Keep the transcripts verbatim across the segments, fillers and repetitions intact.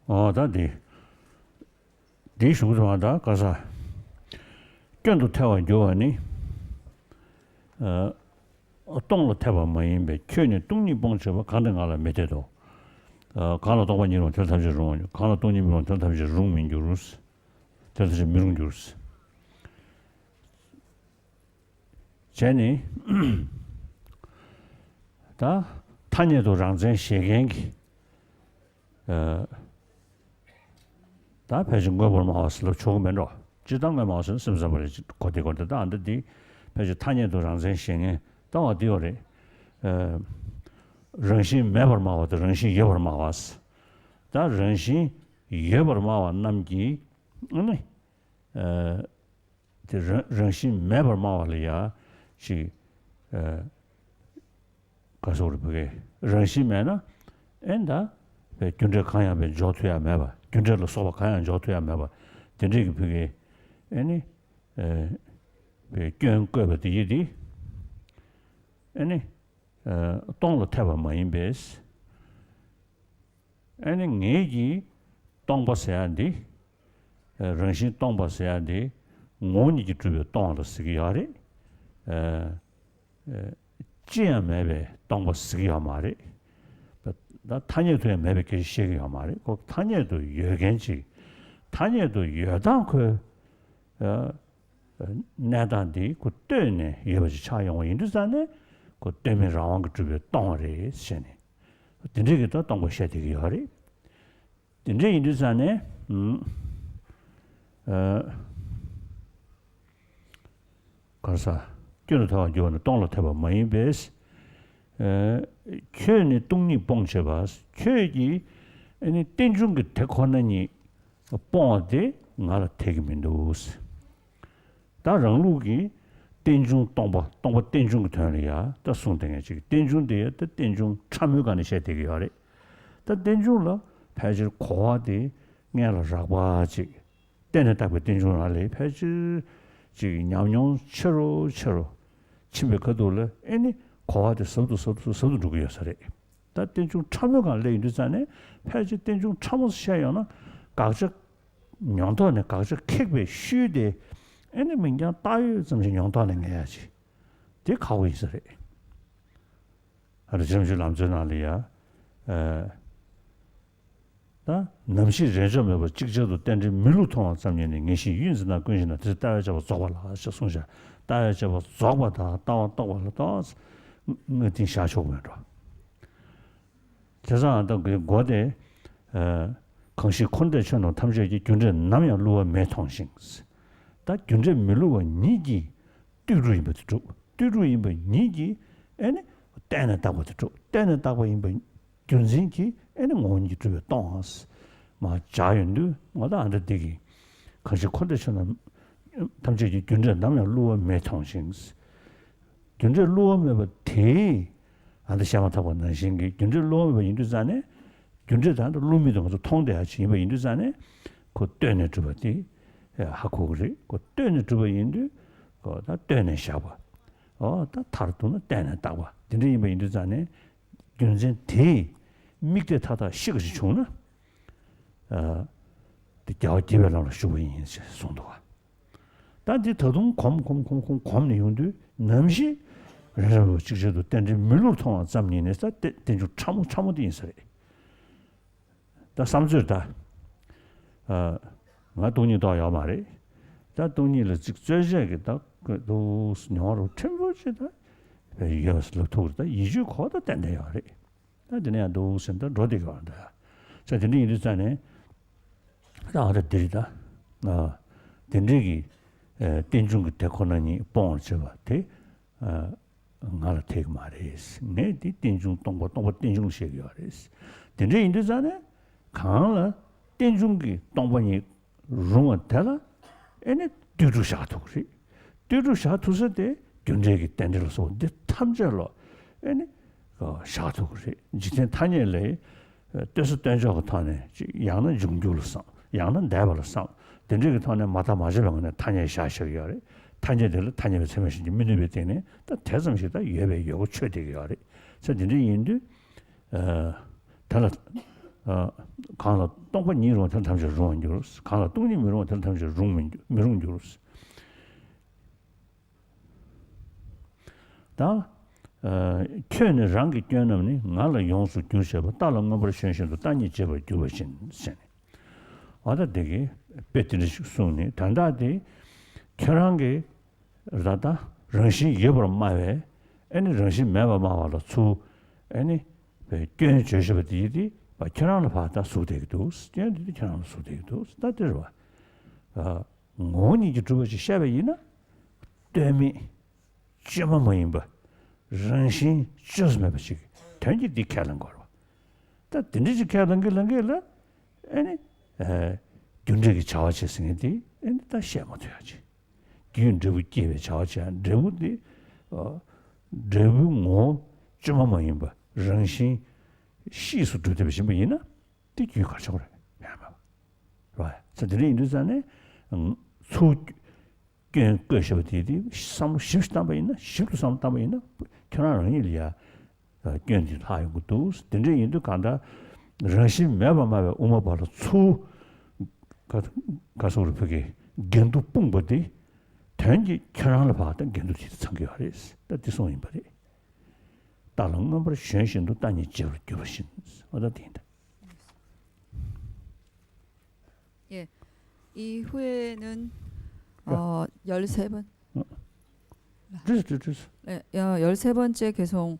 འོ་ད་འདི། འདིའི་གཞུང་དུ་མ་ད་ག་ས། སྐྱོན་དུ་ཐལ་བར་འགྱུར་བ་ནི། ཨ། སྟོང་ལ་འཐད་པ་མ་ཡིན་པས་ཁྱོད་ནི་སྟོང་ཉིད་སྤོང་བྱེད་པ་གང་དེ་ང་ལ་མི་འཐད་དོ། ཨ། གང་ལ་སྟོང་པ་ཉིད་རུང་དེ་ལ་ཐམས་ཅད་རུང་བ་ཉིད། གང་ལ་སྟོང་ཉིད་མི་རུང་དེ་ལ་ཐམས་ཅད་རུང་མི་འགྱུར། དེ་ལ་ཐམས་ཅད་མི་རུང་འགྱུར། བྱས་ནས། ད་ཐ་སྙད་དུ་རང་མཚན་བཞེད་མཁན་གྱི། ཨ། ད་ཕལ་ཆེར་མངོན་པར་སྨྲ་བ་ཟེར་ལབ་ཆོག་གི་མེད་འགྲོ། སྤྱིར་བཏང་མངོན་པར་སྨྲ་བ་ཟེར་ན་སེམས་ཙམ་པ་རེད། གོ་བདེ་གོ་བདེ། ད་ཨ་འདི་འདི་ཕལ་ཆེར་ཐ་སྙད་དུ་རང་མཚན་བཞེད་མཁན་ལྟ་བ་འདི་ཡོད་རེད། ཨ། རང་བཞིན་མེད་པར་སྨྲ་བ་དང་རང་བཞིན་ཡོད་པར་སྨྲ་བ། ད་རང་བཞིན་ཡོད་པར་སྨྲ་བ་རྣམས་ཀྱིས་ཨ་ནི། ཨ། དེ་རང་རང་བཞིན་མེད་པར་སྨྲ་བ་ལ་ཡ་ཅིག་ཨ། ག་སོགས་རེ་བུ་གའི་རང་བཞིན་མེད་ན་ཨེ་ད་པའི་རྒྱུ་འབྲས་གང་ཡང་པའི་འཇོག་ཐུབ་ཡ་མེད་པ། རྒྱུ་འབྲས་ལ་སོགས་པ་གང་ཡང་འཇོག་ཐུབ་ཡ་མེད་པ། དེ་འདྲས་ཀྱི་བུ་གའི་ཨེ་ནི། ཨ། པའི་སྐྱོན་བཀོད་པ་དེ་ཡིས་དེ་ཨེ་ནི། ཨ། སྟོང་ལ་འཐད་པ་མ་ཡིན་པས། ཨ་ནི་ངེད་ཀྱིས་སྟོང་པ་ཟེར་ཡ་འདི། ཨ། རང་བཞིན་སྟོང་པ་ཟེར་ཡ་འདི་ངོ་བོ་ཉིད་ཀྱིས་གྲུབ་པའི་སྟོང་ལ་ཟེར་གྱི་ཡོད་རེད། ཨ། ཨ། ཅི་ཡང་མེད་པའི་སྟོང་པ་ཟེར་གྱི་ཡོད་མ་རེད། ད་ཐ་སྙད་དུ་ཡང་མེད་པའི་སྐད་ཆ་བཤད་ཀྱི་ཡོད་མ་རེད། ཁོ་ཐ་སྙད་དུ་ཡོད་མཁན་ཅིག་ཐ་སྙད་དུ་ཡོད་སྟངས་ཁོའི། ཨ། གནས་སྟངས་འདི་ཁོ་ལྟོས་ནས་ཡོད་པ་ཅིག་ཆགས་ཡོང་བ་ཡིན་དུས་ཙང་ནས་ཁོ་ལྟོས་མེད་རང་དབང་གིས་གྲུབ་པའི་སྟོང་རེད་ཟེར་ནས། དེ་འདྲའི་གི་ད་སྟོང་པ་བཤད་བསྡད་ཀྱི་ཡོད་རེད། དེ་འདྲ་ཡིན་དུས་ཙང་ནས། ཨ། ག་རེ་ཟ། སྐྱོན་དུ་ཐལ་བར་འགྱུར་བ་ནི་སྟོང་ལ་འཐད་པ་མ་ཡིན་པས། ཨ། ཁྱོད་ནི་སྟོང་ཉིད་སྤོང་བྱེད་པ། ཁྱོད་ཀྱིས་ཨ་ནི་རྟེན་འབྱུང་གི་དེ་ཁོ་ན་ཉིད་སྤོང་བ་དེ་ང་ལ་འཐད་ཀྱི་མི་འདུག་ད་རང་ལུགས་ཀྱི་རྟེན་འབྱུང་སྟོང་པ། སྟོང་པ་རྟེན་འབྱུང་གི་དོན་ལ་ཡ་ད་གསུངས་བསྡད་མཁན་ཅིག་རྟེན་འབྱུང་དེ་ཡ་ད་རྟེན་འབྱུང་ཕྲ་མོའི་སྒང་ནས་བཤད་བསྡད་ཀྱི་ཡོད་རེད། ད་རྟེན་འབྱུང་ལ་ཕལ་ཆེར་གོ་བ་དེ་སྔོན་ལ་རགས་པ་ཅིག་གཏན་ནས་བཏགས་པའི་རྟེན་འབྱུང་རང་ལས་ཕལ་ཆེར་ཅིག་ཉམས་མྱོང་ཆེ་རུ་ཆེ་རུ་ཕྱིན་པའི་ཁ་ཐུག་ལ་ཨེ་ནི་གོ་བ་དེ་ཟབ་ཏུ་ཟབ་ཏུ་ཟབ་ཏུ་འགྲོ་གི་ཡོད་ས་རེད། ད་རྟེན་འབྱུང་ཕྲ་མོའི་སྒང་སླེབས་ཡོང་དུས་ཙང་ནས་ཕལ་ཆེར་རྟེན་འབྱུང་ཕྲ་མོ་བཤད་ཡོང་ན་དགག་བྱ། མྱོང་ཐོག་ནས་དགག་བྱ་ཁེགས་པའི་ཤུལ་དེ་ཨེ་ནི་མིང་རྐྱང་བཏགས་ཡོད་ཙམ་ཞིག་མྱོང་ཐོག་ནས་ངེས་ཡ་ཅིག་དེ་ཁག་པོ་ཡིན་ས་རེད། ཨ་རི་ཇེམ་ཇུ་ལམ་གཙོའི་ནང་ལ་ཡ། ཨ། ད་ནམ་ཞིག་རེས་འཇོག་མེད་པར་ཅིག་ཅར་དུ་རྟེན་འབྲེལ་མི་བསླུར་མཐོང་བ་ཙམ་ཉིད་ནི་ངེས་ཤེས་ཡུལ་འཛིན་སྟངས་ཀུན་གཞི་ན་དེ་ལྟ་བས་དཔྱད་པ་རྫོགས་པ་ལགས་ཞེས་གསུངས་ཤག་ལྟ་བས་དཔྱད་པ་རྫོགས་པ་དང་ལྟ་བ་རྟོགས་པ་ལ་ཏོག་ཙམ་ངོས་འཛིན་བཞག་ཆོག་གི་མེད་འགྲོ། དེ་ཙང་ད་གི་མགོ་དེ། ཨ། གང་ཞིག་འཁོར་འདས་ཆོས་རྣམས་ཐམས་ཅད་ཀྱི། རྒྱུ་འབྲས་ནམ་ཡང་བསླུ་བ་མེད་མཐོང་ཞིང་། ད་རྒྱུ་འབྲས་མི་བསླུ་བ་ཉིད་ཀྱིས་ལྟོས་གྲུབ་ཡིན་པ་དེ་གྲུབ། ལྟོས་གྲུབ་ཡིན་པ་ཉིད་ཀྱིས་ཨེ་ནི་གཏན་ནས་བཏགས་པ་དེ་གྲུབ། གཏན་ནས་བཏགས་པ་ཡིན་པ་རྒྱུ་མཚན་གྱིས་ཨེ་ནི་ངོ་བོ་ཉིད་ཀྱིས་གྲུབ་པའི་སྟོང་ཨ། མ་སྦྱར་ཡོང་དུས་ང་ད་ཨ་འདྲ་འདི་གི་གང་ཞིག་འཁོར་འདས་ཆོས་རྣམས་ཐམས་ཅད་ཀྱི། རྒྱུ་འབྲས་ནམ་ཡང་བསླུ་བ་མེད་མཐོང་ཞིང་། རྒྱུ་འབྲས་བསླུ་བ་མེད་པ་དེས་ཨ་ད་བཤད་མ་ཐག་པ་ནང་བཞིན་གྱི་རྒྱུ་འབྲས་བསླུ་བ་མེད་པ་ཡིན་དུས་ཙང་ནས་རྒྱུ་འབྲས་ད་ལྟ་བསླུ་མེད་དུ་ང་ཚོ་མཐོང་བསྡད་ཡ་ཅིག་ཡིན་པ་ཡིན་དུས་ཙང་ནས་ཁོ་ལྟོས་ནས་གྲུབ་པ་དེ་ཧ་གོ་གི་རེད། ཁོ་ལྟོས་ནས་གྲུབ་པ་ཡིན་དུས་ཁོ་ད་ལྟོས་ནས་བཞག་པ། ཨོ་ད་མཐར་ཐུག་ན་གཏན་ནས་བཏགས་པ་དེ་འདྲ་ཡིན་པ་ཡིན་དུས་ཙང་ནས་རྒྱུ་མཚན་དེས་དམིགས་གཏད་མཐའ་དག་ཤེས་པ་ཞིག་བྱུང་ན། ཨ། དེ་རྒྱལ་བ་དགྱེས་པའི་ལམ་ལ་ཞུགས་པ་ཡིན་ཞེས་གསུངས་འདུག་བ། ད་འདི་ད་དུང་གོམས་གོམས་གོམས་གོམས་གོམས་ནས་ཡོང་དུས་ནམ་ཞིག་རེས་འཇོག་མེད་པར་ཅིག་ཅར་དུ་རྟེན་འབྲེལ་མི་བསླུར་མཐོང་བ་ཙམ་ཉིད་ནི་ས་རྟེན་རྟེན་འབྱུང་ཕྲ་མོ་ཕྲ་མོ་དེ་ཡིན་ས་རེད། ད་བསམ་ཚོད་ད། ཨ། ང་སྟོང་ཉིད་རྟོགས་ཡོད་མ་རེད། ད་སྟོང་ཉིད་ལ་ཅིག་རྩོད་བྱེད་ཀྱི་ད་འདུག་མྱོང་བ་རུ་ཕྲན་བུ་ཅིག་ད་ཡོད་པ་ལབ་ཐུབ་རེད། ད་ཡིད་དཔྱོད་ཁོ་ད་ཏན་ཏན་ཡོད་རེད། ད་དེ་ནས་ཡང་འདུག་ཟེར་ད་འགྲོ་བསྡད་ཀྱི་ཡོད་རེད། ད་དེ་འདྲ་ཡིན་དུས་ཙང་ནས་ད་ཨ་ད་འདི་རེད་ད། ཨ། དེ་འདྲའི་གི་ཨ་རྟེན་འབྱུང་གི་དེ་ཁོ་ན་ཉིད་སྤོང་བར་བྱེད་པ་དེ་ཨ་ང་ལ་འཐད་ཀྱི་མ་རེད། ངས་འདི་རྟེན་འབྱུང་སྟོང་པ་སྟོང་པ་རྟེན་འབྱུང་ལ་བཤད་ཀྱི་ཡོད་རེད། དེ་འདྲ་ཡིན་དུས་ཙང་ནས་གང་ལ་རྟེན་འབྱུང་གི་སྟོང་པ་ཉིད་རུང་བ་དེ་ལ་ཨེ་ནི་ལྟོས་གྲུབ་བཞག་ཐུབ་ཀྱི་རེད། ལྟོས་གྲུབ་བཞག་ཐུབ་ས་དེ་རྒྱུ་འབྲས་ཀྱི་རྟེན་འབྲེལ་ལ་སོགས་འདི་ཐམས་ཅད་ལ་ཨེ་ནི་བཞག་ཐུབ་ཀྱི་རེད། འཇིག་རྟེན་ཐ་སྙད་ལས་ལྟོས་ས་ལྟོས་འཇོག་གི་ཐོག་ནས་ཅིག་ཡང་ན་འབྱུང་འགྱུར་ལ་བསམ། ཡང་ན་འདས་པ་ལ་བསམ། དེ་འདྲ་གི་ཐོག་ནས་མ་བརྟགས་མ་དཔྱད་པའི་ངང་ནས་ཐ་སྙད་བཞག་བཞག་གི་ཡོད་རེད། ཐ་སྙད་དེ་ལ་ཐ་སྙད་པའི་ཚད་མས་གཞན་གྱིས་མི་གནོད་པའི་སྟེང་ནས་ད་དེ་ཙམ་ཞིག་ད་ཡོད་པའི་ཡོད་དགུ་ཆོད་བསྡད་ཀྱི་ཡོད་རེད། ས་དེ་འདྲ་ཡིན་དུས། ཨ། ད་ལ་ ཨ། གང་ལ་སྟོང་པ་ཉིད་རུང་བ་དེ་ལ་ཐམས་ཅད་རུང་བར་འགྱུར། གང་ལ་སྟོང་ཉིད་མི་རུང་བ་དེ་ལ་ཐམས་ཅད་རུང་མི་འགྱུར་མི་རུང་འགྱུར། ད། ཨ། ཁྱོད་ནི་རང་གི་སྐྱོན་རྣམས་ནི། ང་ལ་ཡོངས་སུ་བསྒྱུར་བྱས་པ། རྟ་ལ་མངོན་པར་ཞོན་བཞིན་དུ། རྟ་ཉིད་བྱེད་པར་འགྱུར་བ་བཞིན། ཟེར་ནས། འོ་ད་དེ་གི་དཔེ་དེ་འདྲ་ཞིག་གསུངས་ནས། དོན་དག་དེ་ཁྱོད་རང་གི་ད་ལྟ་རང་བཞིན་ཡོད་པར་སྨྲ་བས། ཨེ་ནི་རང་བཞིན་མེད་པར་སྨྲ་བ་ལ་ཚུར། ཨེ་ནི་སྐྱོན་བརྗོད་བཞིན་པ་དེ་ཡིན་ཏེ། ཁྱོད་རང་ལ་ཕར་ད་ཟུག་བསྡད་ཀྱི་འདུག། སྐྱོན་དེ་དེ་ཁྱོད་རང་ལ་ཟུག་བསྡད་ཀྱི་འདུག། ད་དེ་རེད་བ། ངོ་བོ་ཉིད་ཀྱིས་གྲུབ་པ་ཞིག་བཤད་པ་ཡིན་ན། ལྟོས་མེད། བཅོས་མ་མ་ཡིན་པ། རང་བཞིན་བཅོས་མེད་པ་ཞིག་དོན་གྱིས་འདི་ཁས་བླངས་དགོས་རེད་བ། ད་དེ་འདྲ་ཞིག་ཁས་བླངས་ཀྱི་བླངས་ཀྱི་ལ། ཨེ་ནི། ཨེ། རྒྱུ་འབྲས་ཀྱི་བྱ་བ་བྱེད་ཟེར་མཁན་དེ་ཨེ་ནི་ད་བཤད་མ་ཐུབ་ཡ་ཅིག། རྒྱུས་འབྲས་བུ་སྐྱེད་པའི་བྱ་བ་བྱེད་ཡ། འབྲས་བུ་དེ། ཨ། འབྲས་བུའི་ངོ་བོ་བཅོས་མ་མ་ཡིན་པ། རང་བཞིན་གཤིས་སུ་གྲུབ་བསྡད་པ་ཡིན་པ་ཡིན་ན། དེ་རྒྱུས་གར་ཆོག་རེད། ཡང་མ་རེད། ཚེ་འདི་འདྲ་ཡིན་དུས་ཙང་ནས། ཚུར་སྐྱོན་བཀོད་བཞག་པ་དེ་དེ་བསམ་བློ་ཞིབ་ཞིག་བཏང་པ་ཡིན་ན། ཞིབ་ཏུ་བསམ་བློ་བཏང་པ་ཡིན་ན། ཁྱོད་རང་རང་ཉིད་ལ་ཡ། སྐྱོན་དེ་ལྷག་ཡོང་གི་འདུག། དེ་འདྲ་ཡིན་དུས་གང་ལྟར་རང་བཞིན་མེད་པར་སྨྲ་བའི་དབུ་མ་པ་ལ་ཚུར། ག་ག་སོགས་རུ་ཕུག་གི་འགལ་འདུ་སྤུངས་པ་དེ། དོན་གྱིས་ཁྱོད་རང་ལ་ཕར་ད་འགལ་འདུ་དེ་ཚང་གི་ཡོད་རེད། ད་དེ་གསུངས་ཡིན་པ་རེད། རྟ་ལ་མངོན་པར་ཞོན་བཞིན་དུ། རྟ་ཉིད་བྱེད་པར་འགྱུར་བ་བཞིན། འོ་ད་དེ་ཡིན་ད། 예, 이후에는 어, 열세 번 어. 네, 네, 네. 네, 어, 열세 번째 개송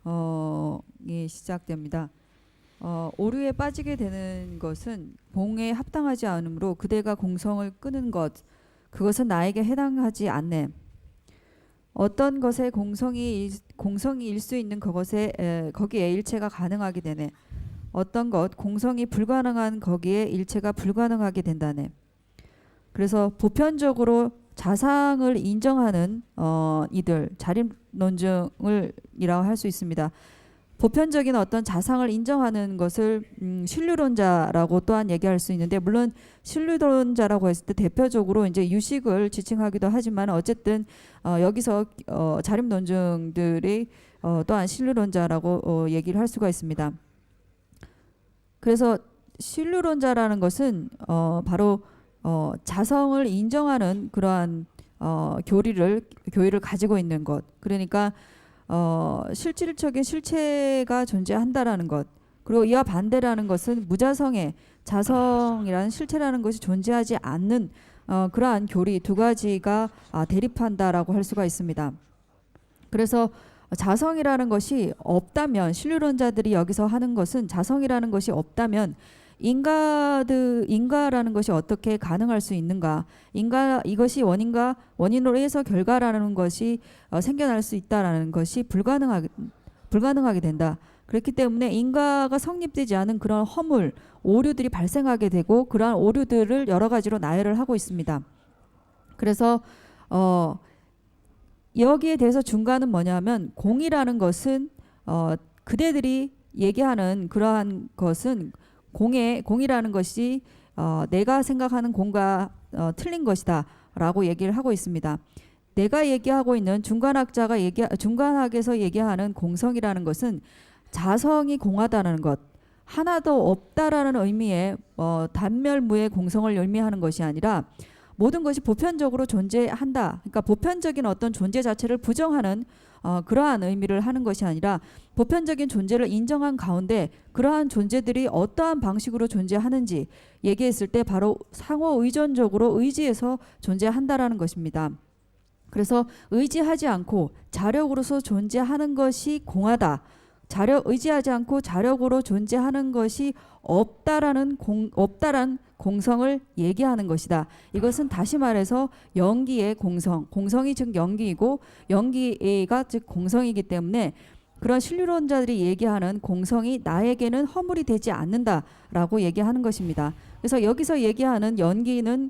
어, 이 시작됩니다. 어, 오류에 빠지게 되는 것은 공에 합당하지 않으므로 그대가 공성을 끄는 것, 그것은 나에게 해당하지 않네. 어떤 것에 공성이 일, 공성이 일 수 있는 그것에 에, 거기에 일체가 가능하게 되네. 어떤 것 공성이 불가능한 거기에 일체가 불가능하게 된다네. 그래서 보편적으로 자상을 인정하는 어, 이들 자립 논증을 이라고 할 수 있습니다. 보편적인 어떤 자상을 인정하는 것을 음, 신류론자라고 또한 얘기할 수 있는데 물론 신류론자라고 했을 때 대표적으로 이제 유식을 지칭하기도 하지만 어쨌든 어, 여기서 어, 자립 논증들이 어, 또한 신류론자라고 어, 얘기를 할 수가 있습니다. 그래서 신류론자라는 것은 어, 바로 어, 자성을 인정하는 그러한 어, 교리를 교리를 가지고 있는 것. 그러니까 어, 실질적인 실체가 존재한다라는 것. 그리고 이와 반대라는 것은 무자성의 자성이라는 실체라는 것이 존재하지 않는 어, 그러한 교리 두 가지가 아, 대립한다라고 할 수가 있습니다. 그래서 자성이라는 것이 없다면 신류론자들이 여기서 하는 것은 자성이라는 것이 없다면 인가드 인가라는 것이 어떻게 가능할 수 있는가? 인가 이것이 원인가 원인으로 해서 결과라는 것이 어, 생겨날 수 있다라는 것이 불가능하게 불가능하게 된다. 그렇기 때문에 인가가 성립되지 않은 그런 허물 오류들이 발생하게 되고 그러한 오류들을 여러 가지로 나열을 하고 있습니다. 그래서 어 여기에 대해서 중간은 뭐냐면 공이라는 것은 어 그대들이 얘기하는 그러한 것은 공의 공이라는 것이 어 내가 생각하는 공과 어 틀린 것이다라고 얘기를 하고 있습니다. 내가 얘기하고 있는 중간학자가 얘기 중간학에서 얘기하는 공성이라는 것은 자성이 공하다는 것 하나도 없다라는 의미의 어, 단멸무의 공성을 의미하는 것이 아니라 모든 것이 보편적으로 존재한다. 그러니까 보편적인 어떤 존재 자체를 부정하는 어, 그러한 의미를 하는 것이 아니라 보편적인 존재를 인정한 가운데 그러한 존재들이 어떠한 방식으로 존재하는지 얘기했을 때 바로 상호 의존적으로 의지해서 존재한다라는 것입니다. 그래서 의지하지 않고 자력으로서 존재하는 것이 공하다. 자력 의지하지 않고 자력으로 존재하는 것이 없다라는 공 없다란 공성을 얘기하는 것이다. 이것은 다시 말해서 연기의 공성, 공성이 즉 연기이고 연기가 즉 공성이기 때문에 그런 신류론자들이 얘기하는 공성이 나에게는 허물이 되지 않는다라고 얘기하는 것입니다. 그래서 여기서 얘기하는 연기는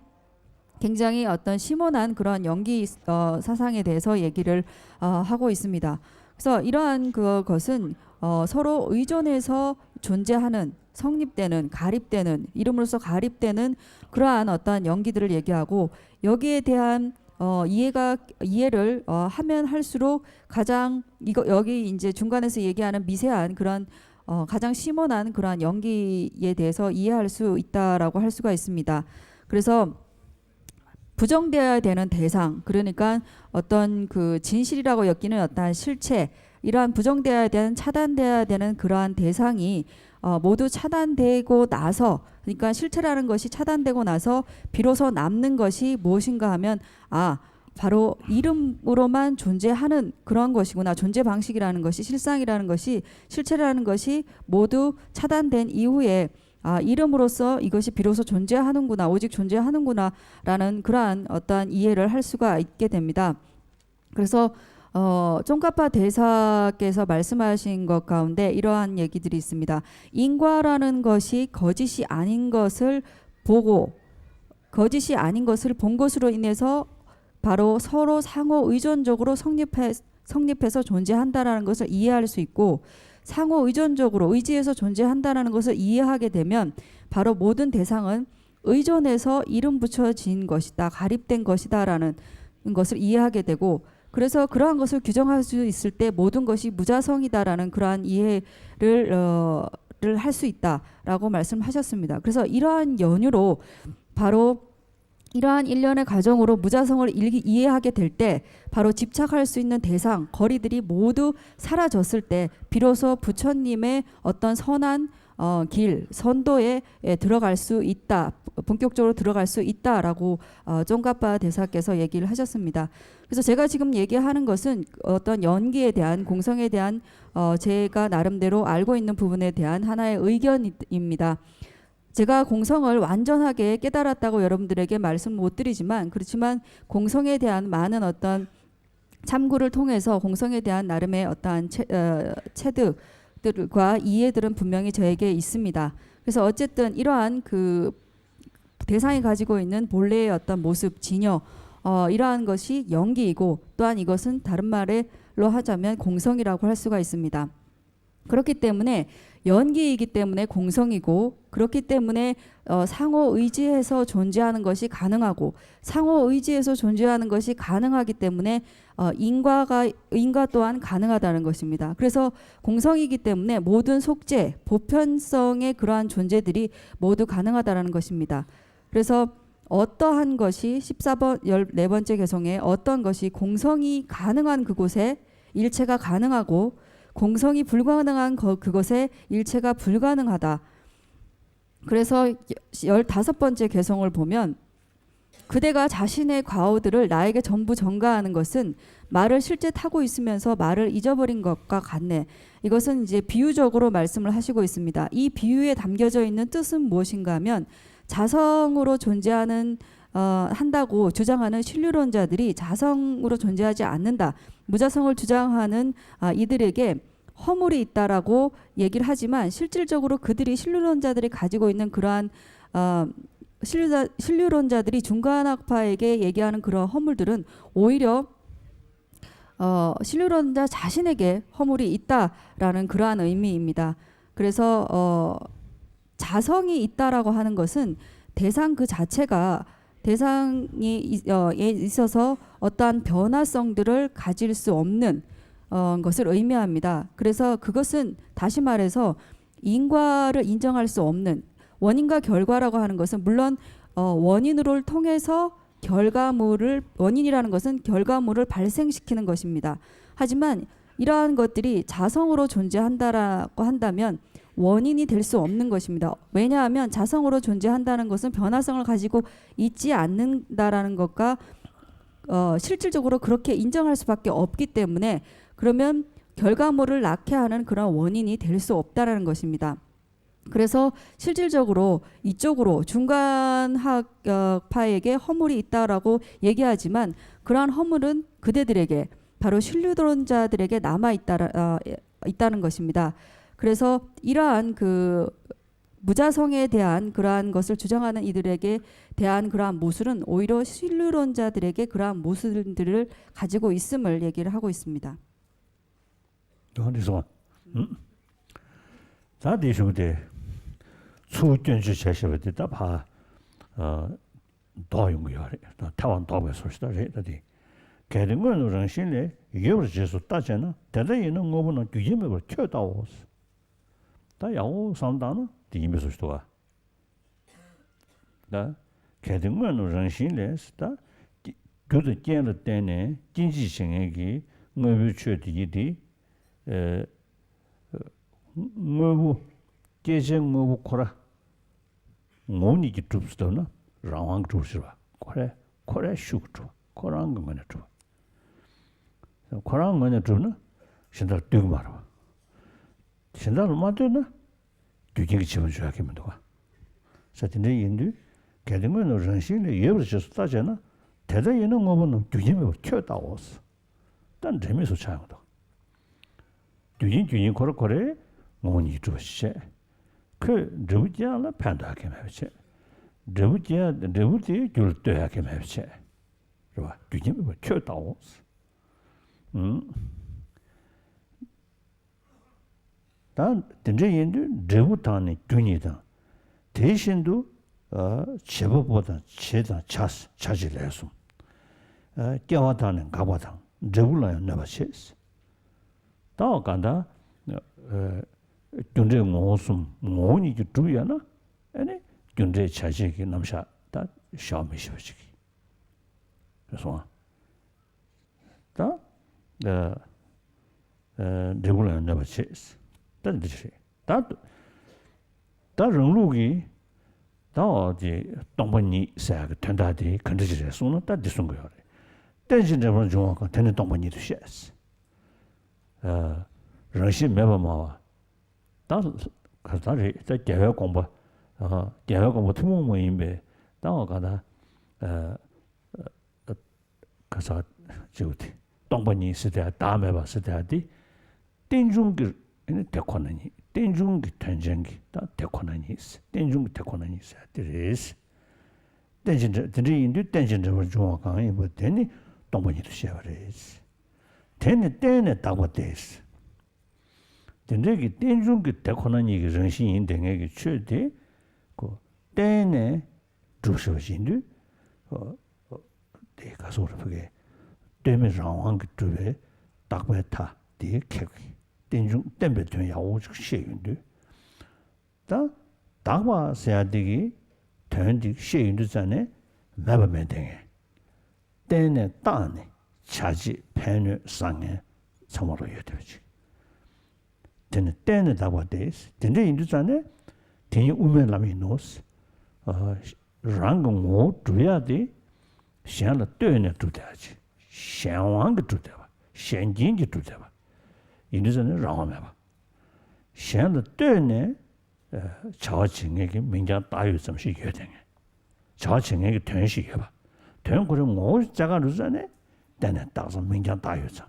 굉장히 어떤 심오한 그런 연기 어, 사상에 대해서 얘기를 어, 하고 있습니다. 그래서 이러한 그것은 어, 서로 의존해서 존재하는 성립되는 가립되는 이름으로서 가립되는 그러한 어떠한 연기들을 얘기하고 여기에 대한 어, 이해가 이해를 어, 하면 할수록 가장 이거 여기 이제 중간에서 얘기하는 미세한 그런 어, 가장 심오한 그러한 연기에 대해서 이해할 수 있다라고 할 수가 있습니다. 그래서 부정되어야 되는 대상, 그러니까 어떤 그 진실이라고 여기는 어떠한 실체, 이러한 부정되어야 되는, 차단되어야 되는 그러한 대상이 어, 모두 차단되고 나서, 그러니까 실체라는 것이 차단되고 나서 비로소 남는 것이 무엇인가 하면, 아, 바로 이름으로만 존재하는 그런 것이구나. 존재 방식이라는 것이, 실상이라는 것이, 실체라는 것이 모두 차단된 이후에, 아, 이름으로서 이것이 비로소 존재하는구나, 오직 존재하는구나라는 그러한 어떠한 이해를 할 수가 있게 됩니다. 그래서 어, conggappa 대사께서 말씀하신 것 가운데 이러한 얘기들이 있습니다. 인과라는 것이 거짓이 아닌 것을 보고, 거짓이 아닌 것을 본 것으로 인해서 바로 서로 상호 의존적으로 성립해, 성립해서 존재한다라는 것을 이해할 수 있고, 상호 의존적으로 의지해서 존재한다라는 것을 이해하게 되면, 바로 모든 대상은 의존해서 이름 붙여진 것이다, 가립된 것이다라는 것을 이해하게 되고, 그래서 그러한 것을 규정할 수 있을 때 모든 것이 무자성이다라는 그러한 이해를 어, 를 할 수 있다라고 말씀하셨습니다. 그래서 이러한 연유로 바로 이러한 일련의 과정으로 무자성을 일- 이해하게 될 때, 바로 집착할 수 있는 대상, 거리들이 모두 사라졌을 때 비로소 부처님의 어떤 선한 어, 길, 선도에 예, 들어갈 수 있다. 본격적으로 들어갈 수 있다라고 어, conggappa 대사께서 얘기를 하셨습니다. 그래서 제가 지금 얘기하는 것은 어떤 연기에 대한, 공성에 대한 어, 제가 나름대로 알고 있는 부분에 대한 하나의 의견입니다. 제가 공성을 완전하게 깨달았다고 여러분들에게 말씀 못 드리지만, 그렇지만 공성에 대한 많은 어떤 참고를 통해서 공성에 대한 나름의 어떠한 체, 어, 체득들과 이해들은 분명히 저에게 있습니다. 그래서 어쨌든 이러한 그 대상이 가지고 있는 본래의 어떤 모습, 진여, 어, 이러한 것이 연기이고, 또한 이것은 다른 말로 하자면 공성이라고 할 수가 있습니다. 그렇기 때문에, 연기이기 때문에 공성이고, 그렇기 때문에 어, 상호 의지해서 존재하는 것이 가능하고, 상호 의지해서 존재하는 것이 가능하기 때문에 어, 인과가 인과 또한 가능하다는 것입니다. 그래서 공성이기 때문에 모든 속죄, 보편성의 그러한 존재들이 모두 가능하다는 것입니다. 그래서 어떠한 것이, 십사 번, 열네 번째 개성에 어떤 것이 공성이 가능한 그곳에 일체가 가능하고, 공성이 불가능한 거- 그것에 일체가 불가능하다. 그래서 열다섯 번째 개성을 보면, 그대가 자신의 과오들을 나에게 전부 전가하는 것은 말을 실제 타고 있으면서 말을 잊어버린 것과 같네. 이것은 이제 비유적으로 말씀을 하시고 있습니다. 이 비유에 담겨져 있는 뜻은 무엇인가 하면, 자성으로 존재하는 어, 한다고 주장하는 신류론자들이 자성으로 존재하지 않는다, 무자성을 주장하는 아, 이들에게 허물이 있다라고 얘기를 하지만, 실질적으로 그들이, 신류론자들이 가지고 있는 그러한 어, 신류자, 신류론자들이 중간학파에게 얘기하는 그러한 허물들은 오히려 어, 신류론자 자신에게 허물이 있다라는 그러한 의미입니다. 그래서 어, 자성이 있다라고 하는 것은 대상 그 자체가, 대상이 있- 어, 에 있어서 어떠한 변화성들을 가질 수 없는 어, 것을 의미합니다. 그래서 그것은, 다시 말해서, 인과를 인정할 수 없는, 원인과 결과라고 하는 것은 물론 어, 원인을 통해서 결과물을, 원인이라는 것은 결과물을 발생시키는 것입니다. 하지만 이러한 것들이 자성으로 존재한다라고 한다면 원인이 될 수 없는 것입니다. 왜냐하면 자성으로 존재한다는 것은 변화성을 가지고 있지 않는다라는 것과 어, 실질적으로 그렇게 인정할 수밖에 없기 때문에, 그러면 결과물을 낳게 하는 그런 원인이 될 수 없다라는 것입니다. 그래서 실질적으로 이쪽으로, 중간학파에게 허물이 있다라고 얘기하지만, 그러한 허물은 그대들에게, 바로 신류론자들에게 남아 있다, 어, 있다는 것입니다. 그래서 이러한 그 무자성에 대한 그러한 것을 주장하는 이들에게 대한 그러한 모순은 오히려 신류론자들에게 그러한 모순들을 가지고 있음을 얘기를 하고 있습니다. འདི་སོང་། ད་འདི་གཞུང་དེ་ཚུར་སྐྱོན་བརྗོད་བྱས་བཞག་པ་དེ་ད་ཕ་ལྡོག་ཡོང་གི་ཡོད་རེད། ད་ཐལ་བ་ལྡོག་པའི་བཟོ་ཞིག་ད་རེད། ད་དེ་གལ་ཏེ་དངོས་རྣམས་རང་བཞིན་ལས་ཡོད་པར་རྗེས་སུ་ལྟ་བྱས་ན། དེ་ལྟ་ཡིན་ན་དངོས་པོ་རྣམས་རྒྱུ་རྐྱེན་མེད་པར་ཁྱོད་ལྟའོ། ད་ཡག་པོ་བསམ་བཏང་ན་དེ་ཡིན་པའི་བཟོ་ཞིག་འདུག་ག་ད་གལ་ཏེ་དངོས་རྣམས་རང་བཞིན་ལས། ད་རྒྱུ་དང་རྐྱེན་ལ་བརྟེན་ནས་སྐྱེ་འཇིག་བྱེད་མཁན་གྱི་དངོས་པོའི་ཆོས་དེ་ཡིན་ཏེ། ཨེ། དངོས་པོ། སྐྱེད་བྱེད་དངོས་པོ་ཁོ་ར་ངོ་བོ་ཉིད་ཀྱིས་གྲུབ་ཟེར་ན་རང་དབང་གིས་གྲུབ་ཟེར་བ། ཁོ་རའི་ཁོ་རའི་ཤུགས་ཀྱིས་གྲུབ། ཁོ་རང་གི་ངོས་ནས་གྲུབ། ཁོ་རང་ངོས་ནས་གྲུབ་ན་གཞན་དག་ལ་ལྟོས་ཀྱི་མ་རེད་བ། གཞན་དག་ལ་མ་ལྟོས་ན་རྒྱུ་རྐྱེན་གྱིས་བྱས་པ་འཇོག་ཡག་གི་མི་འདུག་ག་ས་དེ་འདྲ་ཡིན་དུས། གལ་ཏེ་དངོས་རྣམས་རང་བཞིན་ལས། ཡོད་པར་རྗེས་སུ་བརྟག་བྱས་ན། དེ་ལྟར་ཡིན་ན་དངོས་པོ་རྣམས་རྒྱུ་རྐྱེན་མེད་པར་ཁྱོད་བལྟའོ། ད་འབྲེལ་མེད་སུ་ཆགས་ཡོང་གི་འདུག་རྒྱུ་རྐྱེན་རྒྱུ་རྐྱེན་ཁོ་ར་ཁོ་རའི་ངོ་བོ་ཉིད་ཀྱིས་གྲུབ་པ་ཞིག་བྱས། ཁོས་འབྲས་བུ་སྐྱེ་ཡག་ལ་ཕན་ཐོགས་ཡག་གང་ཡང་མེད་པ་བྱས། འབྲས་བུ་སྐྱེ་ཡག་འབྲས་བུ་དེའི་རྒྱུ་ལ་ལྟོས་ཡག་གང་ཡང་མེད་པ་བྱས། རེད་བ། རྒྱུ་རྐྱེན་མེད་པར་ཁྱོད་བལྟའོ། ཨང་། ད་དེ་འདྲ་ཡིན་དུས་འབྲས་བུ་དང་ནི་རྒྱུ་གཉིས་དང་། དེ་བཞིན་དུ། ཨ། བྱེད་པ་པོ་དང་བྱེད་དང་བྱ། བྱ་བྱེད་ལས་གསུམ། ཨ། སྐྱེ་བ་དང་ནི་འགག་པ་དང་འབྲས་བུ་ལ་ཡང་གནོད་པ་བྱེད། ད་གང་ལྟར། ཨ། རྒྱུ་འབྲས་ངོ་བོ་གསུམ་ངོ་བོ་ཉིད་ཀྱིས་གྲུབ་ཡོད་ན། ཨ་ནི་རྒྱུ་འབྲས་བྱ་བྱེད་ཀྱི་རྣམ་གཞག་ད་བྱ་བ་མི་ཤེས་པ་ཅིག་རེད་སོང་ཨ། ད། ཨ། ཨ། འབྲས་བུ་ལ་ཡང་གནོད་པ་བྱེད། ད་འདི་རེད། ད། ད་རང་ལུགས་ཀྱི། ད་འོ་དེ་སྟོང་པ་ཉིད་ཟེར་ཡག་གི་དོན་དག་དེ་ག་འདྲ་ཞིག་རེད་གསུངས་ན། ད་འདི་གསུང་གི་ཡོད་རེད། རྟེན་ཅིང་འབྲེལ་པར་འབྱུང་བ་གང་། དེ་ནི་སྟོང་པ་ཉིད་དུ་བཤད། ཨ། རང་བཞིན་མེད་པར་སྨྲ་བ། ད་ག་ད་རེད། ད་རྒྱལ་བའི་དགོངས་པ། ཨ། རྒྱལ་བའི་དགོངས་པ་ཐུན་མོང་མ་ཡིན་པའི། ད་འོ་ག་ད། ཨ། ཨ། ག་ས་ཅིག་དེ། སྟོང་པ་ཉིད་ཟེར་དེ། བདག་མེད་པ་ཟེར་དེ། དེ་རྟེན་འབྱུང་གི། ཨ་ནི་དེ་ཁོ་ན་ཉིད། རྟེན་འབྱུང་གི་དོན་ཅན་གྱི་ད་དེ་ཁོ་ན་ཉིད། རྟེན་འབྱུང་གི་དེ་ཁོ་ན་ཉིད་ཟེར་དེ་རེད། རྟེན་ཅིང་འབྲེལ། དེ་འདྲ་ཡིན་དུས་རྟེན་ཅིང་འབྲེལ་པར་འབྱུང་བ་གང་ཡིན་པ་དེ་ནི་སྟོང་པ་ཉིད་དུ་བཤད་པ་རེད། དེ་ནི་བརྟེན་ནས་བཏགས་པ་སྟེ། དེ་འདྲའི་གི་རྟེན་འབྱུང་གི་དེ་ཁོ་ན་ཉིད་ཀྱི་རང་བཞིན་ཡིན་བསྡད་མཁན་གྱི་ཆོས་དེ། ཁོ་བརྟེན་ནས་གྲུབ་ཟེར་བ་ཡིན་དུས། ཨོ། ཨོ། དེ་ག་སོགས་རེད། ཕ་གི་ལྟོས་མེད་རང་དབང་གིས་གྲུབ་པའི་རྟག་པའི་མཐའ་དེ་ཁེགས་པའི། རྟེན་འབྱུང་བརྟེན་པའི་དོན་ཡག་པོ་ཅིག་ཤེས་ཡོང་དུས། ད་བཏགས་པ་ཟེར་ཡག་དེ་གི་དོན་དེ་ཤེས་ཡོང་དུས་ཙང་ནས་མེད་པ་མེད་བསྡད་མཁན། བརྟེན་ནས་བཏགས་ནས་བྱ་བྱེད་ཕན་གནོད་བཟང་ངན་ཚང་མ་ལ་ཡོད་བསྡད་པ་ཅིག་དེ་ནི་བརྟེན་ནས་བཏགས་པ་སྟེ། དེ་འདྲ་ཡིན་དུས་ཙང་ནས་དེ་ཉིད་དབུ་མའི་ལམ་ཡིན་ནོ། ཨ། རང་གི་ངོ་བོ་གྲུབ་ཡག་དེ་གཞན་ལ་ལྟོས་ནས་གྲུབ་བསྡད་པ་ཅིག་གཞན་དབང་གིས་གྲུབ་བསྡད་པ། གཞན་རྐྱེན་གྱིས་གྲུབ་བསྡད་པ་ཡིན་དུས་ཙང་ནས་རང་དབང་མེད་པ། གཞན་ལ་ལྟོས་ནས། ཨ། བྱ་བ་བྱེད་མཁན་གྱི་མིང་རྐྱང་བཏགས་ཡོད་ཙམ་ཞིག་ཡོད་བསྡད་མཁན། བྱ་བ་བྱེད་མཁན་གྱི་དོན་ཞིག་ཡོད་པ། དོན་ཁོ་རའི་ངོ་བོ་བཙལ་ག་འགྲོ་ཙང་ནས་བརྟེན་ནས་བཏགས་ཙམ། མིང་རྐྱང་བཏགས་ཡོད་ཙམ།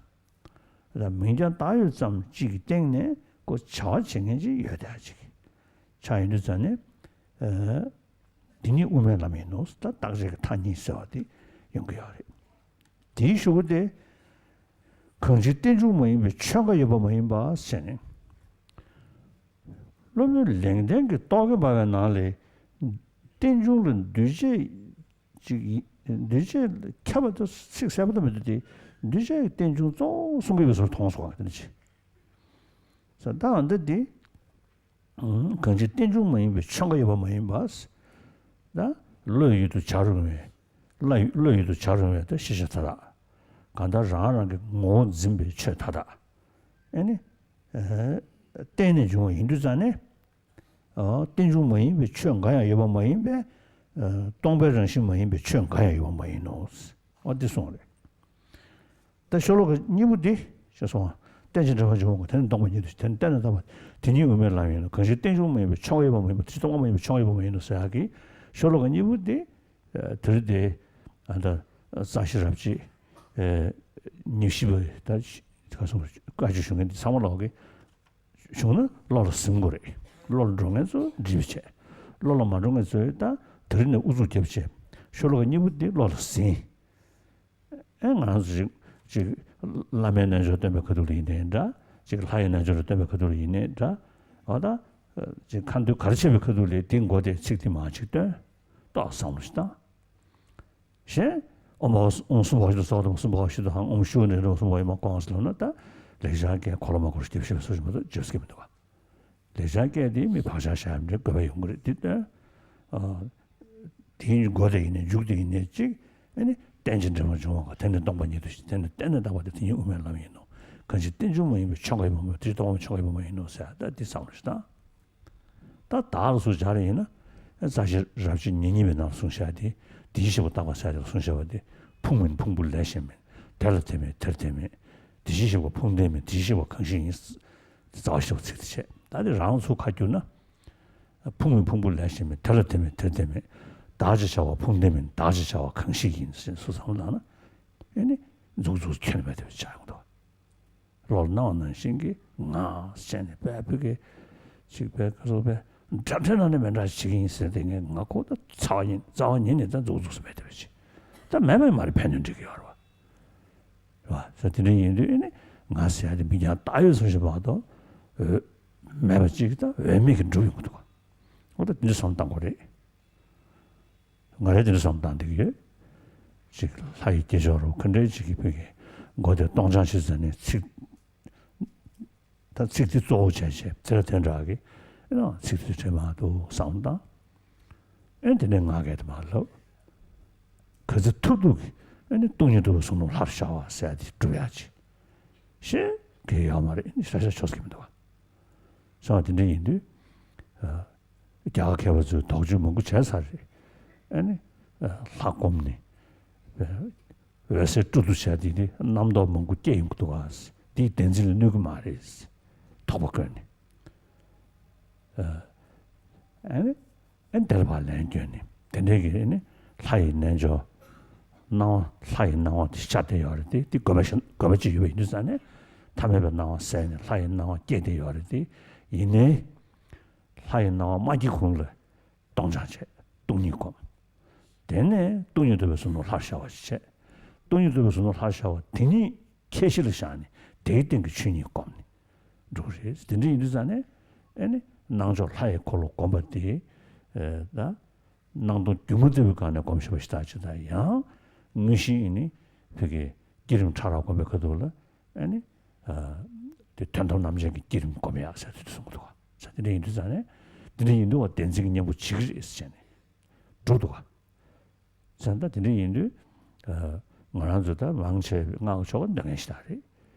ད་མིང་རྐྱང་བཏགས་ཡོད་ཙམ་གཅིག་གི་སྟེང་ནས་ཁོ་བྱ་བ་བྱེད་མཁན་ཅིག་ཡོད་བསྡད་ཅིག་ཆགས་ཡོང་དུས་ཙང་ནས། ཨ། དེ་ཉིད་དབུ་མའི་ལམ་ཡིན་ནོ། ད་རྟག་ཆད་ཀྱི་མཐའ་གཉིས་ཟེར་བ་དེ་ཡོང་གི་ཡོད་རེད། དེའི་གཞུག་གུ་དེ། གང་ཕྱིར་རྟེན་འབྱུང་མ་ཡིན་པའི་ཆོས་འགའ་ཡོད་པ་མ་ཡིན་པ་ཟེར་ནས། སློབ་དཔོན་ལེགས་ལྡན་གྱི་རྟོག་གེ་འབར་བའི་ནང་ལས། རྟེན་འབྱུང་ལ་འདུས་བྱས་ཅིག་ཡིན། འདུས་བྱས་ཁྱབ་པ་དེ་ཚིག་གསལ་པོ་ད་མི་འདུག་སྟེ། འདུས་བྱས་ཀྱི་རྟེན་འབྱུང་གཙོ་བོ་གསུང་གི་ཡོད་པའི་བཟོ་མཐོང་སོང་བ་དེ་འདྲ་ཅིག་ས་ད་འདི་འདི། གང་ཕྱིར་རྟེན་འབྱུང་མ་ཡིན་པའི་ཆོས་འགའ་ཡོད་པ་མ་ཡིན་པ། ད་བློ་ཡུལ་དུ་བྱ་རུང་བའི། བློ་བློ་ཡུལ་དུ་བྱ་རུང་བའི་ད་ཤེས་བྱ་མཐའ་དག་གང་ལྟར་རང་རང་གི་ངོ་བོ་འཛིན་པའི་ཆོས་མཐའ་དག་ཨ་ནི། ཨ། བརྟེན་ནས་འབྱུང་བ་ཡིན་དུས་ཙང་ནས། ཨ། རྟེན་འབྱུང་མ་ཡིན་པའི་ཆོས་འགའ་ཡང་ཡོད་པ་མ་ཡིན་པས། ཨ། སྟོང་པའི་རང་བཞིན་མ་ཡིན་པའི་ཆོས་འགའ་ཡང་ཡོད་པ་མ་ཡིན་ནོ། ཨ། འདི་གསུངས་རེད། ད་ཤོ་ལོ་ཀ་གཉིས་པོ་འདི་ཞེས་གསུངས་པ། རྟེན་ཅིང་འབྲེལ་པར་འབྱུང་བ་གང་། དེ་ནི་སྟོང་པ་ཉིད་དུ། དེ་ནི་བརྟེན་ནས་བཏགས་པ། དེ་ཉིད་དབུ་མའི་ལམ་ཡིན་ནོ། གང་ཕྱིར་རྟེན་འབྱུང་མ་ཡིན་པའི་ཆོས་འགའ་ཡོད་པ་མ་ཡིན་པ། དེ་ཕྱིར་སྟོང་པ་མ་ཡིན་པའི་ཆོས་འགའ་ཡོད་པ་མ་ཡིན་ནོ་ཟེར་ཡག་གི་ཤོ་ལོ་ཀ་གཉིས་པོ་འདི། ཨ། དེ་རིང་འདི། ཨ། ད་རྩ་ཤེ་རབ་བྱེད། ཨ། ཉི་ཤུ་པ་ད་ག་སོ་བཀའ་བརྒྱུད་ཞུ་མཁན་འདི་ཚང་མ་ལོག་གི་བྱུང་ན་བློ་ལ་ཟིན་དགོས་རེད། བློ་ལ་འགྲོ་མཁན་ཚོ་འདྲིས་པ་བྱས། བློ་ལ་མ་འགྲོ་མཁན་ཚོས་ད་དེ་རིང་ནས་ཨུ་ཚུགས་རྒྱབ་བྱས། ཤོ་ལོ་ཀ་གཉིས་པོ་འདི་བློ་ལ་ཟིན། ཨེ། ང་རང་ཚོ་ཅིག་ཅིག་བླ་མའི་རྣལ་འབྱོར་སྟོན་པའི་ཁ་ཐུག་ལ་ཡིན་ནའི་འདྲ། ཅིག་ལྷ་ཡི་རྣལ་འབྱོར་སྟོན་པའི་ཁ་ཐུག་ལ་ཡིན་ནའི་འདྲ། འོ་ད། ཅིག་ཁ་འདོན་ག་རེ་བྱེད་པའི་ཁ་ཐུག་ལ་དེ་མགོ་དེ་ཚིག་དེ་མང་ཅིག་བཏོན། ཏོག་བསམ་བློ་ཞིག་བཏང་། གཞན། ཨོཾ་ཨོཾ་སྭ་བྷཱ་ཝ་ཤུདྡྷ་སྭ་ཝ་དྷཱ་རཱ་མ་སྭ་བྷཱ་ཝ་ཤུདྡྷཱཾ། ཨོཾ་ཤུ་ཝ་ནེ་རོ་ཨོཾ་སྭ་བྷཱ་ཝ་ཡཱ་མ་ཀཱ་ཝཾ་ཟེར་ལབ་ན། ད་ལེགས་སྦྱར་གྱི་གོ་ལ་མ་གོ་རུ་ཞིབ་ཞིབ་སོ་ཞིག་མ་གཏོགས་བརྗོད་སྲིད་ཀྱི་མི་འདུག་ག་དེ་ཆ་སྐད་དེ་མི་བག་ཆགས་བཞག་ཡ་མི་འདྲ་དགོས་པ་ཡོང་གི་རེད། དེ་ལྟ་ཨ། དེའི་མགོ་དེ་ཡིན་ནའི་མཇུག་དེ་ཡིན་ནའི་གཅིག་ཨ་ནི་རྟེན་ཅིང་འབྲེལ་བར་འབྱུང་བ་གང་། དེ་ནི་སྟོང་པ་ཉིད་དུ་ཤེས། དེ་ནི་གཏན་ནས་དག་པ་དེ་དེ་ཉིད་དབུ་མའི་ལམ་ཡིན་ནོ། གང་ཞིག་རྟེན་འབྱུང་མ་ཡིན་པའི་ཆོ་ག་ཡི་བུ་མོ། དེ་སྟོང་པ་ཆོ་ག་ཡི་བུ་མོ་ཡིན་ནོ་ཟེར་ཡ་ད་འདི་བསམ་བློ་ཞིག་བཏང་། ད་བདག་ལ་སོགས་སྦྱར་ཡིན་ན། རྩ་ཤེ་རབ་བྱེད་ཉེ་གཉིས་པའི་ནང་གསུངས་བཞག་དེ། དེ་བཞིན་གཤེགས་པ་རྟག་པར་གསལ་བྱེད་ལ་གསུངས་བཞག་པ་དེ། ཕུང་མིན་ཕུང་པོ་ལས་གཞན་མིན། དེ་ལ་དེ་མེད་དེར་དེ་མེད། དེ་བཞིན་གཤེགས་པ་ཕུང་ལྡན་མིན། དེ་བཞིན་གཤེགས་པ་གང་ཞིག་ཡིན། རྩ་བ་ཤེས་པ་ཚིག་དེ་བྱས། ད་དེ་རང་ཚུར་ཁ་བསྒྱུར་ན། ཕུང་མིན་ཕུང་པོ་ལས་གཞན་མིན། དེ་ལ་དེ་མེད་དེར་དེ་མེད། བདག་ཅེས་བྱ་བ་ཕུང་ལྡན་མིན། བདག་ཅེས་བྱ་བ་གང་ཞིག་ཡིན་ཟེར་སོ་བསམ་བློ་བཏང་ན། ཨེ་ནི་མཛུག་མཛུག་ཁྱོན་ནས་མེད་དེ་ཆགས་ཡོང་འདུག་བློ་ལ་སྣང་བ་ནང་བཞིན་གྱི་ངག་བཅད་ནས་དཔེ་ཕུད་ཀྱི་ཅིག་དཔེ་ཁ་སོ་དཔེ་འདྲ་འདྲ་ན་ནི་མི་འདྲ་བྱེད་ཀྱི་ཡིན་ཟེར་དེ་ངས་ང་ཁོ་ད་རྩ་བ་ཉིད་རྩ་བ་ཉིད་ནས་ད་མཛུག་མཛུག་སུ་མེད་དེ་བྱེད། ད་མེད་མེད་མ་རེད། ཕན་ནུས་འགྲིག་གི་ཡོད་རེད་བ། རེད་བ། ས་དེ་འདྲ་ཡིན་དུས་ཨེ་ནི་ང་ཟེར་ཡ་དེ་མི་ཀྱང་བཏགས་ཡོད་སོང་ཞིག་བར་དུ་འོད་མེད་པ་ཅིག་ད་འོད་མེད་ཀྱི་འགྲུབ་ཡོང་གི་འདུག་ག་འོ་ད་དེ་འདྲ་བསམ་བཏང་དགོས་རེད། ང་རང་དེ་འདྲ་བསམ་བཏང་བསྡད་ཀྱི་ཡོད། ཅིག་ལྷ་ཡི་སྐྱེས་མཆོག་རུ་ག་འདྲའི་ཅིག་གི་བོད་ཀྱི་མགོ་དེ་སྟོང་སྦྱང་བྱེད་ཟེར་ནས་ཚིག་ད་ཚིག་དེ་གཙོ་བོ་བྱས་བྱས་དེ་ལ་དེ་འདྲ་གི་ཨེ་ནང་ཚིག་དེ་དྲན་མ་འདུག་བསམ་བཏང་། ཨེ་དེ་ནས་ང་གས་དེ་མ་ལབ། ག་ཚོད་ཐུབ་ཐུབ་ཀྱི་ཨེ་ནི་སྟོང་ཉིད་རྟོགས་པའི་གཟུངས་སློབ་ལྷར་ཤར་བ་ཟེར་ཡ་དེ་སྒྲུབ་ཡ་ཅིག་ཤེས་གི་ཡོད་མ་རེད། ཨེ་ནི་ཤ་ཤ་ཆོག་གི་མི་འདུག་བ། སོང་བ་དེ་འདྲ་ཡིན་དུས། རྒྱ་གར་མཁས་པ་ཚོས་དོགས་གཅོད་མང་པོ་བྱས་ཚར་རེད། ཨ་ནི། ལྷ་བསྒོམས་ནས། འོད་གསལ་སྤྲོ་བསྡུ་བྱས་དེ་ནི་རྣམ་རྟོག་མང་པོ་སྐྱེ་ཡོང་གི་འདུག་ག་དེའི་བདེན་འཛིན་ལ་གནོད་ཀྱི་མ་རེད། དོགས་པ་བཀོད་ནས། ཨ་ནི། ཨ་ནི་དེར་ཕར་ལན་བསྐྱོན་ནས་དེ་འདྲའི་གི་ཨ་ནི་ལྷ་ཡི་རྣལ་འབྱོར། སྣང་བ་ལྷ་ཡི་སྣང་བ་དེ་ཤར་བསྡད་ཡོད་རེད་དེ། དེ་དགོས་པ་ཞིག་དགོས་པ་ཅིག་ཡོད་པ་ཡིན་དུས་ཙང་ནས་ཐ་མལ་པའི་སྣང་བ་བསལ་ནས་ལྷ་ཡི་སྣང་བ་སྐྱེས་བསྡད་ཡོད་རེད་དེ། ཡིན་ནའི། ལྷ་ཡི་སྣང་བ་མ་སྐྱེས་གོང་ལ་སྟོང་སྦྱང་བྱས། སྟོང་ཉིད་བསྒོམ། དེ་ནས་སྟོང་ཉིད་རྟོགས་པའི་གཟུངས་སློབ་ལྷར་ཤར་བ་ཞིག་བྱས། སྟོང་ཉིད་རྟོགས་པའི་གཟུངས་སློབ་ལྷར་ཤར་བ་དེ་ཉིད་ཁྱད་གཞི་ལ་བཞག་ནས་དེའི་སྟེང་གི་ཆོས་ཉིད་བསྒོམས་ནས་འགྲོ་གི་རེད། དེ་འདྲ་ཡིན་དུས་ཙང་ནས་ཨེ་ནི་སྣང་ཕྱོགས་ལྷ་ཡི་འཁོར་ལོ་བསྒོམ་པ་དེ་ད་སྣང་སྟོང་སྒྱུ་མ་ལྟ་བུའི་སྒང་ནས་བསྒོམ་ཤེས་པ་ཞིག་ད་ཅི་ད་ཡང་དངོས་གཞི་ཨེ་ནི་བོད་ཀྱི་བསྐྱེད་རིམ་ཕྲ་རགས་བསྒོམ་པའི་ཁ་ཐུག་ལ། ཨ་ནི། དེ་དོན་དམ་རྣམ་མཁྱེན་གྱི་བསྐྱེད་རིམ་སྒོམ་ཡག་ཟེར་དུས་དེ་གསུང་གི་འདུག་ག་ས་དེ་འདྲ་ཡིན་དུས་ཙང་ནས། དེ་འདྲ་ཡིན་དུས་བ་བདེན་འཛིན་གྱི་གཉེན་པོ་བྱེད་ཀྱི་རེད་ཟེར་ནས་འགྲོ་འདུག་ག་ས་ད་དེ་འདྲ་ཡིན་དུས། ང་རང་ཚོ་ད་མང་ཆེ་བའི་སྔགས་ཀྱི་ཆོ་ག་འདོན་མཁན་ཞིག་ད་རེད།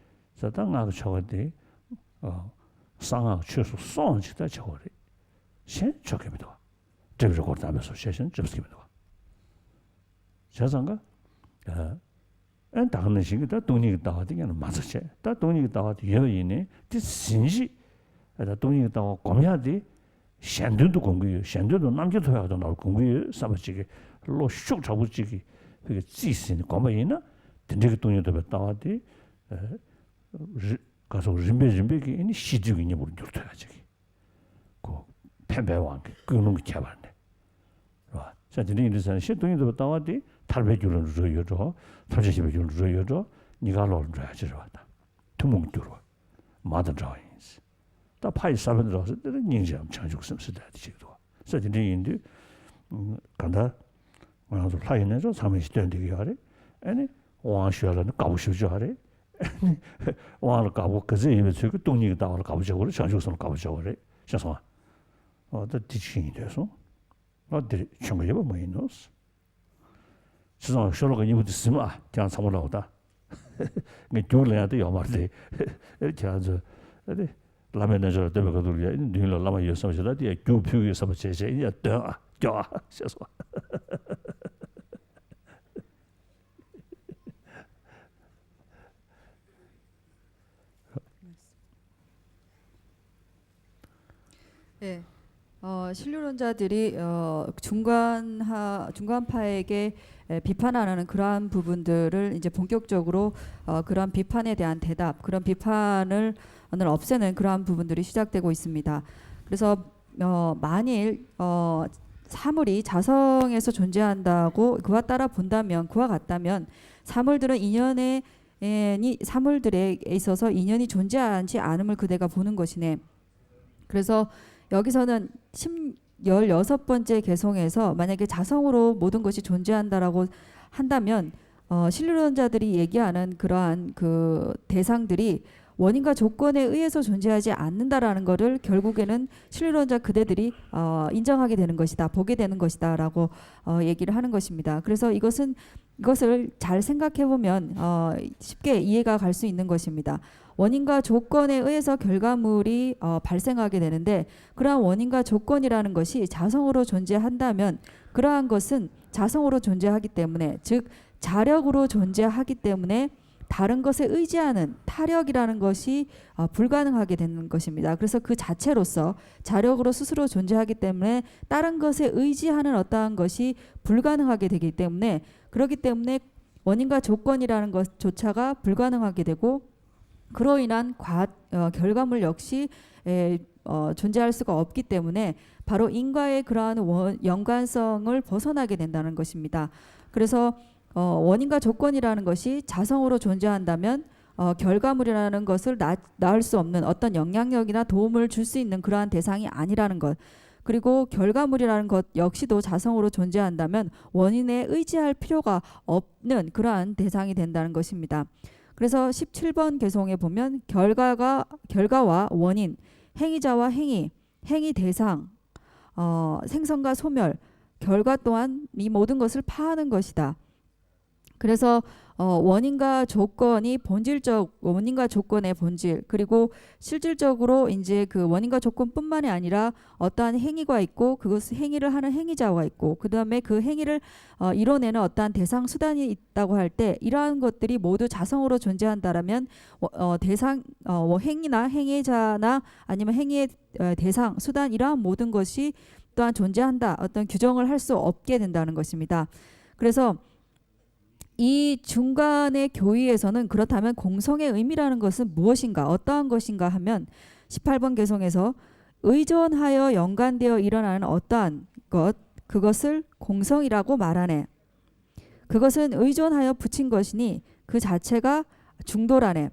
ས་ད་སྔགས་ཀྱི་ཆོ་ག་དེ་གསང་སྔགས་ཆོས་སུ་སོང་ཅིག་ད་ཆོ་ག་རེད། གཞན་ཆོ་ག་མི་འདུག་ག་སྒྲིབ་རེ་སྐོར་དམ་པའི་སོགས་བཤད་བཞིན་སྒྲིབ་ཀྱི་མི་འདུག་ག་བྱས་ཙང་ཀ་ཨ་ད་ག་ནང་བཞིན་གྱི་ད་སྟོང་ཉིད་ཀྱི་ལྟ་བ་དེ་ཡང་ན་མ་རྩ་བྱས། ད་སྟོང་ཉིད་ཀྱི་ལྟ་བ་དེ་ཡོད་པ་ཡིན་ནའི་དེ་ཟིན་བྱེད། ད་སྟོང་ཉིད་ཀྱི་ལྟ་བ་སྒོམ་ཡག་དེ་གཞན་དོན་དུ་སྒོམ་གྱི་ཡོད། གཞན་དོན་དུ་རྣམ་མཁྱེན་ཐོབ་ཡག་དོན་དུ་སྒོམ་གྱི་ཡོད་བསམ་པ་ཅིག་གི་བློ་ཤུགས་དྲག་པོ་ཅིག་གིས་ཕ་གི་རྩིས་ཟིན་ནས་སྒོམ་པ་ཡིན་ན། དེ་འདྲའི་གི་སྟོང་ཉིད་རྟོགས་པའི་ལྟ་བ་དེ་རི་ག་སོགས་རིམ་པས་རིམ་པས་ཀྱིས་ཨ་ནི་ཤེས་སྒྲིབ་ཀྱི་གཉེན་པོར་འགྱུར་ཐུབ་ཡག་ཅིག་གི། ཁོ་ཕན་པའི་དབང་གིས་ཀུན་སློང་གི་ཁྱད་པར་ནས། རེད་བ། ས་དེ་འདྲ་ཡིན་དུས་ཙང་ནས་ཤེས་སྟོང་ཉིད་རྟོགས་པའི་ལྟ་བ་དེ་ཐར་པའི་རྒྱུ་ལ་འགྲོ་ཡོད་འགྲོ། ཐམས་ཅད་མཁྱེན་པའི་རྒྱུ་ལ་འགྲོ་ཡོད་འགྲོ། གཉིས་ཀ་ལོག་ལ་འགྲོ་ཡག་ཅིག་རེད་བ། ད་ཐུན་མོང་གི་རྒྱུ་རེད་བ། མ་དང་འདྲ་བ་ཡིན། ད་ཕ་ཡི་ས་བོན་འདྲ་བ་ཟེར་དེ་ལ་སྙིང་རྗེའམ་བྱང་ཆུབ་སེམས་ཟེར་ད་དེ་ཅིག་འདུག་བ། ས་དེ་འདྲ་ཡིན་དུས། གང་ལྟར། ང་རང་ཚོ་ལྷ་ཡི་རྣལ་འབྱོར་ཚང་མས་ཤིག་སྟོན་བསྡད་ཀྱི་ཡོད་རེད། ཨ་ནི། དབང་ཞུ་ཡག་ལ་ནི་དགའ་པོ་ཞེ་པོ་ཅིག་ཡོད་རེད། ཨ་ནི། དབང་ལ་དགའ་པོ་ག་ཚད་ཡིན་པའི་ཚོད་ཀྱིས་སྟོང་ཉིད་ཀྱི་ལྟ་བ་ལ་དགའ་པོ་བྱེད་དགོས་རེད། བྱང་ཆུབ་སེམས་ལ་དགའ་པོ་བྱེད་དགོས་རེད། ཤེས་སོང་ཨ། འོ་ད་དེ་ཅིག་ཡིན་འདོད་སོང་། ཨ་འདིར་བྱུང་གི་ཡོད་པ་མ་ཡིན་ནོ། ཁྱེད་ཚོ་ཤོ་ལོ་ཀ་གཉིས་པོ་དེ་ཟིན་མ་ཨ། ཁྱེད་རང་ཚང་མ་ལབ་ད། ངས་རྒྱུགས་ལེན་ཡག་དེ་ཡོད་མ་རེད་དེ། ཨེ་ཁྱེད་རང་ཚོ། ཨ་དེ། བླ་མའི་རྣལ་འབྱོར་ལ་བསྟོད་པའི་ཁ་ཐུག་ལ་ཡ་མདུན་ལ་བླ་མ་ཡོད་བསམ་བྱས་ད་དེ་ཡ་རྒྱུགས་ཕུལ་གི་ཡོད་བསམ་བྱས་བྱས་ཡ་འདོན་ཨ་སྐྱོ་ཨ་ཤེས་སོང་། 예. 어, 신료론자들이 어, 중간하, 중간파에게 에, 비판하는 그러한 부분들을 이제 본격적으로 어, 그러한 비판에 대한 대답, 그런 비판을 오늘 없애는 그러한 부분들이 시작되고 있습니다. 그래서 어, 만일 어, 사물이 자성에서 존재한다고 그와 따라 본다면, 그와 같다면 사물들은 인연에 이 사물들에 있어서 인연이 존재하지 않음을 그대가 보는 것이네. 그래서 여기서는 십, 열여섯 번째 개성에서 만약에 자성으로 모든 것이 존재한다라고 한다면 어, 신론자들이 얘기하는 그러한 그 대상들이 원인과 조건에 의해서 존재하지 않는다라는 것을 결국에는 실리론자 그대들이 어, 인정하게 되는 것이다, 보게 되는 것이다라고 어, 얘기를 하는 것입니다. 그래서 이것은 이것을 잘 생각해 보면 어, 쉽게 이해가 갈 수 있는 것입니다. 원인과 조건에 의해서 결과물이 어, 발생하게 되는데, 그러한 원인과 조건이라는 것이 자성으로 존재한다면, 그러한 것은 자성으로 존재하기 때문에, 즉 자력으로 존재하기 때문에 다른 것에 의지하는 타력이라는 것이 어, 불가능하게 되는 것입니다. 그래서 그 자체로서 자력으로 스스로 존재하기 때문에 다른 것에 의지하는 어떠한 것이 불가능하게 되기 때문에, 그렇기 때문에 원인과 조건이라는 것조차가 불가능하게 되고, 그로 인한 과, 어, 결과물 역시 에, 어, 존재할 수가 없기 때문에 바로 인과의 그러한 원, 연관성을 벗어나게 된다는 것입니다. 그래서 어, 원인과 조건이라는 것이 자성으로 존재한다면 어, 결과물이라는 것을 나, 낳을 수 없는 어떤 영향력이나 도움을 줄 수 있는 그러한 대상이 아니라는 것, 그리고 결과물이라는 것 역시도 자성으로 존재한다면 원인에 의지할 필요가 없는 그러한 대상이 된다는 것입니다. 그래서 십칠 번 개성에 보면 결과가 결과와 원인, 행위자와 행위, 행위 대상, 어, 생성과 소멸, 결과 또한 이 모든 것을 파하는 것이다. 그래서 어, 원인과 조건이 본질적, 원인과 조건의 본질, 그리고 실질적으로 이제 그 원인과 조건뿐만이 아니라 어떠한 행위가 있고, 그것 행위를 하는 행위자가 있고, 그 다음에 그 행위를 어, 이뤄내는 어떠한 대상 수단이 있다고 할 때, 이러한 것들이 모두 자성으로 존재한다라면 어, 어, 대상 어, 뭐 행위나 행위자나 아니면 행위의 어, 대상 수단, 이러한 모든 것이 또한 존재한다, 어떤 규정을 할 수 없게 된다는 것입니다. 그래서 이 중간의 교의에서는 그렇다면 공성의 의미라는 것은 무엇인가, 어떠한 것인가 하면, 십팔 번 개성에서 의존하여 연관되어 일어나는 어떠한 것, 그것을 공성이라고 말하네. 그것은 의존하여 붙인 것이니 그 자체가 중도라네.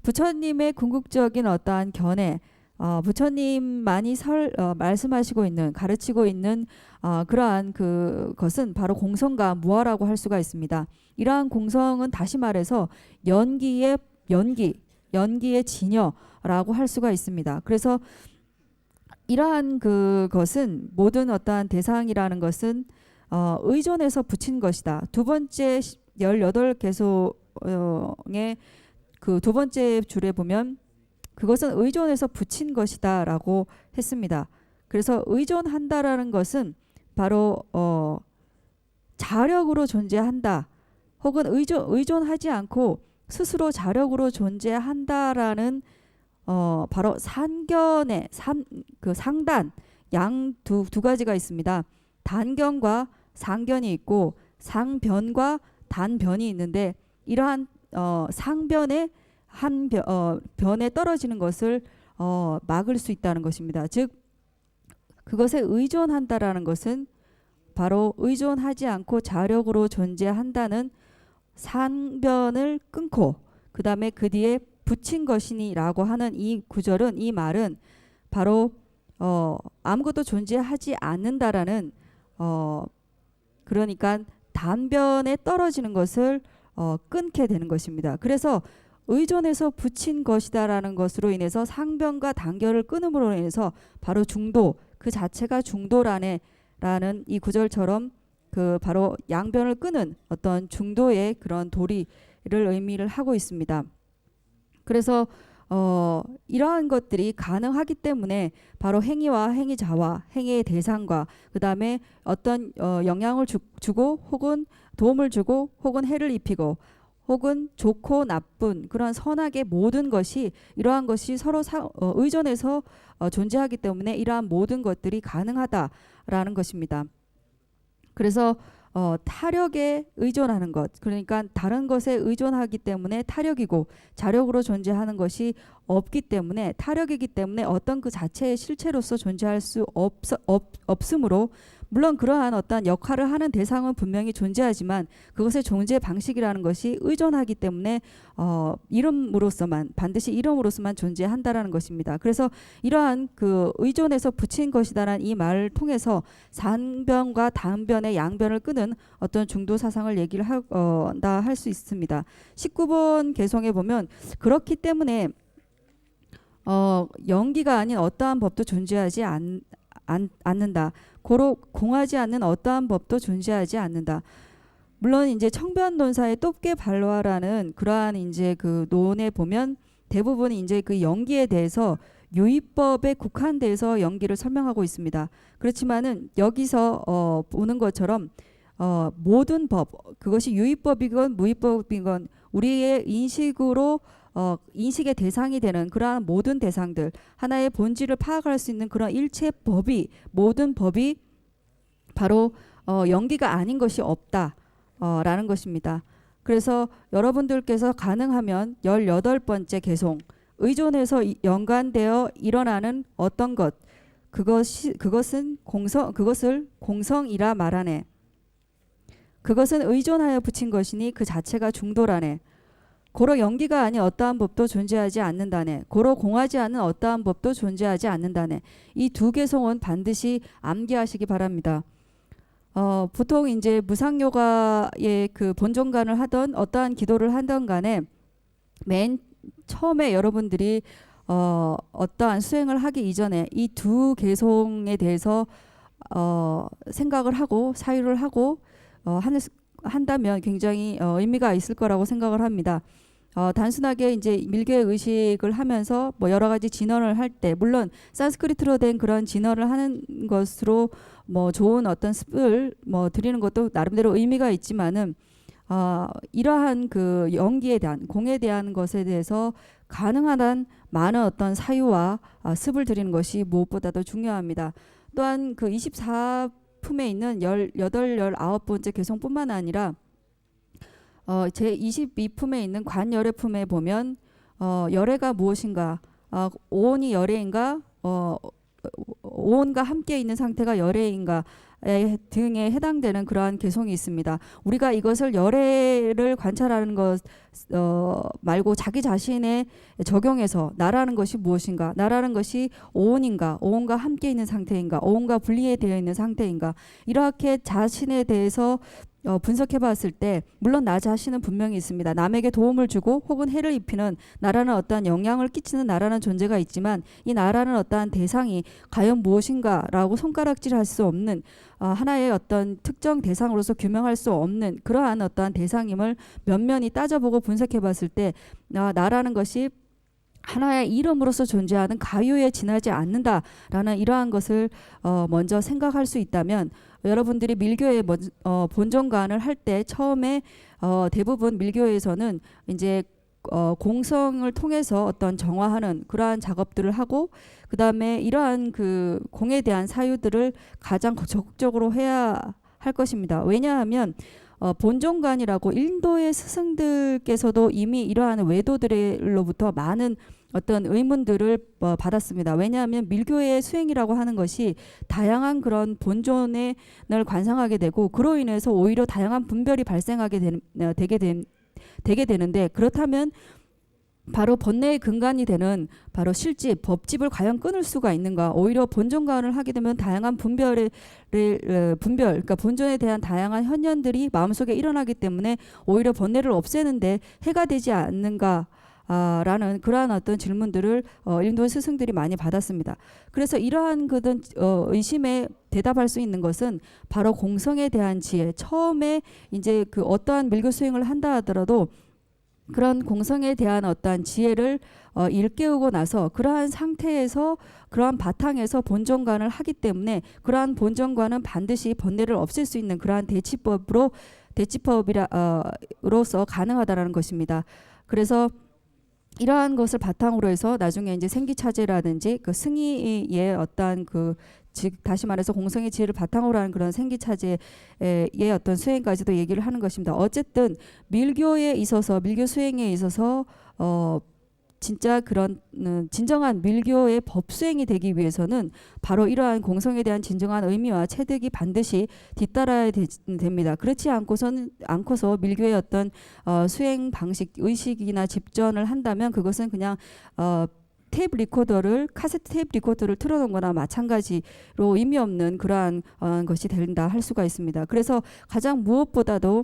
부처님의 궁극적인 어떠한 견해, 어, 부처님만이 설, 어, 말씀하시고 있는, 가르치고 있는 어, 그러한 그것은 바로 공성과 무아라고 할 수가 있습니다. 이러한 공성은 다시 말해서 연기의 연기, 연기의 진여라고 할 수가 있습니다. 그래서 이러한 그것은 모든 어떠한 대상이라는 것은 어, 의존해서 붙인 것이다. 두 번째 시- 열여덟 개소의 그 두 번째 줄에 보면 그것은 의존해서 붙인 것이다라고 했습니다. 그래서 의존한다라는 것은 바로 어, 자력으로 존재한다. 혹은 의존, 의존하지 않고 스스로 자력으로 존재한다라는 어, 바로 상견의 상, 그 상단, 양 두, 두 가지가 있습니다. 단견과 상견이 있고, 상변과 단변이 있는데, 이러한 어, 상변의 한 변, 어, 변에 떨어지는 것을 어, 막을 수 있다는 것입니다. 즉 그것에 의존한다라는 것은 바로 의존하지 않고 자력으로 존재한다는 상변을 끊고, 그 다음에 그 뒤에 붙인 것이니라고 하는 이 구절은, 이 말은 바로 어, 아무것도 존재하지 않는다라는 어, 그러니까 단변에 떨어지는 것을 어, 끊게 되는 것입니다. 그래서 의존해서 붙인 것이다라는 것으로 인해서 상변과 단견을 끊음으로 인해서 바로 중도, 그 자체가 중도라네 라는 이 구절처럼 그 바로 양변을 끄는 어떤 중도의 그런 도리를 의미를 하고 있습니다. 그래서 어, 이러한 것들이 가능하기 때문에 바로 행위와 행위자와 행위의 대상과 그 다음에 어떤 어, 영향을 주, 주고 혹은 도움을 주고 혹은 해를 입히고 혹은 좋고 나쁜 그런 선악의 모든 것이 이러한 것이 서로 사, 어, 의존해서 어, 존재하기 때문에 이러한 모든 것들이 가능하다라는 것입니다. 그래서 어, 타력에 의존하는 것, 그러니까 다른 것에 의존하기 때문에 타력이고 자력으로 존재하는 것이 없기 때문에, 타력이기 때문에 어떤 그 자체의 실체로서 존재할 수 없, 없, 없으므로 물론 그러한 어떤 역할을 하는 대상은 분명히 존재하지만 그것의 존재 방식이라는 것이 의존하기 때문에 어, 이름으로서만 반드시 이름으로서만 존재한다라는 것입니다. 그래서 이러한 그 의존해서 붙인 것이다라는 이 말을 통해서 상변과 다음변의 양변을 끄는 어떤 중도 사상을 얘기를 하, 어, 다 할 수 있습니다. 십구 번 개성에 보면 그렇기 때문에 어, 연기가 아닌 어떠한 법도 존재하지 않, 않, 않는다. 고로 공하지 않는 어떠한 법도 존재하지 않는다. 물론 이제 청변 논사의 ܛܘܦ ܓ ܒܪ ܠ ܘ ܐ ܪ는 그러한 이제 그 논에 보면 대부분 이제 그 연기에 대해서 유의법에 국한돼서 연기를 설명하고 있습니다. 그렇지만은 여기서 어, 보는 것처럼 어, 모든 법, 그것이 유의법이건 무의법이건 우리의 인식으로 어, 인식의 대상이 되는 그러한 모든 대상들, 하나의 본질을 파악할 수 있는 그런 일체 법이, 모든 법이 바로 어, 연기가 아닌 것이 없다 어, 라는 것입니다. 그래서 여러분들께서 가능하면 열여덟 번째 개송, 의존해서 이- 연관되어 일어나는 어떤 것, 그것이 그것은 공성 그것을 공성이라 말하네. 그것은 의존하여 붙인 것이니 그 자체가 중도라네. 고로 연기가 아닌 어떠한 법도 존재하지 않는다네. 고로 공하지 않은 어떠한 법도 존재하지 않는다네. 이 두 개성은 반드시 암기하시기 바랍니다. 어, 보통 이제 무상요가의 그 본종간을 하던 어떠한 기도를 하던 간에 맨 처음에 여러분들이 어, 어떠한 수행을 하기 이전에 이 두 개성에 대해서 어, 생각을 하고 사유를 하고 어, 하는 한다면 굉장히 어, 의미가 있을 거라고 생각을 합니다. 어, 단순하게 이제 밀교의 의식을 하면서 뭐 여러 가지 진언을 할 때, 물론 산스크리트로 된 그런 진언을 하는 것으로 뭐 좋은 어떤 습을 뭐 드리는 것도 나름대로 의미가 있지만은 어, 이러한 그 연기에 대한, 공에 대한 것에 대해서 가능한 한 많은 어떤 사유와 어, 습을 드리는 것이 무엇보다도 중요합니다. 또한 그 이십사 품에 있는 열여덟, 열아홉 번째 개성뿐만 아니라 어, 제 이십이 품에 있는 관열의 품에 보면 어, 열애가 무엇인가, 어, 오온이 열애인가, 어, 오온과 함께 있는 상태가 열애인가 에- 등에 해당되는 그러한 개성이 있습니다. 우리가 이것을 열애를 관찰하는 것 어, 말고 자기 자신에 적용해서 나라는 것이 무엇인가, 나라는 것이 오온인가, 오온과 함께 있는 상태인가, 오온과 분리되어 있는 상태인가, 이렇게 자신에 대해서 어, 분석해 봤을 때, 물론 나 자신은 분명히 있습니다. 남에게 도움을 주고 혹은 해를 입히는 나라는 어떠한 영향을 끼치는 나라는 존재가 있지만, 이 나라는 어떠한 대상이 과연 무엇인가라고 손가락질 할 수 없는 어, 하나의 어떤 특정 대상으로서 규명할 수 없는 그러한 어떠한 대상임을 면면히 따져보고 분석해 봤을 때, 아, 나라는 것이 하나의 이름으로서 존재하는 가유에 지나지 않는다라는 이러한 것을 어, 먼저 생각할 수 있다면, 여러분들이 밀교의 어, 본종관을 할 때 처음에 어, 대부분 밀교에서는 이제 어, 공성을 통해서 어떤 정화하는 그러한 작업들을 하고, 그 다음에 이러한 그 공에 대한 사유들을 가장 적극적으로 해야 할 것입니다. 왜냐하면 어, 본종관이라고 인도의 스승들께서도 이미 이러한 외도들로부터 많은 어떤 의문들을 어, 받았습니다. 왜냐하면 밀교의 수행이라고 하는 것이 다양한 그런 본존을 관상하게 되고, 그로 인해서 오히려 다양한 분별이 발생하게 된, 어, 되게 된, 되게 되는데, 그렇다면 바로 번뇌의 근간이 되는 바로 실집, 법집을 과연 끊을 수가 있는가? 오히려 본종관을 하게 되면 다양한 분별의 어, 분별, 그러니까 본존에 대한 다양한 현현들이 마음속에 일어나기 때문에 오히려 번뇌를 없애는데 해가 되지 않는가? 아, 라는 그러한 어떤 질문들을 어, 인도 스승들이 많이 받았습니다. 그래서 이러한 그런 어, 의심에 대답할 수 있는 것은 바로 공성에 대한 지혜. 처음에 이제 그 어떠한 밀교 수행을 한다 하더라도 그런 공성에 대한 어떠한 지혜를 어, 일깨우고 나서 그러한 상태에서, 그러한 바탕에서 본정관을 하기 때문에 그러한 본정관은 반드시 번뇌를 없앨 수 있는 그러한 대치법으로, 대치법이라 어, 로서 가능하다라는 것입니다. 그래서 이러한 것을 바탕으로 해서 나중에 이제 생기차제라든지 그 승희의 어떠한 그, 즉 다시 말해서 공성의 지혜를 바탕으로 한 그런 생기차제의 어떤 수행까지도 얘기를 하는 것입니다. 어쨌든 밀교에 있어서, 밀교 수행에 있어서 어, 진짜 그런 음, 진정한 밀교의 법 수행이 되기 위해서는 바로 이러한 공성에 대한 진정한 의미와 체득이 반드시 뒤따라야 되, 됩니다. 그렇지 않고서는 않고서 밀교의 어떤 어, 수행 방식, 의식이나 집전을 한다면 그것은 그냥 어, 테이프 리코더를 카세트 테이프 리코더를 틀어놓은 거나 마찬가지로 의미 없는 그러한 어, 것이 된다 할 수가 있습니다. 그래서 가장 무엇보다도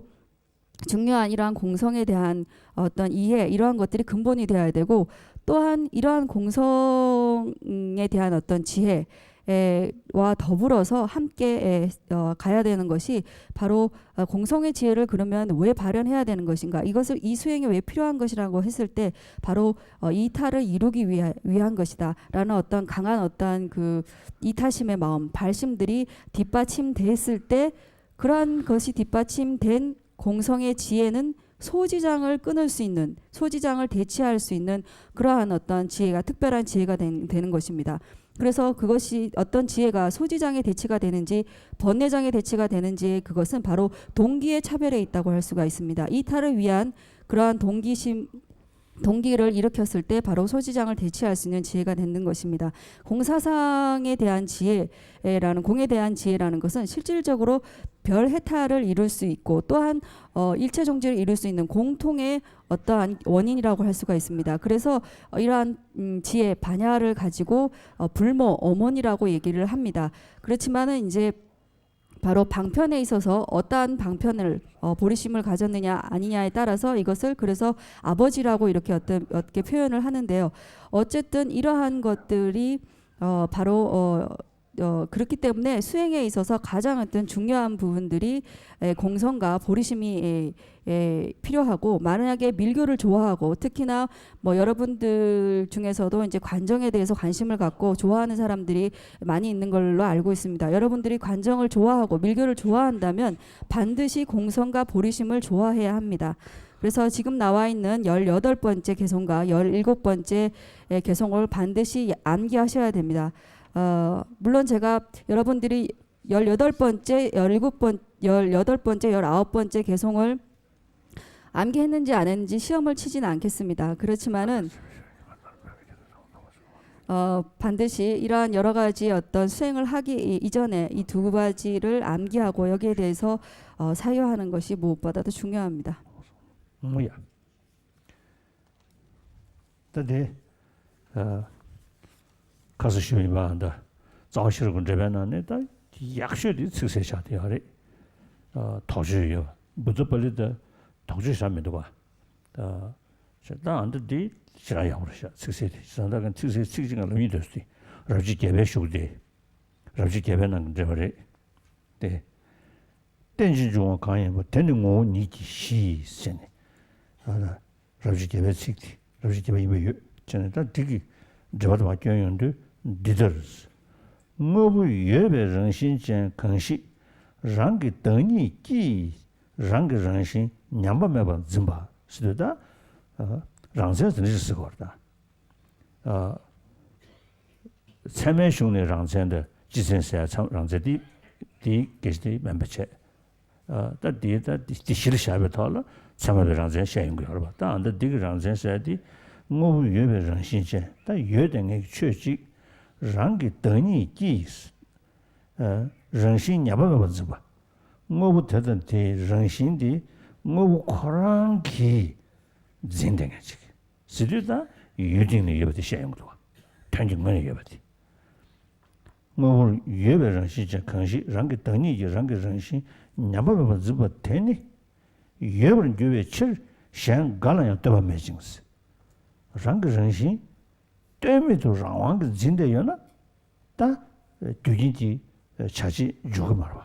중요한 이러한 공성에 대한 어떤 이해, 이러한 것들이 근본이 되어야 되고, 또한 이러한 공성에 대한 어떤 지혜, 와 더불어서 함께 어, 가야 되는 것이 바로 어, 공성의 지혜를 그러면 왜 발현해야 되는 것인가? 이것을 이 수행이 왜 필요한 것이라고 했을 때 바로 어, 이타를 이루기 위한, 위한 것이다라는 어떤 강한 어떤 그 이타심의 마음, 발심들이 뒷받침됐을 때 그러한 것이 뒷받침된 공성의 지혜는 소지장을 끊을 수 있는, 소지장을 대체할 수 있는 그러한 어떤 지혜가, 특별한 지혜가 된, 되는 것입니다. 그래서 그것이 어떤 지혜가 소지장의 대체가 되는지, 번뇌장의 대체가 되는지, 그것은 바로 동기의 차별에 있다고 할 수가 있습니다. 이타를 위한 그러한 동기심, 동기를 일으켰을 때 바로 소지장을 대체할 수 있는 지혜가 되는 것입니다. 공사상에 대한 지혜라는, 공에 대한 지혜라는 것은 실질적으로 별 해탈을 이룰 수 있고, 또한 어, 일체 정지를 이룰 수 있는 공통의 어떠한 원인이라고 할 수가 있습니다. 그래서 어, 이러한 음, 지혜, 반야를 가지고 어, 불모, 어머니라고 얘기를 합니다. 그렇지만은 이제 바로 방편에 있어서 어떠한 방편을 어, 보리심을 가졌느냐 아니냐에 따라서 이것을 그래서 아버지라고 이렇게 어떤, 어떻게 표현을 하는데요. 어쨌든 이러한 것들이 어, 바로 어, 어, 그렇기 때문에 수행에 있어서 가장 어떤 중요한 부분들이 에, 공성과 보리심이 에, 에, 필요하고, 만약에 밀교를 좋아하고, 특히나 뭐 여러분들 중에서도 이제 관정에 대해서 관심을 갖고 좋아하는 사람들이 많이 있는 걸로 알고 있습니다. 여러분들이 관정을 좋아하고 밀교를 좋아한다면 반드시 공성과 보리심을 좋아해야 합니다. 그래서 지금 나와 있는 열여덟 번째 개성과 열일곱 번째 개성을 반드시 암기하셔야 됩니다. 어, 물론 제가 여러분들이 열여덟 번째, 열일곱 번, 열여덟 번째, 열아홉 번째 개성을 암기했는지 안 했는지 시험을 치진 않겠습니다. 그렇지만은 어, 반드시 이러한 여러 가지 어떤 수행을 하기 이- 이전에 이 두 가지를 암기하고 여기에 대해서 어, 사유하는 것이 무엇보다도 중요합니다. ངོ་ཡ། ད་དེ། ཨ། ཁ་སང་ཞུས་ཡིན་པ་འདི། རྩ་བ་ཤེས་རབ་ཀྱི་འགྲེལ་པའི་ནང་ནས་ད་ཡག་ཤོས་དེ་ཚིག་གསལ་ཆགས་དེ་ཡོད་རེད། ཨ། དོགས་གཅོད་ཡོད། བུདྡྷ་པཱ་ལི་ད་དོགས་གཅོད་བཞག་མི་འདུག་པ། ད་ད་ཨ་འདི་འདི་ཞེ་དྲག་ཡག་པོ་རེད་ཤག་ཚིག་གསལ་དེ་བྱས་ཙང་ད་ག་ཚིག་གསལ་ཚིག་གཅིག་ང་ལབ་སྙིང་འདོད་སོང་དེ། རབ་བྱེད་བརྒྱད་པའི་གཞུག་དེ། རབ་བྱེད་བརྒྱད་པའི་ནང་གི་འགྲེལ་པ་རེད། དེ། རྟེན་ཅིང་འབྱུང་བ་གང་ཡིན་པ། དེ་ནི་ངོ་བོ་ཉིད་ཀྱིས་ཞི་ཟེར་ནས། ཨ་ལ། རབ་བྱེད་བརྒྱད་པའི་ཚིག་དེ་རབ་བྱེད་བརྒྱད་པ་ཡིན་པ་ཡོད་ཅེ་ནས་ད་འགྲིག་གི། འགྲེལ་པ་དེ་མ་སྐྱོན་ཡོང་དུས་འདི་ལྟར། དངོས་པོ་ཡོད་པའི་རང་བཞིན་ཅན་གང་ཞིག་རང་གི་བདག་ཉིད་ཀྱིས་རང་གི་རང་བཞིན་ཉམས་པ་མེད་པར་འཛིན་པ་ཟེར་དུས་ད། རང་མཚན་ཟེར་ནི་ཞིག་ཟེར་གོ་ར་ད། ཚད་མའི་གཞུང་ནས་རང་མཚན་དང་སྤྱི་མཚན་ཟེར་ཡ་ཚང་རང་མཚན་དེ་དེའི་སྐད་ཆ་དེ་མིན་པ་བྱས། ད་དེ་ད་དེ་གཞི་ལ་བཞག་པའི་ཐོག་ལ་ཚད་མ་པའི་རང་མཚན་བཤད་ཡོང་གི་ཡོད་རེད་པ། ད་ཨ་ད་འདི་གི་རང་མཚན་ཟེར་ཡ་དེ་དངོས་པོ་ཡོད་པའི་རང་བཞིན་ཅན་ད་ཡོད་དེ་ངེས་ཀྱི་ཆོས་གཅིག་རང་གི་བདག་ཉིད་ཀྱིས་རང་བཞིན་ཉམས་པ་མེད་པར་འཛིན་པ། དངོས་པོ་དེ་དང་དེའི་རང་བཞིན་དེ་དངོས་པོ་ཁོ་རང་གིས་འཛིན་དེ་ངེས་གཅིག་ཟེར་དུས་ད་ཡུལ་སྟེང་ནས་ཡོད་པ་དེ་བཤད་ཡོང་གི་འདུག་བ། དོན་གྱི་ངོས་ནས་ཡོད་པ་དེ། དངོས་པོར་ཡོད་པའི་རང་བཞིན་ཅན་གང་ཞིག་རང་གི་བདག་ཉིད་ཀྱིས་རང་གི་རང་བཞིན་ཉམས་པ་མེད་པར་འཛིན་པ་དེ་ནི། ཡོད་པར་འགྱུར་བའི་ཕྱིར་གཞན་འགའ་ལ་ཡང་ལྟོས་པ་མེད་ཅིང་། རང་གི་རང་བཞིན་ལྟོས་མེད་དུ་རང་དབང་གིས་འཛིན་བསྡད་ཡོད་ན། ད་རྒྱུ་རྐྱེན་གྱི་བྱ་བྱེད་འཇུག་གི་མ་རེད་པ།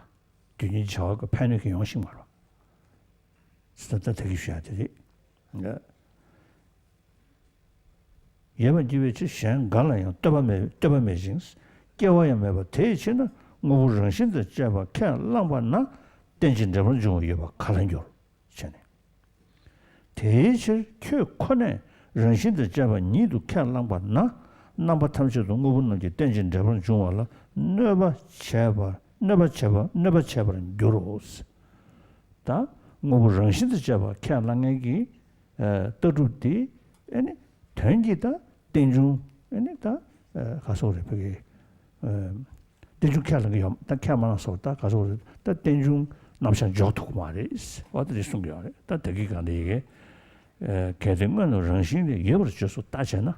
རྒྱུ་རྐྱེན་གྱི་བྱ་བ་གི་ཕན་གནོད་ཀྱི་ཡོང་ཞིག་མ་རེད་པ། ད་ད་ད་གི་ཞུ་ཡ་དེ་རེད། ཡོད་པར་འགྱུར་བའི་ཕྱིར་གཞན་འགའ་ལ་ཡང་ལྟོས་པ་མེད་ལྟོས་པ་མེད་ཅིང་། སྐྱེ་བ་ཡང་མེད་པ་དེའི་ཕྱིར་ན་དངོས་པོ་རང་བཞིན་དང་བཅས་པ་ཁས་བླངས་པ་ན་རྟེན་ཅིང་འབྲེལ་པར་འབྱུང་བ་ཡོད་པ་ག་ལ་འགྱུར་བྱས་ནས། དེའི་ཕྱིར་ཁྱོད་ཁོ་ནས་རང་བཞིན་དང་བཅས་པ་ཉིད་དུ་ཁས་བླངས་པ་ན་རྣམ་པ་ཐམས་ཅད་དུ་དངོས་པོ་རྣམས་ཀྱི་རྟེན་ཅིང་འབྲེལ་པར་འབྱུང་བ་ལ་གནོད་པ་བྱས་པ་གནོད་པ་བྱས་པ་གནོད་པ་བྱས་པར་འགྱུར་རོ། ད་དངོས་པོ་རང་བཞིན་དང་བཅས་པ་ཁས་བླངས་མཁན་གྱི་ལྟ་གྲུབ་དེ་ཨེ་ནི་ དོན་གྱིས་ད་རྟེན་འབྱུང་ཨ་ནི་ད་ག་སོགས་རེད་ཕ་གི། རྟེན་འབྱུང་ཁས་བླངས་ཀྱི་ཡོད་ད་ཁས་མ་བླངས་སོགས་ད་ག་སོགས་རེད་ད་རྟེན་འབྱུང་རྣམ་གཞག་འཇོག་ཐུབ་ཀྱི་མ་རེད་བ། ད་དེ་གསུང་གི་ཡོད་རེད། ད་ད་གི་གང་དེ་ཡི་གེ་གལ་ཏེ་དངོས་རྣམས་རང་བཞིན་ལས་ཡོད་པར་བརྗོད་སོ་ད་བྱས་ན།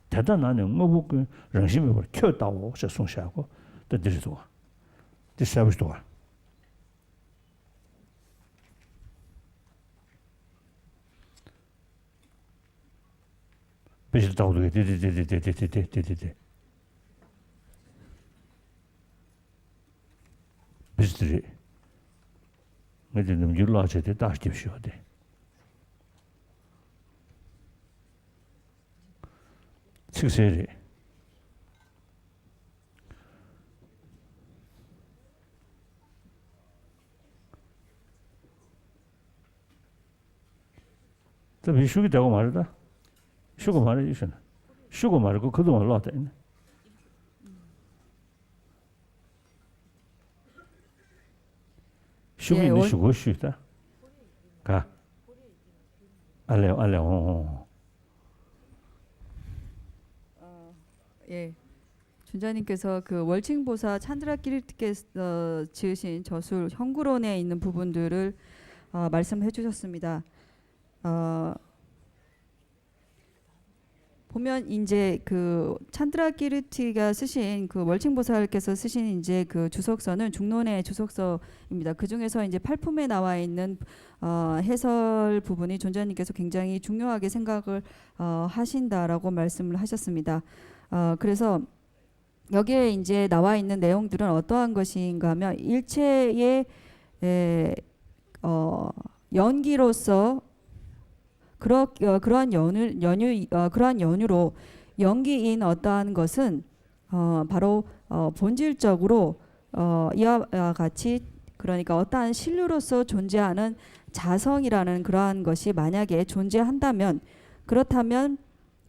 དེ་ལྟ་ན་ནི་དངོས་པོ་ཀུན་རང་བཞིན་མེད་པར་ཁྱོད་ལྟའོ་ཞེས་གསུངས་བཞག་གོ། ད་འདི་རེད་འདུག་བ། འདི་གསལ་པོ་ཞིག་འདུག་བ། དཔེ་ཞིག་ལྟ་བུ་འདུག་གས་དེ་དེ་དེ་དེ་དཔེ་ཞིག་རེད། ངས་དེ་ནམ་རྒྱུན་ཀློག་བྱས་དེ་རྟགས་རྒྱབ་ཞུ་བ་དེ། ཚིག་གསལ་རེད། ད་བི་ཤུ་གི་བདེ་བ་མ་རེད་ད། ཤུ་གུ་མ་རེད་ཡོད་ཤོད་ན། ཤུ་གུ་མ་རེད་ཁོ་ཁ་ཐུག་མ་ལོག་ད་ཡིན། ཤུ་གུ་ཡིན་ན་ཤུ་གུ་ཤུ་ད། ག་ཨ་ལེ་ཨ་ལེ་ཧོ་ཧོ་ཧོ། 어, 예. 춘자님께서 그 월칭보사 찬드라기르트께서 지으신 저술 형구론에 있는 부분들을 어, 말씀해 주셨습니다. 어, 보면 이제 그 찬드라기르트가 쓰신 그 월칭보살께서 쓰신 이제 그 주석서는 중론의 주석서입니다. 그 중에서 이제 팔품에 나와 있는 어, 해설 부분이 춘자님께서 굉장히 중요하게 생각을 어, 하신다라고 말씀을 하셨습니다. 어, 그래서 여기에 이제 나와 있는 내용들은 어떠한 것인가 하면 일체의 에, 어, 연기로서 그러, 어, 그러한 연유, 연유 어, 그러한 연유로 연기인 어떠한 것은 어, 바로 어, 본질적으로 어, 이와 같이 그러니까 어떠한 실류로서 존재하는 자성이라는 그러한 것이 만약에 존재한다면 그렇다면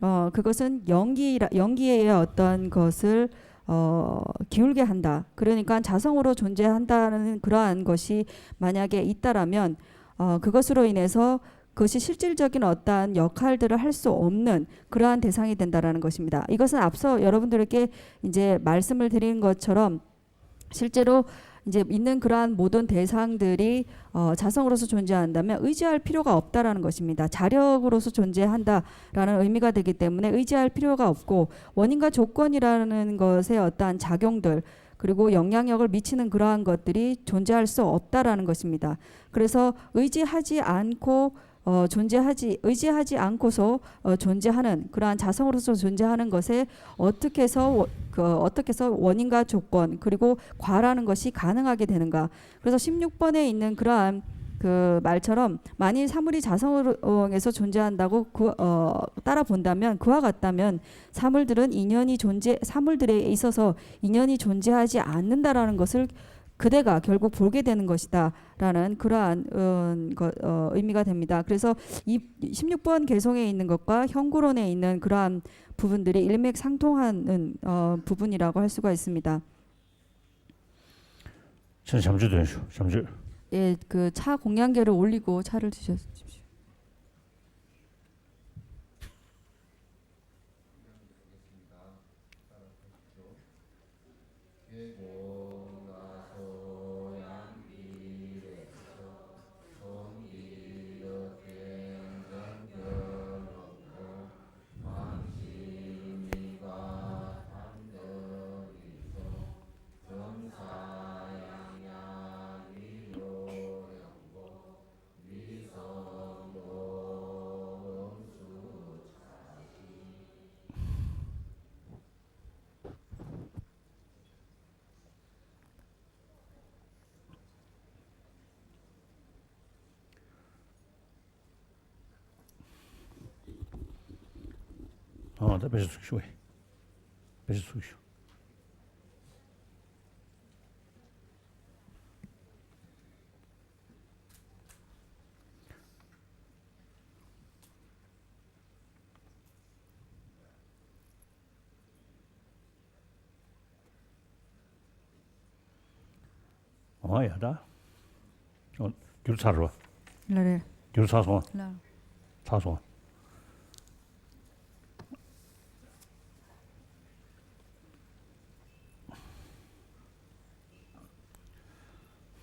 어, 그것은 연기라, 연기의 어떤 것을 어, 기울게 한다. 그러니까 자성으로 존재한다는 그러한 것이 만약에 있다라면 어, 그것으로 인해서 그것이 실질적인 어떠한 역할들을 할 수 없는 그러한 대상이 된다라는 것입니다. 이것은 앞서 여러분들에게 이제 말씀을 드린 것처럼 실제로 이제 있는 그러한 모든 대상들이 어, 자성으로서 존재한다면 의지할 필요가 없다라는 것입니다. 자력으로서 존재한다라는 의미가 되기 때문에 의지할 필요가 없고 원인과 조건이라는 것의 어떠한 작용들 그리고 영향력을 미치는 그러한 것들이 존재할 수 없다라는 것입니다. 그래서 의지하지 않고 어, 존재하지 의지하지 않고서 어, 존재하는 그러한 자성으로서 존재하는 것에 어떻게 해서 워- 그 어떻게 해서 원인과 조건 그리고 과라는 것이 가능하게 되는가? 그래서 십육 번에 있는 그러한 그 말처럼 만일 사물이 자성에서 존재한다고 그, 어, 따라 본다면 그와 같다면 사물들은 인연이 존재 사물들에 있어서 인연이 존재하지 않는다라는 것을 그대가 결국 보게 되는 것이다라는 그러한 음, 거, 어, 의미가 됩니다. 그래서 이 십육 번 개성에 있는 것과 형구론에 있는 그러한 부분들이 일맥상통하는 어, 부분이라고 할 수가 있습니다. 자, 잠시 되십시오. 잠시. 예, 그 차 공양계를 올리고 차를 드셔주십시오. ཨ་ད་དཔེ་ཆ་ཚུགས་ཤོག་ཨེ། དཔེ་ཆ་ཚུགས་ཤོག་ཨོ་ཡ་ད། ཨོ། འགྱུར་ཚར་རོ། ལ་རེད། འགྱུར་ཚར་སོང་། ལ། ཚར་སོང་།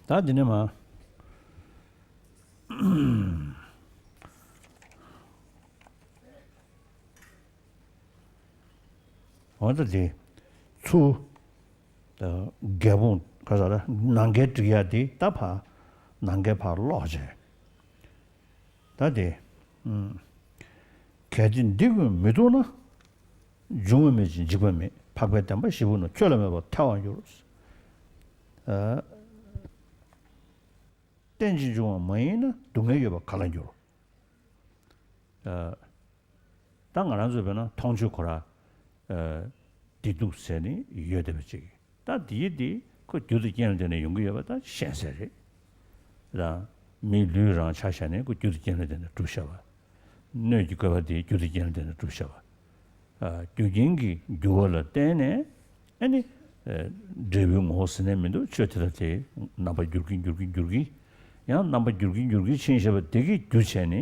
ད་འདི་ནས་མ། འོ་ད་དེ་ཚུར་ད་རྒྱལ་འབངས་ག་ས་ར་ནང་འགལ་སྒྲིག་ཡ་དེ་ད་ཕར་ནང་འགལ་ཕར་ལོག་བྱས། ད་དེ་ཨུམ། གལ་ཏེ་འདི་ཀུན་མི་རྟོགས་ན། འབྱུང་བ་མེད་ཅིང་འཇིག་པ་མེད། འཕགས་པའི་བདེན་པ་བཞི་པོ་རྣམས། ཁྱོད་ལ་མེད་པར་ཐལ་བར་འགྱུར། ཨ། རྟེན་ཅིང་འབྱུང་བ་མ་ཡིན་ན། སྡུག་བསྔལ་ཡོད་པར་ག་ལ་འགྱུར། ཨ། ད་ང་རང་ཚོ་བས་ན་མཐོང་ཆོས་ཁོ་ར། ཨ། བདེ་སྡུག་ཟེར་ནས་ཡོད་བསྡད་པ་ཅིག་ད་འདིའི་འདི་ཁོ་རྒྱུ་དང་རྐྱེན་ལ་བརྟེན་ནས་ཡོང་གི་ཡོད་པ་ད་ཤེས་གསལ་རེད། རང་མིའི་ལུས་རང་ཆ་བཞག་ནས་ཁོ་རྒྱུ་དང་རྐྱེན་ལ་བརྟེན་ནས་གྲུབ་བཞག་པ། སྣོད་ཀྱི་བཀོད་པ་དེ་རྒྱུ་དང་རྐྱེན་ལ་བརྟེན་ནས་གྲུབ་བཞག་པ། ཨ། རྒྱུ་རྐྱེན་གྱི་འགྱུར་བ་ལ་བརྟེན་ནས་ཨ་ནི། ཨ། འབྲས་བུའི་ངོ་བོ་ཟེར་ནས་མི་འདུག་ཆོས་དེ་དག་དེ་རྣམ་པར་འགྱུར་གྱིན་འགྱུར་གྱིན་འགྱུར་གྱིན། ཡང་རྣམ་པར་འགྱུར་གྱིན་འགྱུར་གྱིན་ཕྱིན་བཞག་པ་དེ་གིས་རྒྱུ་བྱས་ནས་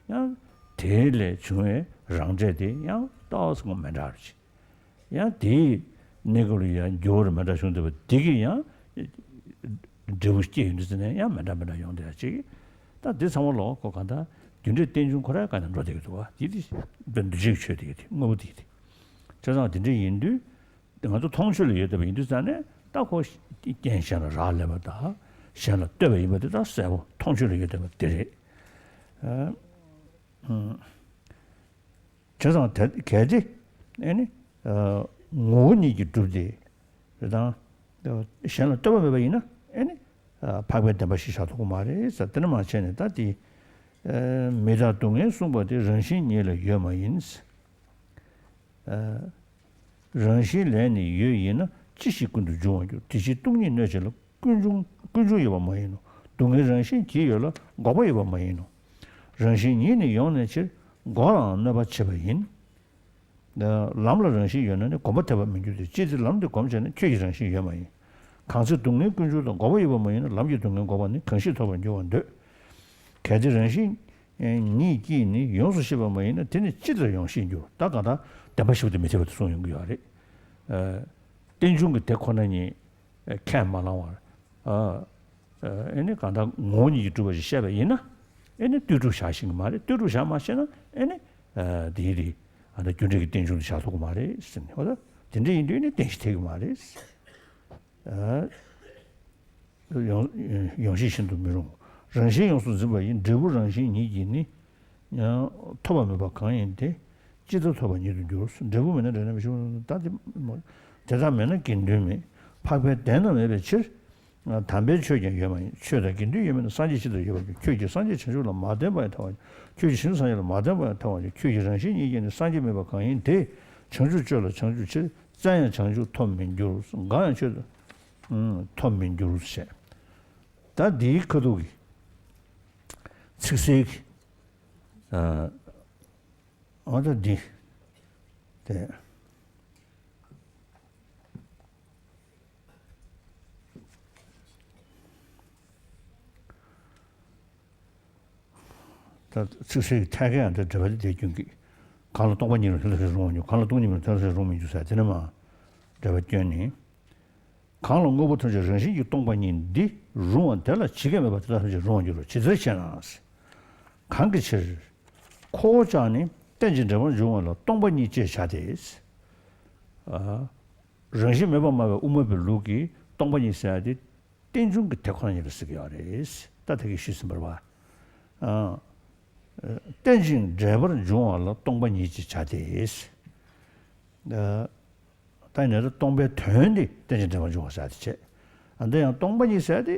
ཡང་དེ་ལས་བྱུང་བའི་རང་འབྲས་དེ་ཡང་ཏོག་ཙམ་མི་འདྲ་བ་ཅིག་ཡང་དེའི་གནས་སྐབས་ལ་ཡང་འགྱུར་བ་མི་འདྲ་བྱུང་བསྡད་པ་དེ་གིས་ཡང་འབྲས་བུ་སྐྱེ་ཡོང་དུས་ཙམ་ནས་ཡང་མི་འདྲ་མི་འདྲ་ཡོང་བསྡད་ཡ་ཅིག་ད་འདི་ཚང་མ་ལོག་ཁོ་གང་ལྟར་རྒྱུ་འབྲས་རྟེན་འབྱུང་ཁོ་རའི་སྒང་ནས་འགྲོ་བསྡད་ཀྱི་འདུག་བ། དེ་དེ་འདུ་བྱེད་ཀྱི་ཆོས་དེ་གི་དེ་དངོས་པོ་དེ་གི་དེ། བྱས་ཙང་དེ་འདྲ་ཡིན་དུས་ང་ཚོ་མཐོང་ཆོས་ལ་ཡོད་བསྡད་པ་ཡིན་དུས་ཙང་ནས་ད་ཁོ་རྐྱེན་གཞན་ལ་རག་ལས་པ་དང་གཞན་ལ་ལྟོས་པ་ཡིན་པ་དེ་ད་གསལ་པོ་མཐོང་ཆོས་ལ་ཡོད་བསྡད་པ་དེ་རེད། ཨ། ཨུམ། བྱས་ཙང་དེ་གལ་ཏེ་ཨེ་ནི། ཨ། ངོ་བོ་ཉིད་ཀྱིས་གྲུབ་སྟེ། རེད་དང་། གཞན་ལ་ལྟོས་པ་མེད་པ་ཡིན་ན་ཨེ་ནི། ཨ། འཕགས་པའི་བདེན་པ་ཞིག་བཞག་ཐུབ་ཀྱི་མ་རེད་ཟེར། དེ་ནི་མ་བྱས་ནས་ད་དེ། ཨ། མི་རྟག་སྡུག་བསྔལ་གསུངས་པ་དེ་རང་བཞིན་ཉིད་ལ་ཡོད་མ་ཡིན། ཨ། རང་བཞིན་ལས་ནི་ཡོད་ཡིན་ན། ཅི་ཞིག་ཀུན་ཏུ་འབྱུང་བར་འགྱུར། དེ་ཕྱིར་སྟོང་ཉིད་གནོད་བྱེད་ལ། ཀུན་འབྱུང་ཀུན་འབྱུང་ཡོད་པ་མ་ཡིན་ནོ། སྡུག་བསྔལ་རང་བཞིན་གྱིས་ཡོད་ལ། འགོག་པ་ཡོད་པ་མ་ཡིན་ནོ། རང་བཞིན་ཉིད་ནི་ཡོང་ནས་ཕྱིར། འགོག་ལའང་གནོད་པ་བྱེད་པ་ཡིན། ལམ་ལ་རང་བཞིན་ཡོད་ན་ནི། གོམས་པ་དེ་བར་མི་འགྱུར་ཏེ། ཅི་སྟེ་ལམ་དེ་གོམས་བྱས་ན། ཁྱོད་ཀྱི་རང་བཞིན་ཡོད་མ་ཡིན། གང་ཚེ་སྡུག་བསྔལ་ཀུན་འབྱུང་དང་། འགོག་པ་ཡོད་པ་མ་ཡིན་ན། ལམ་གྱི་སྡུག་བསྔལ་འགོག་པ་ནི། གང་ཞིག་ཐོབ་པར་འགྱུར་བར་འདོད། གལ་ཏེ་རང་བཞིན་ཉིད་ཀྱིས་ནི་ཡོངས་སུ་ཤེས་པ་མ་ཡིན་ན། དེ་ནི་ཅི་ལྟར་ཡོངས་ཤེས་འགྱུར། ད་གང་ལྟར་བདེན་པ་བཞི་པོ་དེ་མི་འཐད་པ་དེ་གསུངས་ཡོང་གི་ཡོད་རེད། ཨ། རྟེན་འབྱུང་གི་དེ་ཁོ་ན་ཉིད་ཁས་མ་བླངས་པར། ཨ། ཨ་ནི་གང་ལྟར་ངོ་བོ་ཉིད་ཀྱིས་གྲུབ་པ་ཞིག་བཤད་པ་ཡིན་ན། ཨ་ནི་ལྟོས་གྲུབ་བཞག་ཤེས་ཀྱི་མ་རེད། ལྟོས་གྲུབ་བཞག་མ་ཤེས་ན་ཨ་ནི། ཨ། དེའི་རིགས་ཨ་ད་རྒྱུ་འབྲས་ཀྱི་རྟེན་འབྱུང་དུ་བཞག་ཐུབ་ཀྱི་མ་རེད་ཟེར་ནས། འོ་ད་དེ་འདྲ་ཡིན་དུས་ནི་རྟེན་གཞི་འཐད་ཀྱི་མ་རེད། ཨ། ཡོང་ཡོངས་ཤེས་ཤིན་ཏུ་མི་རུང་། རང་བཞིན་ཡོངས་སུ་འཛིན་པ་ཡིས། འབྲས་བུ་རང་བཞིན་ཉིད་ཀྱིས་ནི། ཡང་ཐོབ་པ་མེད་པ་གང་ཡིན་ཏེ། ཅི་ལྟར་ཐོབ་པ་ཉིད་དུ་འགྱུར། འབྲས་བུ་མེད་ན་འབྲས་རྣམས་ཞི་བ། ད་དེ་དེ་དག་མེད་ན་དགེ་འདུན་མེད། འཕགས་པའི་བདེན་རྣམས་མེད་པའི་ཕྱིར། དམ་པའི་ཆོས་ཀྱང་ཡོད་མ་ཡིན། ཆོས་དང་དགེ་འདུན་ཡོད་མིན་ན། སངས་རྒྱས་ཇི་ལྟར་ཡོད་པར་འགྱུར། ཁྱོད་ཀྱིས་སངས་རྒྱས་བྱང་ཆུབ་ལ་མ་བརྟེན་པ་ཡང་ཐལ་བར་འགྱུར། ཁྱོད་ཀྱིས་བྱང་ཆུབ་སངས་རྒྱས་ལ་མ་བརྟེན་པ་ཡང་ཐལ་བར་འགྱུར། ཁྱོད་ཀྱི་རང་བཞིན་ཉིད་ཀྱིས་ནི། སངས་རྒྱས་མེད་པ་གང་ཡིན་ཏེ། བྱང་ཆུབ་སྤྱོད་ལ་བྱང་ཆུབ་ཕྱིར། བཙལ་ཡང་བྱང་ཆུབ་ཐོབ་མི་འགྱུར། འགག་ཡང་ཆོས་ཐོབ་མི་འགྱུར་ཞེས། ད་འདིའི་ཁ་ཐུག་གི་ཚིག་གསལ་གྱི། ཨ། འོ་ད་འདི། དེ། ད་ཚིག་གསལ་གྱི་ཐད་ཀའང་དེ་འགྲེལ་པ་དེ་དེ་སྐྱོན་གྱི། གང་ལ་སྟོང་པ་ཉིད་རུང་དེ་ལ་ཟེར་རུང་བར་འགྱུར། གང་ལ་སྟོང་ཉིད་མིན་རུང་དེ་ལ་ཟེར་རུང་མི་འགྱུར་ཟེར་དེ་ནི་མ། འགྲེལ་པ་སྐྱོན་ནི། གང་ལ་དངོས་པོ་ཐམས་ཅད་རང་བཞིན་གྱིས་སྟོང་པ་ཉིད་འདི་རུང་བ་དེ་ལ་ཇི་སྐད་སྨྲས་པ་དེ་དག་ཐམས་ཅད་རུང་བར་འགྱུར་རོ། ཇི་ལྟར་ཞེ་ན། གང་གི་ཕྱིར། ཁོ་བོ་ཀྱང་ནི་རྟེན་ཅིང་འབྲེལ་པར་འབྱུང་བ་ལ་སྟོང་པ་ཉིད་ཅེས་བྱ་སྟེ། ཨ། རང་བཞིན་མེད་པར་སྨྲ་བའི་དབུ་མ་པའི་ལུགས་ཀྱི་སྟོང་པ་ཉིད་ཟེར་ཡ་དེ་རྟེན་འབྱུང་གི་དེ་ཁོ་ན་ཉིད་ལ་ཟེར་གྱི་ཡོད་རེད། ད་དེ་གི་ཞུས་ཟིན་པ་རེད་པ། ཨ། རྟེན་ཅིང་འབྲེལ་པར་འབྱུང་བ་ལ་སྟོང་པ་ཉིད་ཅེས་བྱ་སྟེ། ཨ། ད་ཡིན་ན་ད་སྟོང་པའི་དོན་དེ་རྟེན་ཅིང་འབྲེལ་པར་འབྱུང་བ་ཟེར་དེ་བྱས། ཨ། འདི་ཡང་སྟོང་པ་ཉིད་ཟེར་དེ།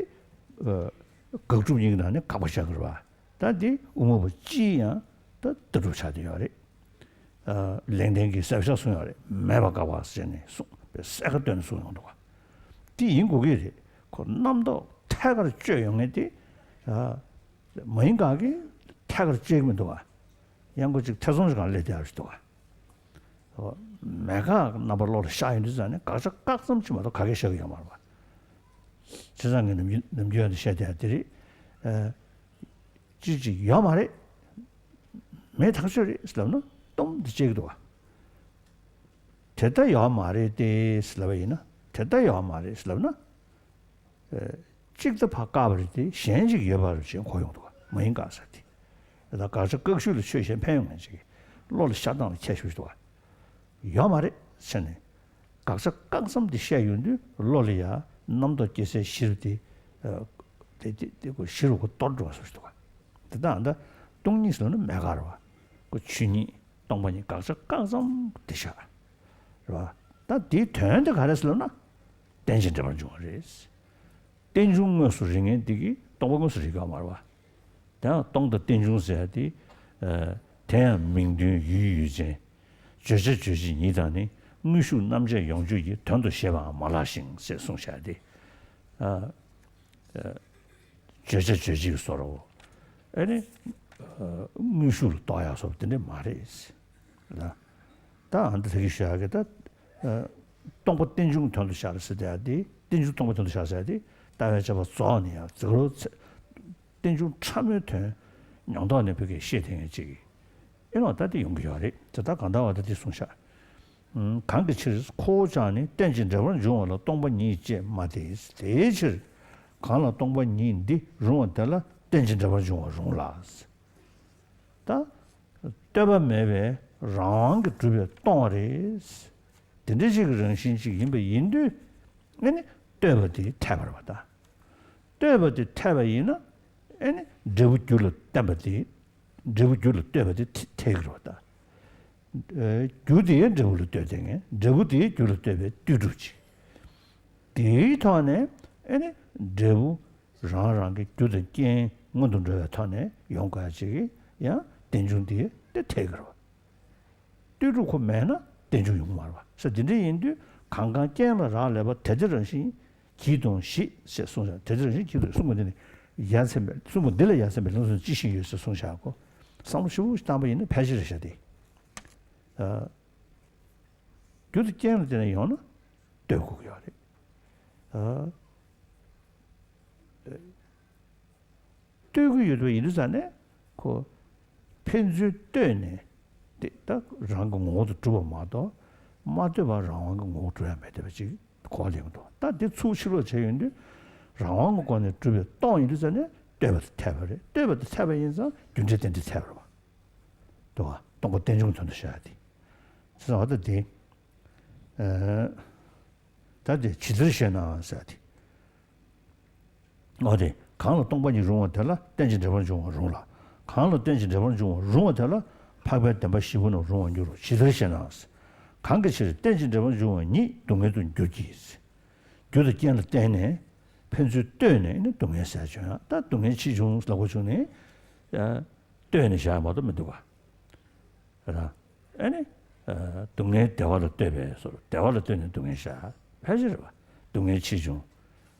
ཨ། དགག་སྒྲུབ་གཉིས་ཀྱི་ནང་ནས་དགག་པ་བཞག་གི་རེད་པ། ད་འདི་དབུ་མ་པ་སྤྱིའི་ཡང་ད་ལྟ་གྲུབ་ཆགས་བསྡད་ཡོད་རེད། ཨ། ལེགས་ལྡན་གྱིས་གསལ་བཤད་གསུངས་ཡོད་རེད། མེད་པར་དགག་པ་ཟེར་ནས་གསུངས་པའི་གསལ་ཁ་བཏོན་ནས་གསུངས་ཡོང་འདུག་ག་དེ་ཡིན་དགོས་ཀྱི་རེད། ཁོ་རྣམ་རྟོག་ཐད་ཀར་བཅོས་ཡོང་མཁན་དེ། ཨ། མ་ཡིན་དགག་གིས་ཐད་ཀར་བཅོས་ཀྱི་མི་འདུག་ག་ཡང་ཁོ་ཅིག་ཐེ་ཚོམ་ཞིག་སྒང་སླེབས་བསྡད་ཡོད་རེད་འདུག་ག་མེད་དགག་རྣམ་པ་བློ་ལ་ཤར་ཡོང་དུས་ཙང་ནས་དགག་བྱ་བཀག་ཙམ་ཅིག་མ་གཏོགས་ག་གེ་བཞག་གི་ཡོད་མ་རེད་པ། བྱས་ཙང་ངས་ནམ་རྒྱུན་ནམ་རྒྱུན་ཡང་དེ་བཤད་བསྡད་ཡ་དེ་རེད། ཨ། ཅིག་ཅིག་ཡོད་མ་རེད། མེད་ཐག་ཆོད་རེད་ཟེར་ལབ་ན་སྟོང་དེ་བཅད་ཀྱི་འདུག་ག་དེ་ལྟ་ཡོད་མ་རེད་དེ་ཟེར་ལབ་པ་ཡིན་ན། དེ་ལྟ་ཡོད་མ་རེད་ཟེར་ལབ་ན། ཨ། གཅིག་ད་ཕར་བཀག་པ་རེད་དེ། གཞན་ཅིག་ཡོད་པ་རེད་ཅེས་གོ་ཡོང་འདུག་ག་མ་ཡིན་ག་ཟེར་དེ། ད་དགག་བྱ་བཀག་ཤུལ་ལ་ཆོས་གཞན་ཕན་ཡོང་མཁན་ཅིག་བློ་ལ་ཤར་སྟངས་ལ་ཁྱད་ཞུགས་འདུག་ག་ཡོད་མ་རེད་ཟེར་ནས། དགག་བྱ་བཀག་མཚམས་དེ་བཤད་ཡོང་དུས་བློ་ལ་ཡ་རྣམ་རྟོག་སྐྱེ་སའི་གཞི་རུ་དེ། ཨ། དེ་དེ་དེ་ཁོ་གཞི་རུ་ཁོ་གཏོར་འགྲོ་བ་སོགས་ཤིག་འདུག་ག་དེ་དག་ད་སྟོང་ཉིད་ཟེར་ན་མེད་ག་རེད་བ། ཁོ་ཆོས་ཉིད་སྟོང་པ་ཉིད་དགག་བྱ་བཀག་མཚམས་དེ་བཞག་རེད་བ། ད་དེའི་དོན་དེ་ག་རེ་ཟེར་ལབ་ན། རྟེན་ཅིང་འབྲེལ་པར་འབྱུང་བ་རེད། རྟེན་འབྱུང་དངོས་སུ་རིག་མཁན་དེ་གིས་སྟོང་པ་དངོས་སུ་རིག་གི་ཡོད་མ་རེད་བ། དེ་ཡང་སྟོང་དང་རྟེན་འབྱུང་ཟེར་ཡ་དེ། ཨ། དེ་ཡང་མིང་དོན་ཡུལ་ཡུལ་ཅན། བརྗོད་བྱ་རྗོད་བྱེད་ཉིད་དང་ནི། དངོས་ཤུགས་རྣམ་དཔྱད་ཡོངས་གཅོད་ཀྱི། དོན་དུ་བྱེད་པའང་མ་ལགས་ཤིང་ཞེས་གསུངས་བཞག་སྟེ། ཨ། ཨ། བརྗོད་བྱ་རྗོད་བྱེད་ཀྱི་བཟོ་འདྲ་བོ། ཨ་ནི། ཨ། དངོས་ཤུགས་ལ་རྟོགས་ཡག་བཟོ་འདྲ་དེ་འདྲ་མ་རེད། ད་ད་ཨ་འདི་ལྷག་གི་ཞུ་ཡག་གི་ད། ཨ། སྟོང་པ་རྟེན་འབྱུང་དོན་དུ་བྱ་ཟེར་ཡག་དེ། རྟེན་འབྱུང་སྟོང་པ་དོན་དུ་བྱ་ཟེར་ཡག་དེ། ལྟ་བའི་དཔྱད་པ་རྫོགས་ནས་ཡང་ཟེར་རོ། རྟེན་འབྱུང་ཕྲ་མོའི་དོན་ཉོག་ཐོག་ནས་བོད་སྐད་བཤད་བསྡད་མཁན་ཅིག་ཡིན་ནོ། ད་དེ་ཡོང་གི་ཡོད་རེད། དེ་ད་གང་ལྟར་བ་ད་དེ་གསུངས་ཤག་གང་གི་ཕྱིར་ཁོ་བོ་ཀྱང་ནི། རྟེན་ཅིང་འབྲེལ་པར་འབྱུང་བ་ལ་སྟོང་པ་ཉིད་ཅེས་སྨྲ་སྟེ། དེའི་ཕྱིར་གང་ལ་སྟོང་པ་ཉིད་འདི་རུང་བ་དེ་ལ་རྟེན་ཅིང་འབྲེལ་པར་འབྱུང་བ་རུང་ལ། ད་ལྟོས་པ་མེད་པའི་རང་དབང་གིས་གྲུབ་པའི་སྟོང་པ་རེད། དེ་འདྲ་ཞིག་གི་རང་བཞིན་ཅིག་ཡིན་པ་ཡིན་དུས། ཨ་ནི་ལྟོས་པ་དེ་འཐད་པ་རེད་བ་ད། ལྟོས་པ་དེ་འཐད་པ་ཡིན་ན། ཨ་ནི་འབྲས་བུ་རྒྱུ་ལ་བརྟེན་པ་དེ། འབྲས་བུ་རྒྱུ་ལ་ལྟོས་པ་དེ་འཐད་ཀྱི་རེད་བ་ད། ཨ། རྒྱུ་དེ་འབྲས་བུ་ལ་ལྟོས་བསྡད་མཁན། འབྲས་བུ་དེ་རྒྱུ་ལ་ལྟོས་པའི་ལྟོས་གྲུབ་ཅིག་དེའི་ཐོག་ནས། ཨ་ནི་འབྲས་བུ་རང་རང་གི་རྒྱུ་དང་རྐྱེན་སྔོན་དུ་འགྲོ་བའི་ཐོག་ནས་ཡོང་དགོས་ཅིག་ཡང་རྟེན་འབྱུང་དེ་དེ་འཐད་ཀྱི་རེད་བ། ལྟོས་གྲུབ་ཁོ་མེད་ན་རྟེན་འབྱུང་ཡོང་གི་མ་རེད་བ། ས་དེ་འདྲ་ཡིན་དུས། གང་གང་རྐྱེན་ལ་རག་ལས་པ། དེ་དེ་རང་བཞིན་གྱིས་སྟོང་ཞེས་གསུངས་ཤག་དེ་དེ་རང་བཞིན་གྱིས་སྟོང་གསུངས་པ་འདི་ནི་ཡ་མཚན་མེད། གསུངས་པ་འདི་ལ་ཡ་མཚན་མེད་ལུགས་སུ་ཅི་ཞིག་ཡོད་ཟེར་གསུངས་ཤག་གོ་བསམ་བློ་ཞིབ་པོ་ཞིག་བཏང་པ་ཡིན་ན་ཕལ་ཆེར་རེད་ཤག་དེ། ཨ། རྒྱུ་དང་རྐྱེན་ལ་བརྟེན་ནས་ཡོང་ན་ལྟོས་དགོས་ཀྱི་ཡོད་རེད། ཨ། ལྟོས་ཀྱི་ཡོད་པ་ཡིན་དུས་ཙང་ནས་ཁོ་ཕན་ཚུན་ལྟོས་ནས་དེ་ད་རང་གི་ངོ་བོ་དུ་གྲུབ་པ་མ་གཏོགས། མ་ལྟོས་པར་རང་དབང་གི་ངོ་བོ་གྲུབ་ཡ་མེད་བསྡད་པ་ཅིག་གོ་བ་ལེན་གྱི་འདུག་ད་དེ་ཚུར་ཕྱི་ལོགས་བྱས་ཡོང་དུས། རང་དབང་གི་སྒོ་ནས་གྲུབ་པའི་སྟོང་ཡིན་དུས་ཙང་ནས་ལྟོས་པ་དེ་འཐད་པ་རེད། ལྟོས་པ་དེ་འཐད་པ་ཡིན་ཙང་རྒྱུ་འབྲས་རྟེན་འབྲེལ་འཐད་པ་རེད་བ། འདུག་ག་སྟོང་པ་རྟེན་འབྱུང་དོན་དུ་བྱ་ཡ་དེ། བྱས་ཙང་འོ་ད་དེ། ཨ། ད་དེ་ཇི་ལྟར་ཞེ་ན་ཟེར་ཏེ། འོ་དེ། གང་ལ་སྟོང་པ་ཉིད་རུང་བ་དེ་ལ་རྟེན་ཅིང་འབྲེལ་པར་འབྱུང་བ་རུང་ལ། གང་ལ་རྟེན་ཅིང་འབྲེལ་པར་འབྱུང་བ་རུང་བ་དེ་ལ་འཕགས་པའི་བདེན་པ་བཞི་པོ་རྣམས་རུང་བར་འགྱུར་རོ། ཇི་ལྟར་ཞེ་ན། གང་གི་ཕྱིར་རྟེན་ཅིང་འབྲེལ་པར་འབྱུང་བ་ཉིད་སྡུག་བསྔལ་དུ་འགྱུར་གྱི། རྒྱུ་དང་རྐྱེན་ལ་བརྟེན་ནས་ཕན་ཚུན་ལྟོས་ནས་ནི་སྡུག་བསྔལ་ཟེར་བྱུང་ཡང་། ད་སྡུག་བསྔལ་ཆེ་ཆུང་ལབ་དགོས་བྱུང་ནས། ལྟོས་ནས་བཞག་མ་གཏོགས་མི་འདུག་ག་རེད་ད། ཨ་ནི། ཨ། སྡུག་བསྔལ་བདེ་བ་ལ་ལྟོས་པས་སོ། བདེ་བ་ལ་ལྟོས་ནས་སྡུག་བསྔལ་བཞག་ཕལ་ཆེར་རེད་བ། སྡུག་བསྔལ་ཆེ་ཆུང་།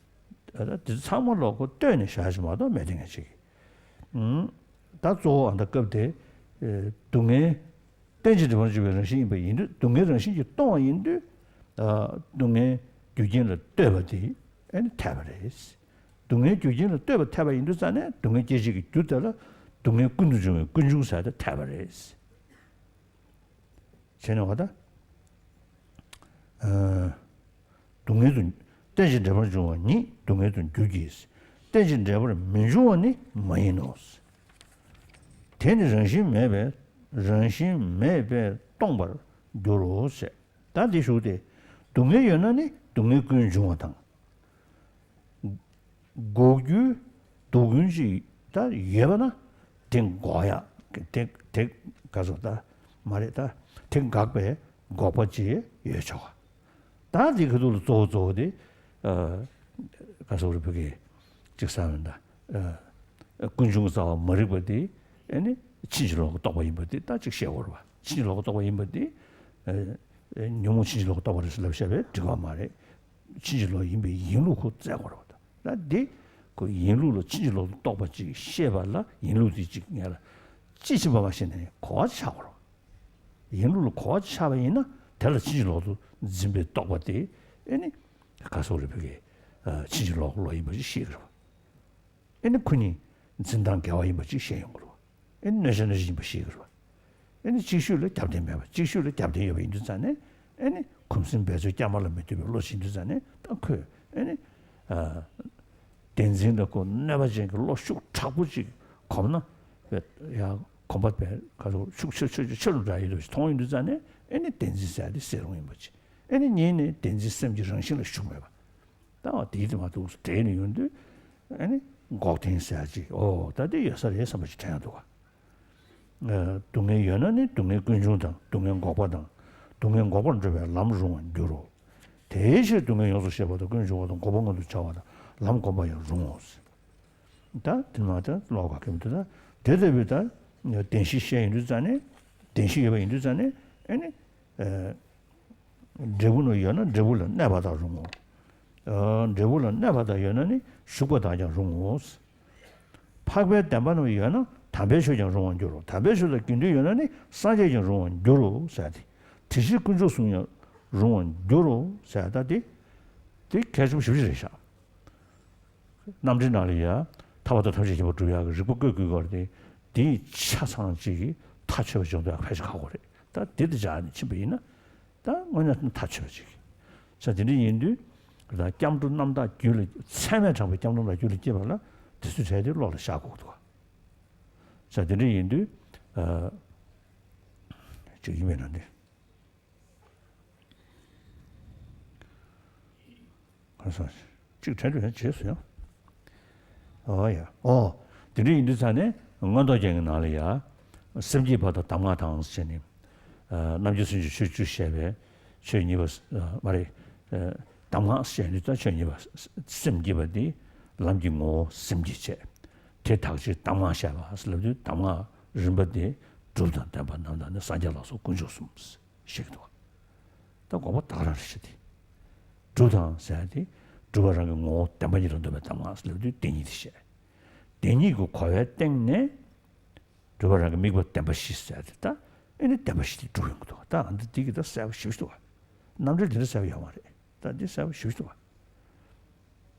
ཨ། ད་དེ་ཚང་མ་ལོག་གོ་ལྟོས་ནས་བཞག་ཞིག་མ་གཏོགས་མེད་དེ་ངས་ཅིག་ཨུམ། ད་གཙོ་བོ་ཨ་ད་སྐབས་དེ། ཨེ། སྡུག་བསྔལ་རྟེན་ཅིང་འབྲེལ་པར་འབྱུང་བའི་རང་བཞིན་ཡིན་པ་ཡིན་དུས། སྡུག་བསྔལ་རང་བཞིན་གྱིས་སྟོང་བ་ཡིན་དུས། ཨ། སྡུག་བསྔལ་རྒྱུ་རྐྱེན་ལ་ལྟོས་པ་དེ་ཨ་ནི་འཐད་པ་རེད། སྡུག་བསྔལ་རྒྱུ་རྐྱེན་ལ་ལྟོས་པ་འཐད་པ་ཡིན་དུས་ཙང་ནས་སྡུག་བསྔལ་སྐྱེད་བྱེད་ཀྱི་རྒྱུ་དེ་ལ་སྡུག་བསྔལ་ཀུན་ཏུ་འབྱུང་བའི་ཀུན་འབྱུང་ཟེར་ཏེ་འཐད་པ་རེད། བྱས་ནས་འོ་ད། ཨ། སྡུག་བསྔལ་དུ། རྟེན་ཅིང་འབྲེལ་པར་འབྱུང་བ་ཉིད་སྡུག་བསྔལ་དུ་འགྱུར་གྱི། རྟེན་ཅིང་འབྲེལ་པར་མི་འབྱུང་བ་ནི་མ་ཡིན་ནོ། དེ་ནི་རང་བཞིན་མེད་པས། རང་བཞིན་མེད་པས་སྟོང་པར་འགྱུར་རོ་ཞེས། ད་འདི་ཞུ་སྟེ། སྡུག་བསྔལ་ཡོད་ན་ནི་སྡུག་བསྔལ་ཀུན་འབྱུང་བ་དང་། འགོག་རྒྱུའི་སྡུག་ཀུན་ཅིག་ད་ཡོད་པ་ན། དེ་འགོག་ཡག་དེ་དེ་ག་ཚོད་ད་མ་རེད་ད། དེ་འགག་པའི་འགོག་པ་ཅིག་ཡོད་ཆོག་ད་འདི་ག་དུས་ལ་གཙོ་བོ་གཙོ་བོ་དེ། ཨ། ག་ཚོད་རེད་བོད་སྐད་ཅིག་གསལ་མིན་ད། ཨ། ཀུན་འབྱུང་རྩ་བ་མ་རིག་པ་དེ། ཨ་ནི་ཕྱིན་ཅི་ལོག་གི་རྟོག་པ་ཡིན་པ་དེ་ད་ཅིག་ཤེས་དགོས་རེད་བ། ཕྱིན་ཅི་ལོག་གི་རྟོག་པ་ཡིན་པ་དེ། ཨ། ཉོན་མོངས་ཕྱིན་ཅི་ལོག་གི་རྟོག་པ་རེད་ཟེར་ལབ་བཤད་པས་འགྲིག་པ་མ་རེད། ཕྱིན་ཅི་ལོག་ཡིན་པའི་ཡིན་ལུགས་ཁོ་བཙལ་དགོས་རེད་བ། ད་འདི་ཁོ་ཡིན་ལུགས་ལ་ཕྱིན་ཅི་ལོག་ཏུ་རྟོག་པ་ཅིག་ཤེས་པ་ལ་ཡིན་ལུགས་དེ་ཅིག་ངེས་ལ་དཔྱིས་ཕྱིན་པ་མ་ཤེས་ནས་གོ་བ་ཆགས་དགོས་རེད་བ། ཡིན་ལུགས་ལ་གོ་བ་ཆགས་པ་ཡིན་ན་དེ་ལ་ཕྱིན་ཅི་ལོག་ཏུ་འཛིན་པའི་རྟོག་པ་དེ། ཨེ་ནི། ག་སོགས་རེ་བོད་ཀྱི། ཨ། ཕྱིན་ཅི་ལོག་ལོག་ཡིན་པ་ཅིག་ཤེས་ཀྱི་རེད་བ། ཨེ་ནི་ཁོ་གཉིས་འཛིན་སྟངས་འགལ་བ་ཡིན་པ་ཅིག་ཤེས་ཡོང་གི་རེད་བ། ཨེ་ནི་གནོད་བྱ་གནོད་བྱེད་ཡིན་པ་ཤེས་ཀྱི་རེད་བ། ཨེ་ནི་གཅིག་ཤོས་ལ་རྒྱབ་རྟེན་མེད་པ། གཅིག་ཤོས་ལ་རྒྱབ་རྟེན་ཡོད་པ་ཡིན་དུས་ཙང་ནས། ཨེ་ནི་ཁུམ་སེམས་འབད་རྩོལ་བསྐྱར་མ་ལ་མི་ལྟོས་པའི་བློ་ཅིག་ཡིན་དུས་ཙང་ནས། ད་ཁོས། ཨེ་ནི། ཨ། བདེན་འཛིན་ལ་ཁོ་གནོད་པ་ཅན་གྱི་བློ་ཤུགས་དྲག་པོ་ཅིག་གོམས་ན། ཡ་གོམས་པ་བས་ག་ཚོད་ཤུགས་ཆེ་ཆེ་ཆེ་ཆེ་རུ་འདྲ་ཡིན་འདུག་ཅིག་མཐོང་ཡོང་དུས་ཙང་ནས་ཨེ་ནི་བདེན་འཛིན་ཟེར་ཡ་དེ་ཟད་རུང་ཡིན་པ་ཅིག་ཨེ་ནི་ཉིད་ནས་བདེན་འཛིན་སེམས་ཀྱི་རང་བཞིན་ལ་ཞུགས་མེད་པ། ད་འོ་དེའི་དེ་མ་གཏོགས་འདྲེས་ནས་ཡོང་དུས་ཨེ་ནི་འགོག་བདེན་ཟེར་ཡ་ཅིག་འོ་ད་དེ་ཡོད་ས་རེད་བསམ་པ་ཅིག་དྲན་ཡོང་འདུག་ག་སྡུག་བསྔལ་ཡོད་ན་ནི་སྡུག་བསྔལ་ཀུན་འབྱུང་དང་སྡུག་བསྔལ་འགོག་པ་དང་སྡུག་བསྔལ་འགོག་པར་འགྲོ་བའི་ལམ་རུང་བར་འགྱུར་རོ། དེའི་ཕྱིར་སྡུག་བསྔལ་ཡོངས་སུ་ཤེས་པ་དང་ཀུན་འབྱུང་བ་དང་འགོག་པ་མངོན་དུ་བྱ་བ་དང་ལམ་བསྒོམ་པ་ཡང་རུང་ངོ་། ད་དེ་མ་ད་ལོག་ག་གེ་མི་འདུག་ད་དེ་ལྟ་བུའི་ད་བདེན་བཞི་བཤད་ཡིན་དུས་ཙང་ནས་བདེན་བཞི་ཡོད་པ་ཡིན་དུས་ཙང་ནས་ཨེ་ནི། འབྲས་བུ་རྣམས་ཡོད་ན་འབྲས་བུ་ལ་གནས་པ་དག་རུང་ངོ་། འབྲས་བུ་ལ་གནས་པ་དག་ཡོད་ན་ནི་ཞུགས་པ་དག་ཀྱང་རུང་ངོ་། འཕགས་པའི་བདེན་པ་རྣམས་ཡོད་ན་དམ་པའི་ཆོས་ཀྱང་རུང་བར་འགྱུར་རོ། དམ་པའི་ཆོས་དང་དགེ་འདུན་ཡོད་ན་ནི་སངས་རྒྱས་ཀྱང་རུང་བར་འགྱུར་རོ་ཟེར་ཏེ། དེ་ཕྱིར་དཀོན་མཆོག་གསུམ་ཡང་རུང་བར་འགྱུར་རོ་ཟེར་ད་དེ། དེ་མཁས་གྲུབ་ཞེ་པོ་ཅིག་རེད་ཤག་རྣམ་འགྲེལ་ནང་ལ་ཡ། ཐར་པ་དང་ཐམས་ཅད་མཁྱེན་པར་འགྲུབ་ཡག་གི་རིགས་པ་བཀོད་དགོས་ཀྱི་རེད་དེ། དེའི་ཆ་ཚང་གཅིག་གིས་ཐག་ཆོད་པ་བྱུང་འདུག་ཡག་ཕལ་ཆེར་ཁག་པོ་རེད། ད་དེ་དེ་སྦྱར་ནས་ཕྱིན་པ་ཡིན་ན། ད་དངོས་གནས་ཐག་ཆོད་པ་ཅིག་ས་དེ་འདྲ་ཡིན་དུས། ད་སྐྱབས་འགྲོ་རྣམ་དག་རྒྱུད་ལ་ཚད་མས་དྲངས་པའི་སྐྱབས་འགྲོ་རྣམ་དག་རྒྱུད་ལ་སྐྱེས་པ་ལ་དེ་ཚོའི་གྲས་དེ་བློ་ལ་བཞག་དགོས་འདུག་ས་དེ་འདྲ་ཡིན་དུས། ཨ། ཅིག་ཡིན་པས་ན་འདི། གང་ཟག་གཅིག་དྲན་དུ་ཡང་རྗེས་སུ་ཡང་། ཨོ་ཡ། ཨོ། དེ་འདྲ་ཡིན་དུས་ཙང་ནས་མངོན་རྟོགས་རྒྱན་གྱི་ནང་ལ་ཡ། སེམས་བསྐྱེད་པ་དང་གདམས་ངག་དང་ཟེར་ནས། ཨ། རྣམ་འགྱུར་སུམ་ཅུ་ཆོས་བཅུ་བཤད་པའི་ཆོས་གཉིས་པ། ཨ། མ་རེད། ཨ། གདམས་ངག་བཤད་ནས་ད་ཆོས་གཉིས་པ། སེམས་བསྐྱེད་པ་དེ་ལམ་གྱི་ངོ་བོ་སེམས་བསྐྱེད་བྱས། དེ་དག་ཕྱིར་གདམས་ངག་བཤད་པ་ལབ་དུས་གདམས་ངག་རིམ་པ་དེ་སྒྲུབ་དང་བདེན་པ་རྣམ་དག་ནི་སངས་རྒྱས་ལ་སོགས་དཀོན་མཆོག་གསུམ། བཤད་ཀྱི་འདུག་ད་དགོངས་པ་བདག་རང་རེ་ཞིག་སྟེ། སྒྲུབ་དང་ཟེར་ཡ་དེ། སྒྲུབ་པ་རང་གི་ངོ་བོ་བདེན་པ་ཉིད་དུ་འདོད་པའི་གདམས་ངག་ལབ་དུས་བདེན་གཉིས་དེ་བཤད། བདེན་གཉིས་ཀྱི་གོ་བའི་སྟེང་ནས། སྒྲུབ་པ་རང་གི་དམིགས་པ་བདེན་པ་བཞི་ཟེར་ཡ་དེ་ད། ཨེ་ནི་བདེན་པ་བཞི་དེ་སྒྲུབ་ཡོང་གི་འདུག་ད་ཨ་འདི་འདི་གི་ད་གསལ་པོ་ཞེ་པོ་ཞིག་འདུག་རྣམ་འགྲེལ་འདི་འདྲ་གསལ་པོ་ཡོད་མ་རེད། ད་འདི་གསལ་པོ་ཞེ་པོ་ཞིག་འདུག་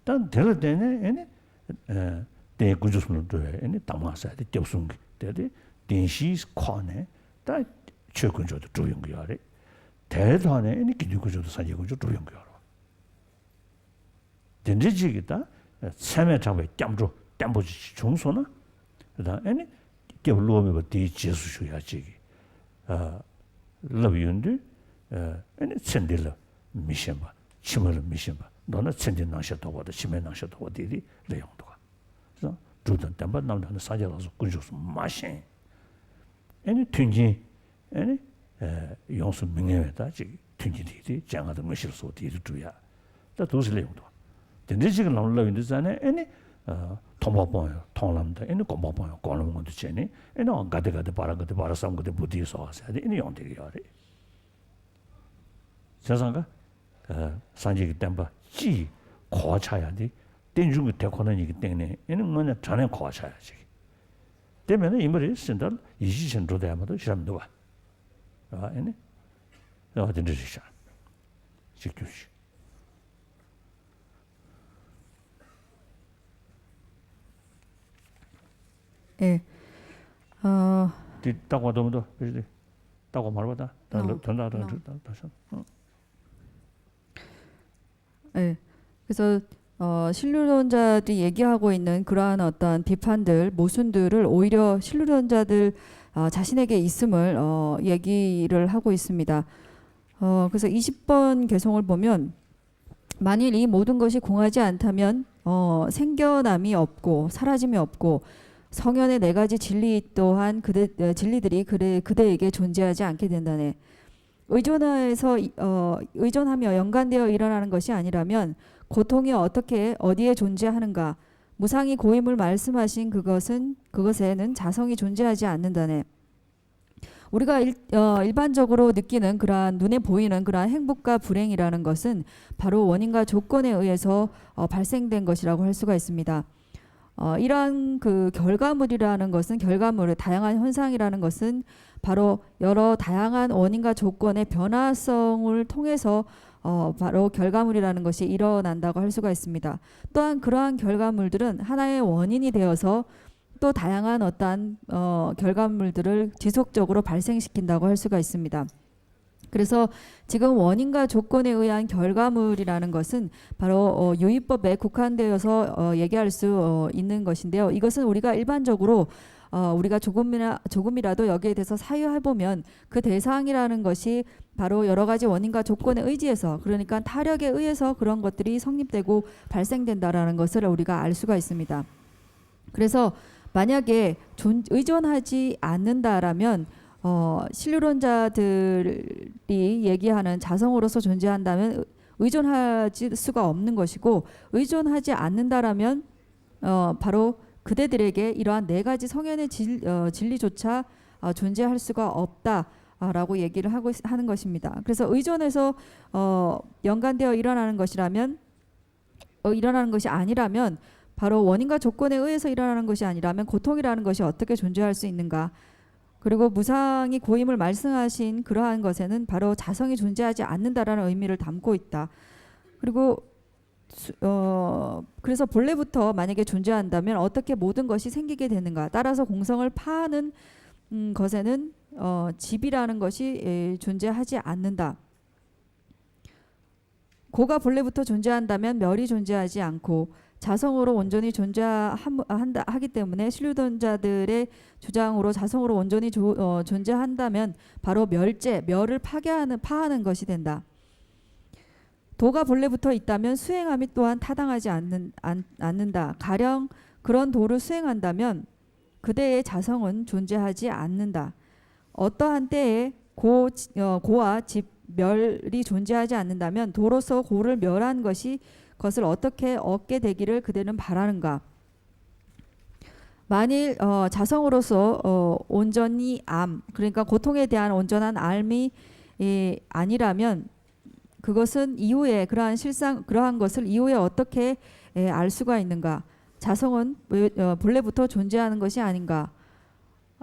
ད་དེ་ལ་བརྟེན་ནས་ཨེ་ནི། ཨ། དེ་དཀོན་མཆོག་གསུམ་ལ་འགྲོ་བའི་ཨེ་ནི་གདམས་ངག་ཟེར་ཏེ་སྐྱབས་གསུམ་གྱི་དེ་དེ་བདེན་བཞིའི་ཁོག་ནས་ད་ཆོས་དཀོན་མཆོག་དེ་སྒྲུབ་ཡོང་གི་ཡོད་རེད། དེའི་ཐོག་ནས་ཨེ་ནི་དགེ་འདུན་དཀོན་མཆོག་དང་སངས་རྒྱས་དཀོན་མཆོག་སྒྲུབ་ཡོང་གི་ཡོད་རེད། དེ་འདྲའི་ཅིག་གི་ད་ཚད་མས་དྲངས་པའི་སྐྱབས་འགྲོ་བརྟན་པོ་ཅིག་བྱུང་སོང་ན། ད་ཨེ་ནི་སྐྱབས་བསླུ་བ་མེད་པ་དེའི་རྗེས་སུ་ཞུགས་ཡ་ཅིག་གི། ཨ། ལབ་ཡོང་དུས། ཨ། ཨེ་ནི་ཚེ་འདི་ལ་མི་ཞེན་པ། ཕྱི་མ་ལ་མི་ཞེན་པ། མདོར་ན་ཚེ་འདིའི་སྣང་ཤས་རྟོགས་པ་དང་ཕྱི་མའི་སྣང་ཤས་རྟོགས་པ་དེ་དེ་ལས་ཡོང་འདུག་ག་སྒྲུབ་དང་བདེན་པ་རྣམ་དག་ནི་སངས་རྒྱས་ལ་སོགས་དཀོན་མཆོག་གསུམ་མ་ཞེན། ཨེ་ནི་མཐུན་རྐྱེན། ཨེ་ནི། ཨ། ཡོངས་སུ་མི་ངལ་བའི་ད་ཅིག་མཐུན་རྐྱེན་དེ་དེ་སྤྱན་སྔ་དང་དངོས་གཞི་ལ་སོགས་དེ་དེ་སྒྲུབ་ཡ། ད་འདུག་སེ་ལས་ཡོང་འདུག་དེ་འདྲའི་ཅིག་གི་ལམ་ལ་བསླབ་ཡོང་དུས་ཙང་ནས་ཨེ་ནི། ཨ། མཐོང་པ་སྤང་བའི་མཐོང་ལམ་དང་ཨེ་ནི་སྒོམ་པ་སྤང་བའི་སྒོམ་ལམ་མངོན་དུ་བྱས་ནས་ཨེ་ནི་ག་དེ་ག་དེ་བ་ར་ག་དེ་བ་ར་སམ་ག་དེ་བུ་དྷི་སྭཱ་ཧཱ་ཟེར་ཏེ་ཨེ་ནི་ཡོང་བསྡད་ཀྱི་ཡོད་རེད། བྱས་ཙང་ཀ། ཨ། སངས་རྒྱས་ཀྱི་བསྟན་པ་སྤྱི་ཡི་གོ་བ་ཆགས་ཡ་དེ་རྟེན་འབྱུང་གི་དེ་ཁོ་ན་ཉིད་ཀྱི་སྟེང་ནས་ཨེ་ནི་དངོས་གནས་དྲང་གནས་གོ་བ་ཆགས་ཡ་ཅིག་དེ་མེད་ན་ཡིན་པ་རེད་ཟེར་ད་ཡིད་ཆེས་བྱས་འགྲོ་བསྡད་ཡ་མ་གཏོགས་ཞེ་དྲག་མི་འདུག་བ། ཨ། ཨེ་ནི། ཨ། དེ་འདྲ་རེད་ཤག་གཅིག་གྱུར་ཞིག་ཨེ། ཨ། འདི་ལྟ་དགོས་འདུག་མི་འདུག་ཕལ་ཆེར་འདི་ལྟ་དགོས་མ་རེད་པ། ད་ད་ལོ་དོན་དག་དང་འགྲིག་ད་ད་ཤ། ཨེ། 그래서 어, 신론자들이 얘기하고 있는 그러한 어떤 비판들, 모순들을 오히려 신론자들 어, 자신에게 있음을 어, 얘기를 하고 있습니다. 어, 그래서 이십 번 개성을 보면 만일 이 모든 것이 공하지 않다면 어, 생겨남이 없고 사라짐이 없고 성현의 네 가지 진리 또한 그대, 어, 진리들이 그대, 그대에게 존재하지 않게 된다네. 의존해서 어, 의존하며 연관되어 일어나는 것이 아니라면 고통이 어떻게 어디에 존재하는가? 무상이 고임을 말씀하신 그것은 그것에는 자성이 존재하지 않는다네. 우리가 일, 어, 일반적으로 느끼는 그러한 눈에 보이는 그러한 행복과 불행이라는 것은 바로 원인과 조건에 의해서 어, 발생된 것이라고 할 수가 있습니다. 어, 이러한 그 결과물이라는 것은 결과물을 다양한 현상이라는 것은 바로 여러 다양한 원인과 조건의 변화성을 통해서 어, 바로 결과물이라는 것이 일어난다고 할 수가 있습니다. 또한 그러한 결과물들은 하나의 원인이 되어서 또 다양한 어떠한 어, 결과물들을 지속적으로 발생시킨다고 할 수가 있습니다. 그래서 지금 원인과 조건에 의한 결과물이라는 것은 바로 어, 유의법에 국한되어서 어, 얘기할 수 어, 있는 것인데요. 이것은 우리가 일반적으로 어, 우리가 조금이나 조금이라도 여기에 대해서 사유해 보면 그 대상이라는 것이 바로 여러 가지 원인과 조건에 의지해서, 그러니까 타력에 의해서 그런 것들이 성립되고 발생된다라는 것을 우리가 알 수가 있습니다. 그래서 만약에 존, 의존하지 않는다라면 어, 신류론자들이 얘기하는 자성으로서 존재한다면 의- 의존할 수가 없는 것이고, 의존하지 않는다라면 어, 바로 그대들에게 이러한 네 가지 성현의 진, 어, 진리조차 어, 존재할 수가 없다라고 얘기를 하고 있- 하는 것입니다. 그래서 의존해서 어, 연관되어 일어나는 것이라면 어, 일어나는 것이 아니라면, 바로 원인과 조건에 의해서 일어나는 것이 아니라면 고통이라는 것이 어떻게 존재할 수 있는가? 그리고 무상이 고임을 말씀하신 그러한 것에는 바로 자성이 존재하지 않는다라는 의미를 담고 있다. 그리고 수- 어, 그래서 본래부터 만약에 존재한다면 어떻게 모든 것이 생기게 되는가? 따라서 공성을 파하는 음, 것에는 어, 집이라는 것이 에, 존재하지 않는다. 고가 본래부터 존재한다면 멸이 존재하지 않고 자성으로 온전히 존재한다 하기 때문에, 신류론자들의 주장으로 자성으로 온전히 조, 어, 존재한다면 바로 멸제, 멸을 파괴하는, 파하는 것이 된다. 도가 본래부터 있다면 수행함이 또한 타당하지 않는, 않, 않는다. 가령 그런 도를 수행한다면 그대의 자성은 존재하지 않는다. 어떠한 때에 고, 어, 고와 집, 멸이 존재하지 않는다면 도로서 고를 멸한 것이 것을 어떻게 얻게 되기를 그대는 바라는가? 만일 어, 자성으로서 어, 온전히 알, 그러니까 고통에 대한 온전한 알미 이, 아니라면 그것은 이후에 그러한 실상 그러한 것을 이후에 어떻게 에, 알 수가 있는가? 자성은 어, 본래부터 존재하는 것이 아닌가?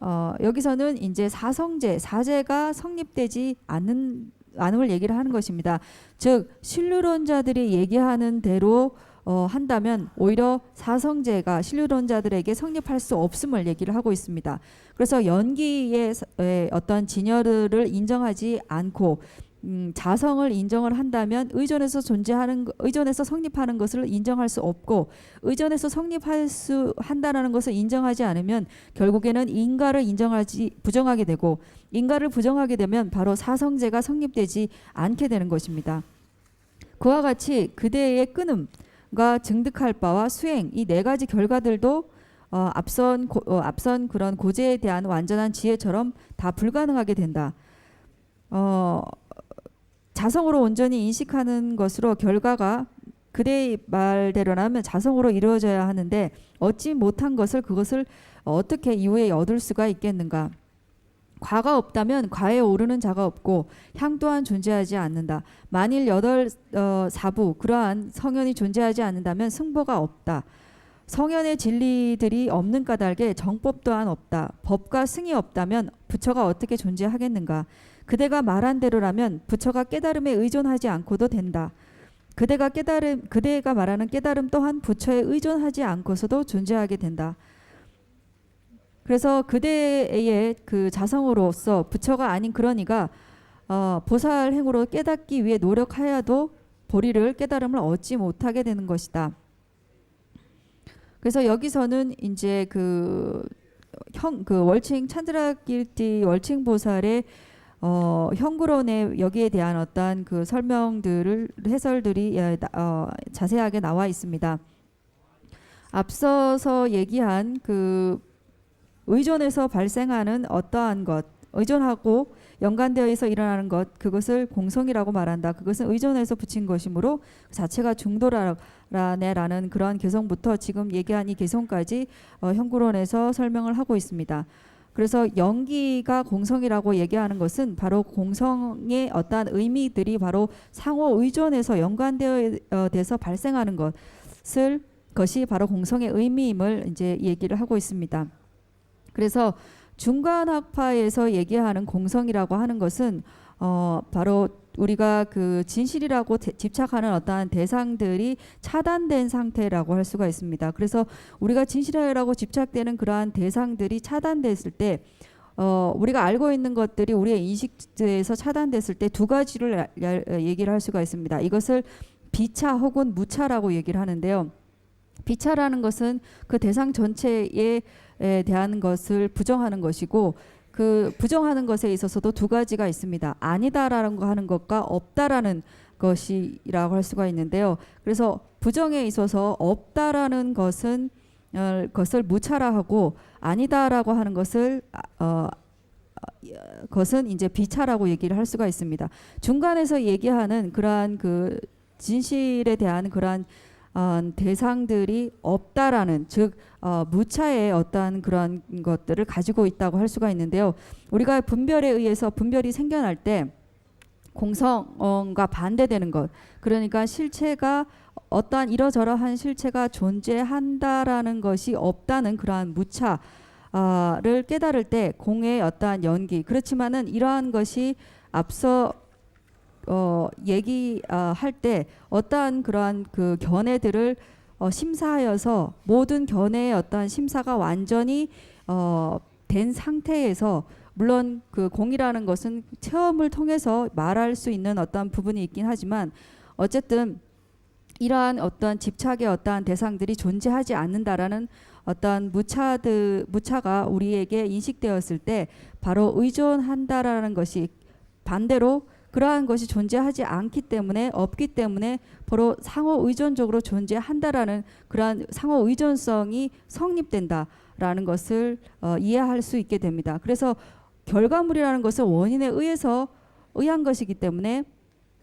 어, 여기서는 이제 사성제, 사제가 성립되지 않는 않음을 얘기를 하는 것입니다. 즉 신류론자들이 얘기하는 대로 어, 한다면 오히려 사성제가 신류론자들에게 성립할 수 없음을 얘기를 하고 있습니다. 그래서 연기의 서- 의 어떤 진여를 인정하지 않고 음, 자성을 인정을 한다면 의존해서 존재하는 거- 의존해서 성립하는 것을 인정할 수 없고, 의존해서 성립할 수 한다라는 것을 인정하지 않으면 결국에는 인과를 인정하지 부정하게 되고, 인과를 부정하게 되면 바로 사성제가 성립되지 않게 되는 것입니다. 그와 같이 그대의 끊음과 증득할 바와 수행, 이 네 가지 결과들도 어, 앞선 고, 어, 앞선 그런 고제에 대한 완전한 지혜처럼 다 불가능하게 된다. 어, 자성으로 온전히 인식하는 것으로 결과가 그대의 말대로라면 자성으로 이루어져야 하는데, 얻지 못한 것을, 그것을 어떻게 이후에 얻을 수가 있겠는가? 과가 없다면 과에 오르는 자가 없고, 향 또한 존재하지 않는다. 만일 여덟 어, 사부, 그러한 성현이 존재하지 않는다면 승보가 없다. 성현의 진리들이 없는 까닭에 정법 또한 없다. 법과 승이 없다면 부처가 어떻게 존재하겠는가? 그대가 말한 대로라면 부처가 깨달음에 의존하지 않고도 된다. 그대가 깨달음, 그대가 말하는 깨달음 또한 부처에 의존하지 않고서도 존재하게 된다. 그래서 그대의 그 자성으로서 부처가 아닌 그런 이가 어, 보살 행으로 깨닫기 위해 노력하여도 보리를, 깨달음을 얻지 못하게 되는 것이다. 그래서 여기서는 이제 그 형, 그 월칭, 찬드라기르ܬ 월칭 보살의 어, 형구론의 여기에 대한 어떠한 그 설명들을, 해설들이 예, 나- 어, 자세하게 나와 있습니다. 앞서서 얘기한 그 의존해서 발생하는 어떠한 것, 의존하고 연관되어 있어 일어나는 것, 그것을 공성이라고 말한다. 그것은 의존해서 붙인 것이므로 그 자체가 중도라네라는 그러한 개성부터 지금 얘기한 이 개성까지 어, 형구론에서 설명을 하고 있습니다. 그래서 연기가 공성이라고 얘기하는 것은 바로 공성의 어떠한 의미들이 바로 상호 의존해서 연관되어 어, 돼서 발생하는 것을, 것이 바로 공성의 의미임을 이제 얘기를 하고 있습니다. 그래서 중간학파에서 얘기하는 공성이라고 하는 것은 어, 바로 우리가 그 진실이라고 대- 집착하는 어떠한 대상들이 차단된 상태라고 할 수가 있습니다. 그래서 우리가 진실이라고 집착되는 그러한 대상들이 차단됐을 때 어, 우리가 알고 있는 것들이 우리의 인식에서 차단됐을 때 두 가지를 야- 야- 얘기를 할 수가 있습니다. 이것을 비차 혹은 무차라고 얘기를 하는데요. 비차라는 것은 그 대상 전체에 에 대한 것을 부정하는 것이고, 그 부정하는 것에 있어서도 두 가지가 있습니다. 아니다라는 거 하는 것과 없다라는 것이라고 할 수가 있는데요. 그래서 부정에 있어서 없다라는 것은 어, 것을 무차라 하고, 아니다라고 하는 것을 어, 것은 이제 비차라고 얘기를 할 수가 있습니다. 중간에서 얘기하는 그러한 그 진실에 대한 그러한 어, 대상들이 없다라는, 즉 어, 무차의 어떠한 그런 것들을 가지고 있다고 할 수가 있는데요. 우리가 분별에 의해서, 분별이 생겨날 때 공성과 반대되는 것, 그러니까 실체가, 어떠한 이러저러한 실체가 존재한다라는 것이 없다는 그러한 무차를 깨달을 때, 공의 어떠한 연기, 그렇지만은 이러한 것이 앞서 어, 얘기 어, 할 때 어떠한 그러한 그 견해들을 어, 심사하여서, 모든 견해의 어떠한 심사가 완전히 어, 된 상태에서, 물론 그 공이라는 것은 체험을 통해서 말할 수 있는 어떤 부분이 있긴 하지만, 어쨌든 이러한 어떠한 집착의 어떠한 대상들이 존재하지 않는다라는 어떠한 무차들, 무차가 우리에게 인식되었을 때, 바로 의존한다라는 것이, 반대로 그러한 것이 존재하지 않기 때문에, 없기 때문에 바로 상호 의존적으로 존재한다라는 그러한 상호 의존성이 성립된다라는 것을 어, 이해할 수 있게 됩니다. 그래서 결과물이라는 것은 원인에 의해서, 의한 것이기 때문에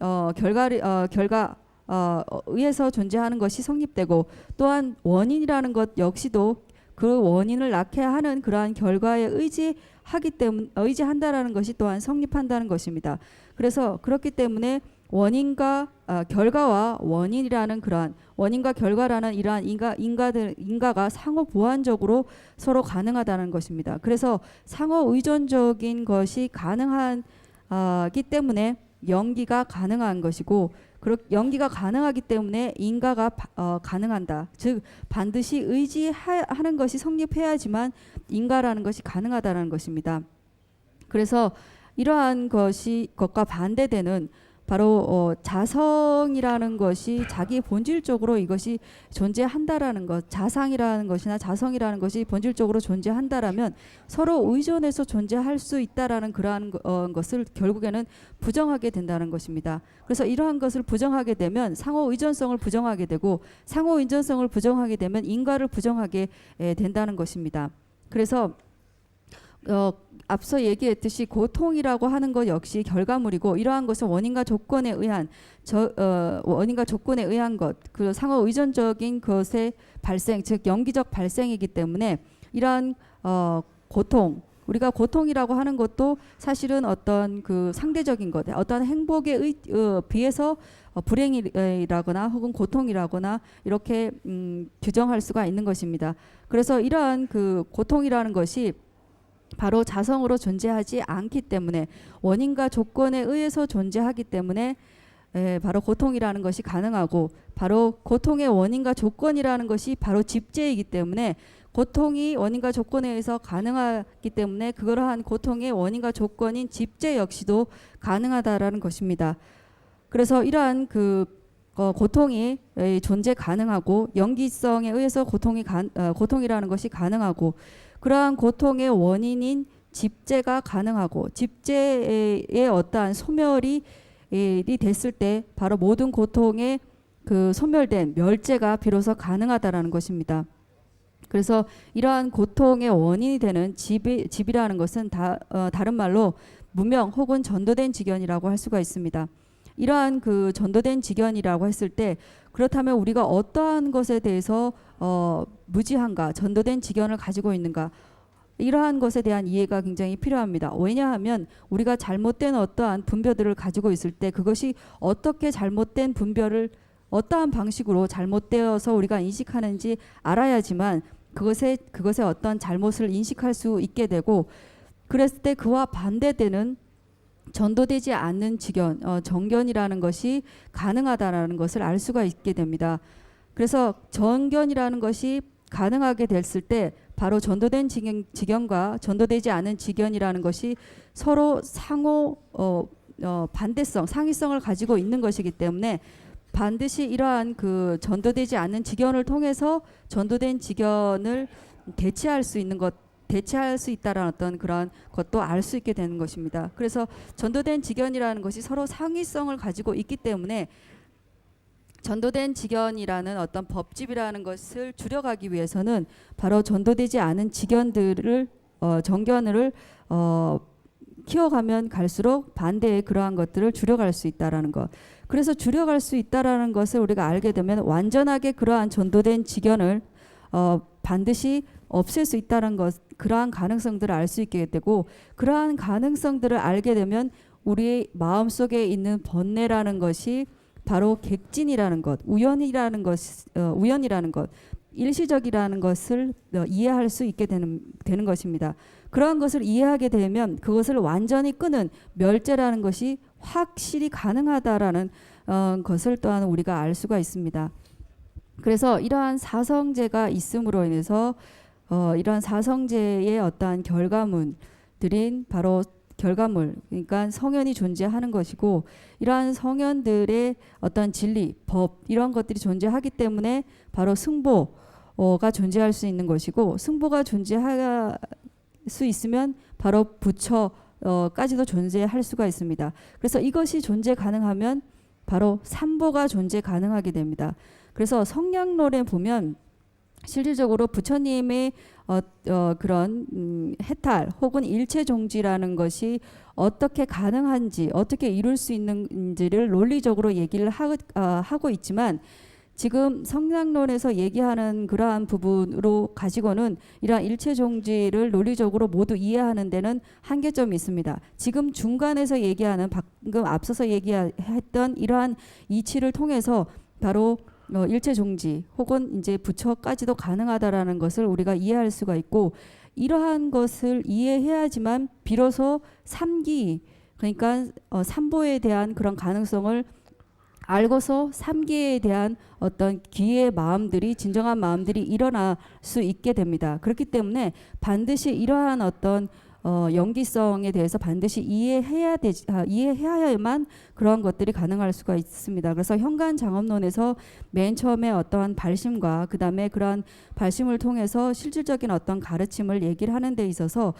어, 결과를 어, 결과 어, 의해서 존재하는 것이 성립되고, 또한 원인이라는 것 역시도 그 원인을 낳게 하는 그러한 결과에 의지하기 때문, 의지한다라는 것이 또한 성립한다는 것입니다. 그래서 그렇기 때문에 원인과 어, 결과와 원인이라는 그러한, 원인과 결과라는 이러한 인과 인과들 인과가 상호 보완적으로 서로 가능하다는 것입니다. 그래서 상호 의존적인 것이 가능한 어, 기 때문에 연기가 가능한 것이고, 그렇, 연기가 가능하기 때문에 인과가 어, 가능한다. 즉 반드시 의지하는 것이 성립해야지만 인과라는 것이 가능하다는 것입니다. 그래서 이러한 것이, 것과 반대되는 바로 어, 자성이라는 것이 자기 본질적으로 이것이 존재한다라는 것, 자상이라는 것이나 자성이라는 것이 본질적으로 존재한다라면 서로 의존해서 존재할 수 있다라는 그러한 어, 것을 결국에는 부정하게 된다는 것입니다. 그래서 이러한 것을 부정하게 되면 상호 의존성을 부정하게 되고, 상호 의존성을 부정하게 되면 인과를 부정하게 예, 된다는 것입니다. 그래서 어, 앞서 얘기했듯이 고통이라고 하는 것 역시 결과물이고, 이러한 것은 원인과 조건에 의한 저, 어, 원인과 조건에 의한 것, 그 상호 의존적인 것의 발생, 즉 연기적 발생이기 때문에 이러한 어, 고통, 우리가 고통이라고 하는 것도 사실은 어떤 그 상대적인 것, 어떤 행복에 의, 어, 비해서 어, 불행이라거나 혹은 고통이라거나 이렇게 음, 규정할 수가 있는 것입니다. 그래서 이러한 그 고통이라는 것이 바로 자성으로 존재하지 않기 때문에, 원인과 조건에 의해서 존재하기 때문에 에, 바로 고통이라는 것이 가능하고, 바로 고통의 원인과 조건이라는 것이 바로 집재이기 때문에, 고통이 원인과 조건에 의해서 가능하기 때문에 그러한 고통의 원인과 조건인 집재 역시도 가능하다라는 것입니다. 그래서 이러한 그 어, 고통이 에, 존재 가능하고, 연기성에 의해서 고통이 가, 어, 고통이라는 것이 가능하고, 그러한 고통의 원인인 집재가 가능하고, 집재의 어떠한 소멸이 이 됐을 때 바로 모든 고통의 그 소멸된 멸재가 비로소 가능하다라는 것입니다. 그래서 이러한 고통의 원인이 되는 집이, 집이라는 것은 다, 어, 다른 말로 무명 혹은 전도된 직연이라고 할 수가 있습니다. 이러한 그 전도된 직연이라고 했을 때, 그렇다면 우리가 어떠한 것에 대해서 어, 무지한가, 전도된 직연을 가지고 있는가, 이러한 것에 대한 이해가 굉장히 필요합니다. 왜냐하면 우리가 잘못된 어떠한 분별들을 가지고 있을 때, 그것이 어떻게 잘못된 분별을, 어떠한 방식으로 잘못되어서 우리가 인식하는지 알아야지만 그것에, 그것의 어떤 잘못을 인식할 수 있게 되고, 그랬을 때 그와 반대되는 전도되지 않는 직연, 어, 정견이라는 것이 가능하다라는 것을 알 수가 있게 됩니다. 그래서 정견이라는 것이 가능하게 됐을 때 바로 전도된 직경, 직경과 전도되지 않은 직경이라는 것이 서로 상호 어, 어, 반대성, 상위성을 가지고 있는 것이기 때문에 반드시 이러한 그 전도되지 않은 직경을 통해서 전도된 직경을 대체할 수 있는 것, 대체할 수 있다라는 어떤 그런 것도 알 수 있게 되는 것입니다. 그래서 전도된 직경이라는 것이 서로 상위성을 가지고 있기 때문에 전도된 직경이라는 어떤 법집이라는 것을 줄여가기 위해서는 바로 전도되지 않은 직경들을 어, 정견을 어, 키워가면 갈수록 반대의 그러한 것들을 줄여갈 수 있다라는 것. 그래서 줄여갈 수 있다라는 것을 우리가 알게 되면 완전하게 그러한 전도된 직경을 어, 반드시 없앨 수 있다는 것, 그러한 가능성들을 알 수 있게 되고, 그러한 가능성들을 알게 되면 우리의 마음속에 있는 번뇌라는 것이 바로 객진이라는 것, 우연이라는 것, 어, 우연이라는 것, 일시적이라는 것을 어, 이해할 수 있게 되는, 되는 것입니다. 그러한 것을 이해하게 되면 그것을 완전히 끄는 멸제라는 것이 확실히 가능하다라는 어, 것을 또한 우리가 알 수가 있습니다. 그래서 이러한 사성제가 있음으로 인해서 어, 이러한 사성제의 어떠한 결과물들인 바로 결과물, 그러니까 성현이 존재하는 것이고, 이러한 성현들의 어떤 진리, 법, 이런 것들이 존재하기 때문에 바로 승보가 존재할 수 있는 것이고, 승보가 존재할 수 있으면 바로 부처 어, 까지도 존재할 수가 있습니다. 그래서 이것이 존재 가능하면 바로 삼보가 존재 가능하게 됩니다. 그래서 성량론에 보면 실질적으로 부처님의 어, 어, 그런 음, 해탈 혹은 일체 종지라는 것이 어떻게 가능한지, 어떻게 이룰 수 있는지를 논리적으로 얘기를 하, 어, 하고 있지만, 지금 성량론에서 얘기하는 그러한 부분으로 가지고는 이러한 일체 종지를 논리적으로 모두 이해하는 데는 한계점이 있습니다. 지금 중간에서 얘기하는, 방금 앞서서 얘기했던 이러한 이치를 통해서 바로 어, 일체 종지 혹은 이제 부처까지도 가능하다라는 것을 우리가 이해할 수가 있고, 이러한 것을 이해해야지만 비로소 삼기, 그러니까 어, 삼보에 대한 그런 가능성을 알고서 삼계에 대한 어떤 기의 마음들이, 진정한 마음들이 일어날 수 있게 됩니다. 그렇기 때문에 반드시 이러한 어떤 어, 연기성에 대해서 반드시 이해해야 되, 아, 이해해야만 그러한 것들이 가능할 수가 있습니다. 그래서 현간장업론에서 맨 처음에 어떠한 발심과 그다음에 그러한 발심을 통해서 실질적인 어떤 가르침을 얘기를 하는 데 있어서,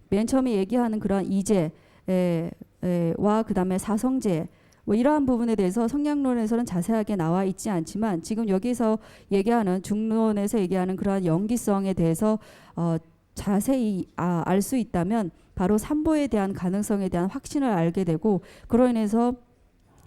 맨 처음에 얘기하는 그러한 이제 에, 에, 와 그다음에 사성제, 뭐 이러한 부분에 대해서 성량론에서는 자세하게 나와 있지 않지만, 지금 여기서 얘기하는, 중론에서 얘기하는 그러한 연기성에 대해서 어, 자세히 아, 알 수 있다면 바로 삼보에 대한 가능성에 대한 확신을 알게 되고, 그로 인해서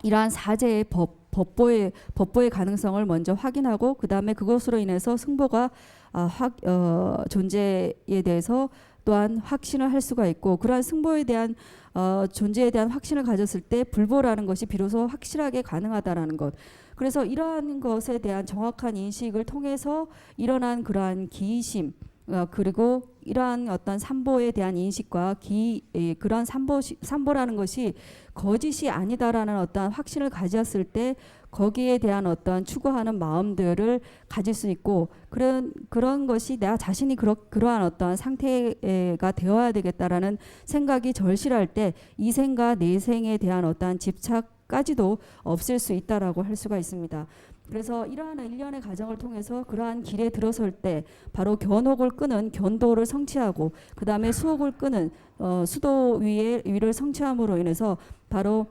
이러한 사제의 법, 법보의, 법보의 가능성을 먼저 확인하고, 그 다음에 그것으로 인해서 승보가 아, 확, 어, 존재에 대해서 또한 확신을 할 수가 있고, 그러한 승보에 대한 어, 존재에 대한 확신을 가졌을 때 불보라는 것이 비로소 확실하게 가능하다라는 것. 그래서 이러한 것에 대한 정확한 인식을 통해서 일어난 그러한 기이심, 어, 그리고 이러한 어떤 삼보에 대한 인식과 기, 예, 그러한 삼보, 삼보라는 것이 거짓이 아니다라는 어떤 확신을 가졌을 때 거기에 대한 어떤 추구하는 마음들을 가질 수 있고, 그런, 그런 것이 나 자신이 그러, 그러한 어떤 상태가 되어야 되겠다라는 생각이 절실할 때 이생과 내생에 대한 어떤 집착 까지도 없앨 수 있다라고 할 수가 있습니다. 그래서 이러한 일련의 과정을 통해서 그러한 길에 들어설 때 바로 견옥을 끄는 견도를 성취하고, 그 다음에 수옥을 끄는 어, 수도 위에 위를 성취함으로 인해서 바로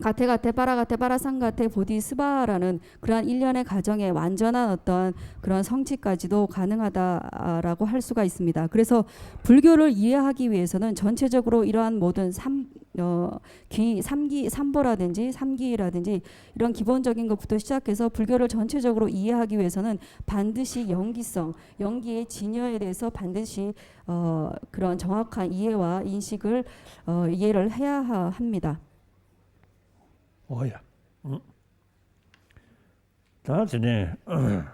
가테가테, 파라가테, 파라상가테, 보디스바라는 그러한 일련의 과정의 완전한 어떤 그런 성취까지도 가능하다라고 할 수가 있습니다. 그래서 불교를 이해하기 위해서는 전체적으로 이러한 모든 삼, 어, 기, 삼기, 삼보라든지 삼기라든지 이런 기본적인 것부터 시작해서 불교를 전체적으로 이해하기 위해서는 반드시 연기성, 연기의 진여에 대해서 반드시 어, 그런 정확한 이해와 인식을 어, 이해를 해야 하, 합니다. ཨོ་ཡ། ཨང་། ད་དེ་ནས་ཨ།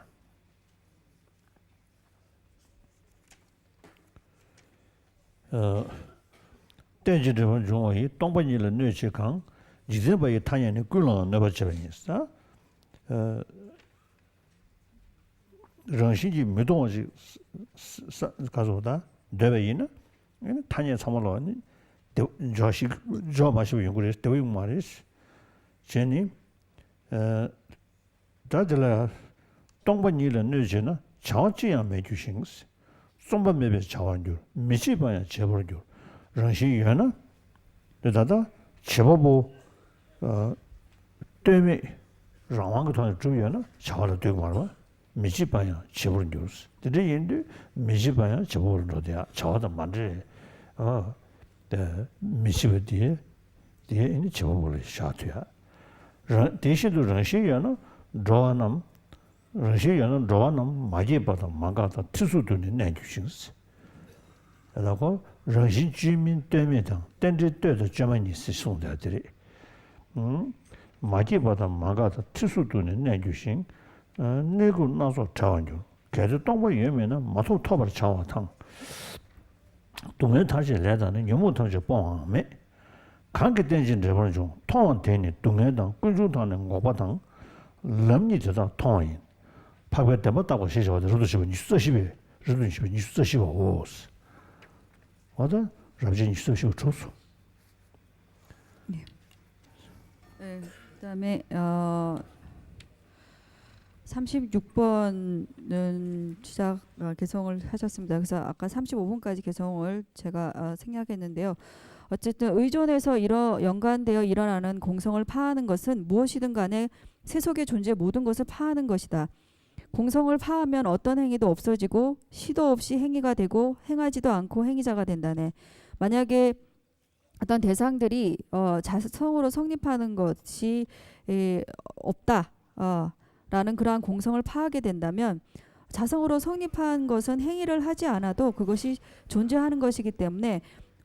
རྟེན་ཅིང་འབྲེལ་བར་འབྱུང་བ་ཡིས། སྟོང་པ་ཉིད་ལ་གནོད་བྱེད་གང་། འཇིག་རྟེན་པ་ཡི་ཐ་སྙད་ནི། ཀུན་ལའང་གནོད་པར་བྱེད་པ་ཡིན། ས། ཨ། རང་བཞིན་གྱིས་མི་སྟོང་བ་ཞིག་ས་ས་ག་ཟེར་བ་ད་འདོད་པ་ཡིན་ན། ཨེ་ནི་ཐ་སྙད་ཚང་མ་ལ་ནི་བདེ་འཇོག་ཞིག་འཇོག་མ་ཤེས་པ་ཡོང་གི་རེད། བདེ་བ་ཡོང་མ་རེད། བྱས་ནི། ཨ། ད་དེ་ལ། སྟོང་པ་ཉིད་ལ་གནོད་བྱེད་ན། བྱ་བ་ཅི་ཡང་མེད་འགྱུར་ཞིང་། བརྩོན་པ་མེད་པས་བྱ་བར་འགྱུར། མི་བྱེད་པ་ཡང་བྱེད་པར་འགྱུར། རང་བཞིན་ཡོད་ན། དེ་ད་ལྟ་བྱེད་པ་པོ། ཨ། ལྟོས་མེད་རང་དབང་གི་ཐོག་ནས་གྲུབ་ཡོད་ན་བྱ་བ་ལ་ལྟོས་ཀྱི་མ་རེད་པ། མི་བྱེད་པ་ཡང་བྱེད་པར་འགྱུར། དེ་འདྲ་ཡིན་དུས་མི་བྱེད་པ་ཡང་བྱེད་པ་པོར་འགྲོ། དེ་ཡང་བྱ་བ་དང་མ་འདྲེས། ཨ། དེ་མི་བྱེད་པ་དེ། དེ་ཡང་ནི་བྱེད་པ་པོ་ལ་བཞག་ཐུབ་ཡ། རང་དེ་བཞིན་དུ་རང་བཞིན་ཡོད་ན་འགྲོ་བ་རྣམས། རང་བཞིན་ཡོད་ན་འགྲོ་བ་རྣམས་མ་སྐྱེས་པ་དང་མ་འགགས་དང་ཐེར་ཟུག་ཏུ་ནི་གནས་འགྱུར་ཞིང་། ལ་ཁོ་རང་བཞིན་བཅོས་མིན་ལྟོས་མེད་དང་། རྟེན་འབྲེལ་ལྟོས་དང་བཅོས་མ་གཉིས་ཟེར་གསུངས་ཏེ་དེ་རེད། ཨང་། མ་སྐྱེས་པ་དང་མ་འགགས་དང་ཐེར་ཟུག་ཏུ་ནི་གནས་འགྱུར་ཞིང་། ཨ། གནས་ལུགས་སྣ་ཚོགས་བྲལ་བར་འགྱུར། གལ་ཏེ་སྟོང་པ་ཡོད་མིན་ན། མ་ཐོབ་ཐོབ་པར་བྱ་བ་དང་། སྡུག་བསྔལ་མཐར་བྱེད་ལས་དང་ནི། ཉོན་མོངས་ཐམས་ཅད་སྤོང་བའང་མེད། གང་གིས་རྟེན་ཅིང་འབྲེལ་པར་འབྱུང་། མཐོང་བ་དེས་ནི་སྡུག་བསྔལ་དང་། ཀུན་འབྱུང་དང་ནི་འགོག་པ་དང་། ལམ་ཉིད་དེ་དག་མཐོང་བ་ཡིན། འཕགས་པའི་བདེན་པ་བརྟག་པ་ཞེས་བྱ་བ་སྟེ། རབ་ཏུ་ཕྱེ་བ་ཉི་ཤུ་རྩ་བཞི་པའི། རབ་ཏུ་ཕྱེ་བ་ཉི་ཤུ་རྩ་བཞི་པའོ། འོ་ད་རབ་བྱེད་ཉི་ཤུ་རྩ་བཞི་པ་གྲུབ་སོང་། 네. 네, 그다음에 어, 삼십육 번은 시작 어, 개성을 하셨습니다. 그래서 아까 삼십오 번까지 개성을 제가 어, 생략했는데요. 어쨌든 의존해서 일어, 연관되어 일어나는 공성을 파하는 것은 무엇이든 간에 세속의 존재 모든 것을 파하는 것이다. 공성을 파하면 어떤 행위도 없어지고 시도 없이 행위가 되고 행하지도 않고 행위자가 된다네. 만약에 어떤 대상들이 어, 자성으로 성립하는 것이 에, 없다. 어, 라는 그러한 공성을 파하게 된다면 자성으로 성립한 것은 행위를 하지 않아도 그것이 존재하는 것이기 때문에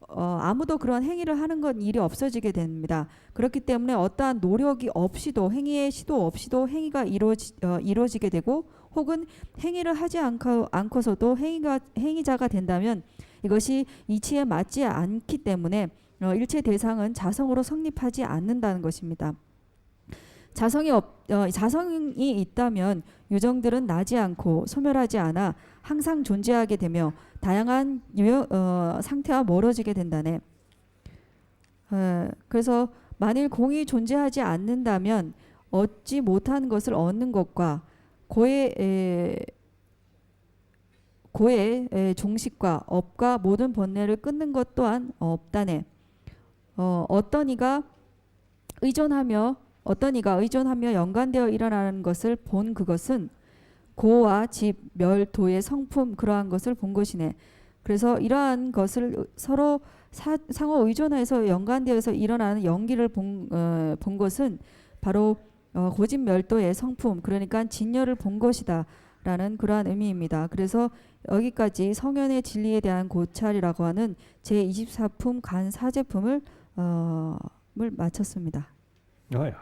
어, 아무도 그런 행위를 하는 건 일이 없어지게 됩니다. 그렇기 때문에 어떠한 노력이 없이도, 행위의 시도 없이도 행위가 이루어지, 어, 이루어지게 되고, 혹은 행위를 하지 않고, 않고서도 행위가, 행위자가 된다면 이것이 이치에 맞지 않기 때문에 어, 일체 대상은 자성으로 성립하지 않는다는 것입니다. 자성이 없, 어, 자성이 있다면 유정들은 나지 않고 소멸하지 않아 항상 존재하게 되며 다양한 유형, 어, 상태와 멀어지게 된다네. 어, 그래서 만일 공이 존재하지 않는다면 얻지 못한 것을 얻는 것과 고의, 에, 고의, 에, 종식과 업과 모든 번뇌를 끊는 것 또한 없다네. 어, 어떤 이가 의존하며, 어떤 이가 의존하며 연관되어 일어나는 것을 본 그것은 고와 집, 멸, 도의 성품 그러한 것을 본 것이네. 그래서 이러한 것을 서로 사, 상호 의존해서 연관되어서 일어나는 연기를 본, 어, 본 것은 바로 어, 고집 멸도의 성품, 그러니까 진여를 본 것이다 라는 그러한 의미입니다. 그래서 여기까지 성현의 진리에 대한 고찰이라고 하는 제 이십사 품 간 사제품을 어, 을 마쳤습니다. 어, ཡ།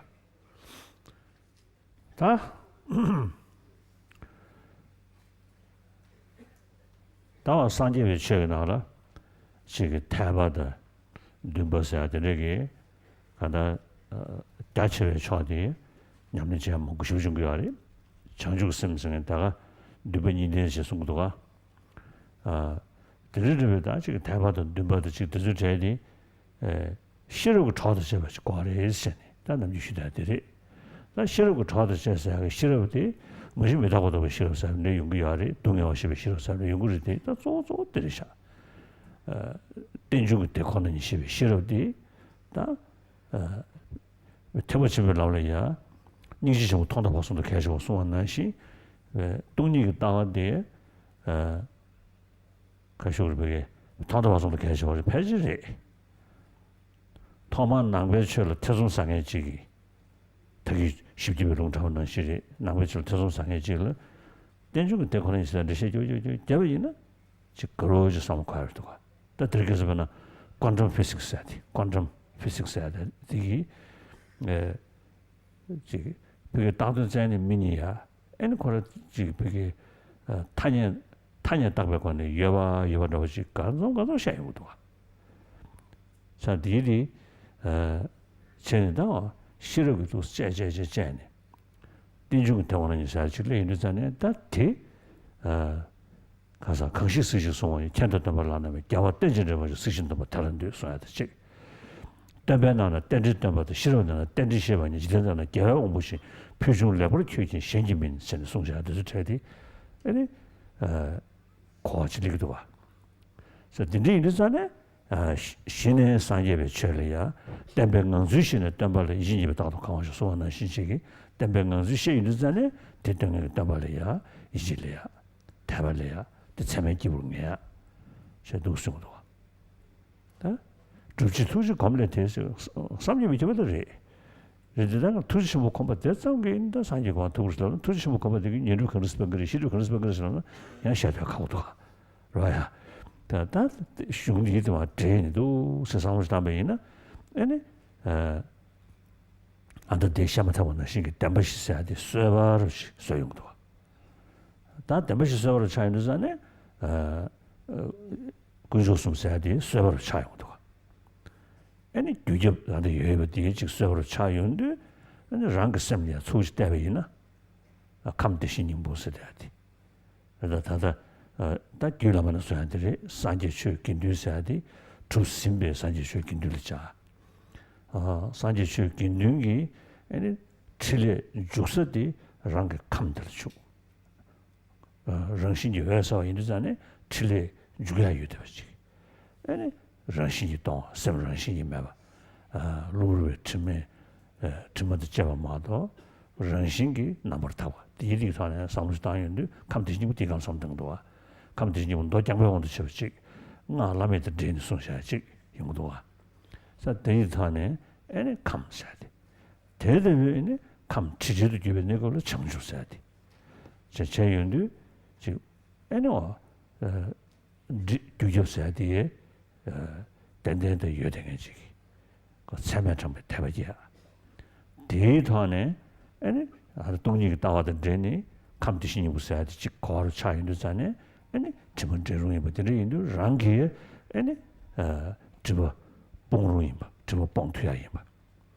ད། ད་བ་སངས་རྒྱས་པའི་ཆོས་ཀྱི་ནང་ལ་ཅིག་གི་ཐེག་པ་དང་འདུན་པ་ཟེར་ཡ་དེ་འདྲ་གི་ག་ད་རྒྱ་ཆེ་བའི་ཕྱོགས་དེ་ཉམས་ལེན་བྱེད་ཡ་མང་པོ་ཞིག་བྱུང་གི་ཡོད་རེད། བྱང་ཆུབ་སེམས་ཟེར་མཁན་ད་ག་འདུན་པ་གཉིས་ལྡན་ཞེས་གསུང་གི་འདུག་ག་ཨ། དེ་འདྲ་འདྲ་བའི་ད་ཅིག་ཐེག་པ་དང་འདུན་པ་དང་ཅིག་དེ་ཚོའི་གྲས་དེ། ཨེ། ཤེས་རབ་ཀྱི་གྲོགས་དང་བཅས་པ་ཞིག་དགོས་རེད་ཟེར་ནས་ད་ནམ་རྒྱུན་ཞུ་བསྡད་དེ་རེད། ད་ཤེས་རབ་ཀྱི་གྲོགས་དང་བཅས་ཟེར་ཡག་གི་ཤེས་རབ་དེ་མུ་བཞི་མི་རྟག་པ་རྟོགས་པའི་ཤེས་རབ་ཟེར་ནས་ཡོང་གི་ཡོད་རེད། སྡུག་བསྔལ་བ་ཤེས་པའི་ཤེས་རབ་ཟེར་ནས་ཡོང་གི་རེད་དེ། ད་གཙོ་བོ་གཙོ་བོ་དེ་རེད་ཤག་ཨ། རྟེན་འབྱུང་གི་དེ་ཁོ་ན་ཉིད་ཤེས་པའི་ཤེས་རབ་དེ་ད། ཨ། ཐེག་པ་ཆེན་པོའི་ལམ་ལ་ཡང་སྙིང་རྗེ་ཆེན་པོ་ཐོག་མཐའ་བར་གསུམ་དུ་གལ་ཆེ་བར་གསུངས་པ་ནང་བཞིན། སྟོང་ཉིད་ཀྱི་ལྟ་བ་དེ། ཨ། ག་ཞུ་རེད་པས། ཐོག་མཐའ་བར་གསུམ་དུ་གལ་ཆེ་བ་རེད། ཕལ་ཆེར་རེད། ཐོག་མར་ནང་པའི་ཆོས་ལ་ཐེ་ཚོམ་ཟ་མཁན་གཅིག་གིས། ད་གིན་ཞིབ་ཀྱི་བའི་ལུང་དྲངས་པ་ནང་བཞིན་རེད། ནང་པའི་ཆོས་ལ་ཐེ་ཚོམ་ཟ་མཁན་གཅིག་ལ། རྟེན་འབྱུང་གི་དེ་ཁོ་ན་ཡིན་ཟེར་འགྲེལ་བཤད་རྒྱག་རྒྱག་རྒྱག་བརྒྱབ་པ་ཡིན་ན། ཅིག་དགའ་རབ་ཅིག་བསམ་བློ་འཁོར་ཡ་རེད་འདུག་ག་ད་དེ་རིང་ཁ་སང་དཔེར་ན་ཀོན་ཊམ་ཕི་སིག་སི་ཟེར་ཡ་དེ། ཀོན་ཊམ་ཕི་སིག་སི་ཟེར་ཡ་དེ་དེ་གིས། ཨེ། ཅིག་བོད་ཀྱི་བཏགས་དོན་བཙལ་ནས་མི་རྙེད་ཡ། ཨེ་ནི་ཁོ་ར་ཅིག་བོད་ཀྱི་ཨ་ཐ་སྙད་ཐ་སྙད་བཏགས་པའི་སྒོ་ནས་ཡོད་པ་ཡོད་པ་འདྲ་བོ་ཅིག་གང་འཚམ་གང་འཚམ་བཤད་ཡོང་གི་འདུག་ག་ས་དེའི་དེ་ཨ་བྱས་ནས་ད་ཤེས་རབ་ཀྱི་ཐུགས་སུ་བཅད་བཅད་བཅད་བཅད་ནས། རྟེན་འབྱུང་གི་དེ་ཁོ་ན་ཉིད་ཟེར་ཅིག་སླེབས་ཡོང་དུས་ཙ་ནས་ད་དེ་ ཨ། ཁ་སང་གང་ཞིག་གཟིགས་ཤིང་གཟུང་བ་ཡི། ཁྱད་འདོད་སྟོན་པ་ལག་ན་མེད། རྒྱལ་བ་རྟེན་ཅིང་འབྲེལ་བར་ཤོག། གཟིགས་ཤིང་འདོད་པ་དེ་ལ་འདུད། གསུང་ཡ་དེ་གཅིག། སྟོན་པའི་ནང་ན་རྟེན་འབྲེལ་སྟོན་པ་དང་། ཤེས་རབ་ནང་ན་རྟེན་འབྲེལ་བཤད་པ་ཉིད། འཇིག་རྟེན་ནང་ན་རྒྱལ་བའི་དབང་པོ་བཞིན། ཕུལ་བྱུང་ལེགས་པར་མཁྱེན་ཅིང་གཞན་གྱིས་མིན། ཟེར་ནས་གསུངས་བཞག་དེ་ཚོ་གྲས་དེ་ཨ་ནི་གོ་བ་ཅིག་སླེབས་ཀྱི་འདུག་བ། ཟེར་འདི་འདྲ་ཡིན་དུས་ཙང་ནས། གཞི་ནས་སངས་རྒྱས་པའི་ཆོས་ལ་ཡ། བསྟན་པའི་ངང་ཚུལ་ཤེས་ནས་སྟོན་པ་ལ་ཡིད་ཆེས་ཉེས་པའི་རྟགས་དང་གང་བ་ཞིག་གསུངས་པ་ནང་བཞིན་ཅིག་གིས། བསྟན་པའི་ངང་ཚུལ་ཤེས་ཡོང་དུས་ཙང་ནས་དེ་སྟོན་མཁན་གྱི་སྟོན་པ་ལ་ཡ་ཡིད་ཆེས་ལ་ཡ། དད་པ་ལ་ཡ། དེ་ཚད་མའི་སྐྱེས་བུར་ངེས་ཡ། ཞེས་འདུག་གསུངས་འདུག་བ། ད། སྒྲུབ་བྱེད་ཐུགས་རྗེ་གོམས་ལས་དེ་བསམ་གྱིས་མི་ཁྱབ་པ་དེ་རེད། རེད་དེ། ད་ཐུགས་རྗེ་ཆེན་པོ་གོམས་པ་དེ་ཙམ་གྱིས་ད་སངས་རྒྱས་གོ་འཕང་ཐོབ་ཀྱི་རེད་ལབ་ན། ཐུགས་རྗེ་ཆེན་པོ་གོམས་པ་དེ་གིས་ཉན་སྒྲུབ་གང་འདྲ་སྤེལ་གྱི་རེད། ཤེས་སྒྲུབ་གང་འདྲ་སྤེལ་གྱི་རེད་ལབ་ན་ཡང་བཤད་ཐུབ་ཁག་པོ་འདུག་ག། རེད་བ་ཡ། ད་ད་གཞུང་འདི་དེ་མ་འདྲེས་ནས་འདུག་ཟེར་བསམ་བློ་བཏང་པ་ཡིན་ན། ཨ་ནི། ཨ་ད་དེ་བཤད་མ་ཐག་པ་ནང་བཞིན་གྱི་བདེན་པ་བཞི་ཟེར་ཡ་དེ་གསལ་བ་རུ་ཞིག་བཟོས་ཡོང་འདུག་ག། ད་བདེན་པ་བཞི་གསལ་བ་རུ་ཆགས་ཡོང་དུས་ཙང་ནས། ཨ་ཨ་དཀོན་མཆོག་གསུམ་ཟེར་ཡ་དེ་གསལ་བ་རུ་ཆགས་ཡོང་འདུག་ག། ཨ་ནི་རྒྱུ་ཁྱབ་ད་ལྟ་ཡོད་པ་དེ་ཅིག་གསལ་བ་རུ་ཆགས་ཡོང་དུས། ཨ་ནི་རང་གི་སེམས་ལ་ཡང་ཚུར་བལྟས་པ་ཡིན་ན། ཨ་ཁམས་བདེ་གཤེགས་སྙིང་པོ་ཟེར་ཡ་དེ། ད་ད་ད་ད་རྒྱུད་བླ་མ་ནས་གསུངས་ཡ་དེ་རེད། སངས་རྒྱས་ཆོས་དགེ་འདུན་ཟེར་ཡ་དེ་གྲུབ་ཟིན་པའི་སངས་རྒྱས་ཆོས་དགེ་འདུན་ལ་བྱ། ཨ་སངས་རྒྱས་ཆོས་དགེ་འདུན་གྱི་ཨ་ནི་ཕྲིན་ལས་འཇུག་ས་དེ་རང་གི་ཁམས་དེ་ལ་འཇུག། ཨ་རང་བཞིན་གྱིས་འོད་གསལ་བ་ཡིན་དུས་ཙང་ནས་ཕྲིན་ལས་འཇུག་ཡ་ཡོད་བསྡད་པ་ཅིག། ཨ་ནི་རང་བཞིན་གྱིས་སྟོང་བ། སེམས་རང་བཞིན་གྱིས་མེད་པ། ཨ་གློ་བུར་བའི་དྲི་མས། ཨ་དྲི་མ་དང་བཅས་པ་མ་གཏོགས་རང་བཞིན་གྱིས་རྣམ་པར་དག་པ། དེའི་རིགས་ཐོག་ནས་བསམ་བློ་བཏང་ཡོང་དུས་ཁམས་བདེ་གཤེགས་སྙིང་པོ་དེའི་སྒང་བསམ་བཏང་འདུག་བ། ཁམས་བདེ་གཤེགས་སྙིང་པོ་མདོ་རྐྱང་པའི་དབང་དུ་བྱས་པ་ཅིག། སྔགས་བླ་མེད་དང་འབྲེལ་ནས་གསུངས་བཞག་ཅིག་ཡོང་གི་འདུག་བ། ས་དེའི་ཐོག་ནས་ཨ་ནི་ཁམས་ཟེར་ཏེ། དེ་ལྟ་བུའི་ནི་ཁམས་དྲི་བྲལ་དུ་གྱུར་པའི་གནས་སྐབས་ལ་བྱང་ཆུབ་ཟེར་ཏེ། བྱས་བྱས་ཡོང་དུས་ཅིག་ཨེ་ནི་འོ། ཨ་འདི་རྒྱུ་ཁྱབ་ཟེར་དེ་ཨ་ཏན་ཏན་དུ་ཡོད་དེ་ངེས་ཅིག་ཁོ་ཚད་མས་དྲངས་པའི་དད་པ་སྐྱེ། དེའི་ཐོག་ནས་ཨེ་ནི་ཨ་སྟོང་ཉིད་ཀྱི་ལྟ་བ་དང་འབྲེལ་ནས་ཁམས་བདེ་གཤེགས་སྙིང་པོ་ཟེར་དེ་ཅིག་གོ་བ་རུ་ཆགས་ཡོང་དུས་ཙང་ནས་ཨེ་ནི་དྲི་མ་འབྲལ་རུང་ཡིན་པ་དེ་འདྲ་ཡིན་དུས་རང་གིས་ཨེ་ནི་ཨ་སྒྲིབ་པ་སྤོང་རུང་ཡིན་པ། སྒྲིབ་པ་སྤོང་ཐུབ་ཡ་ཡིན་པ།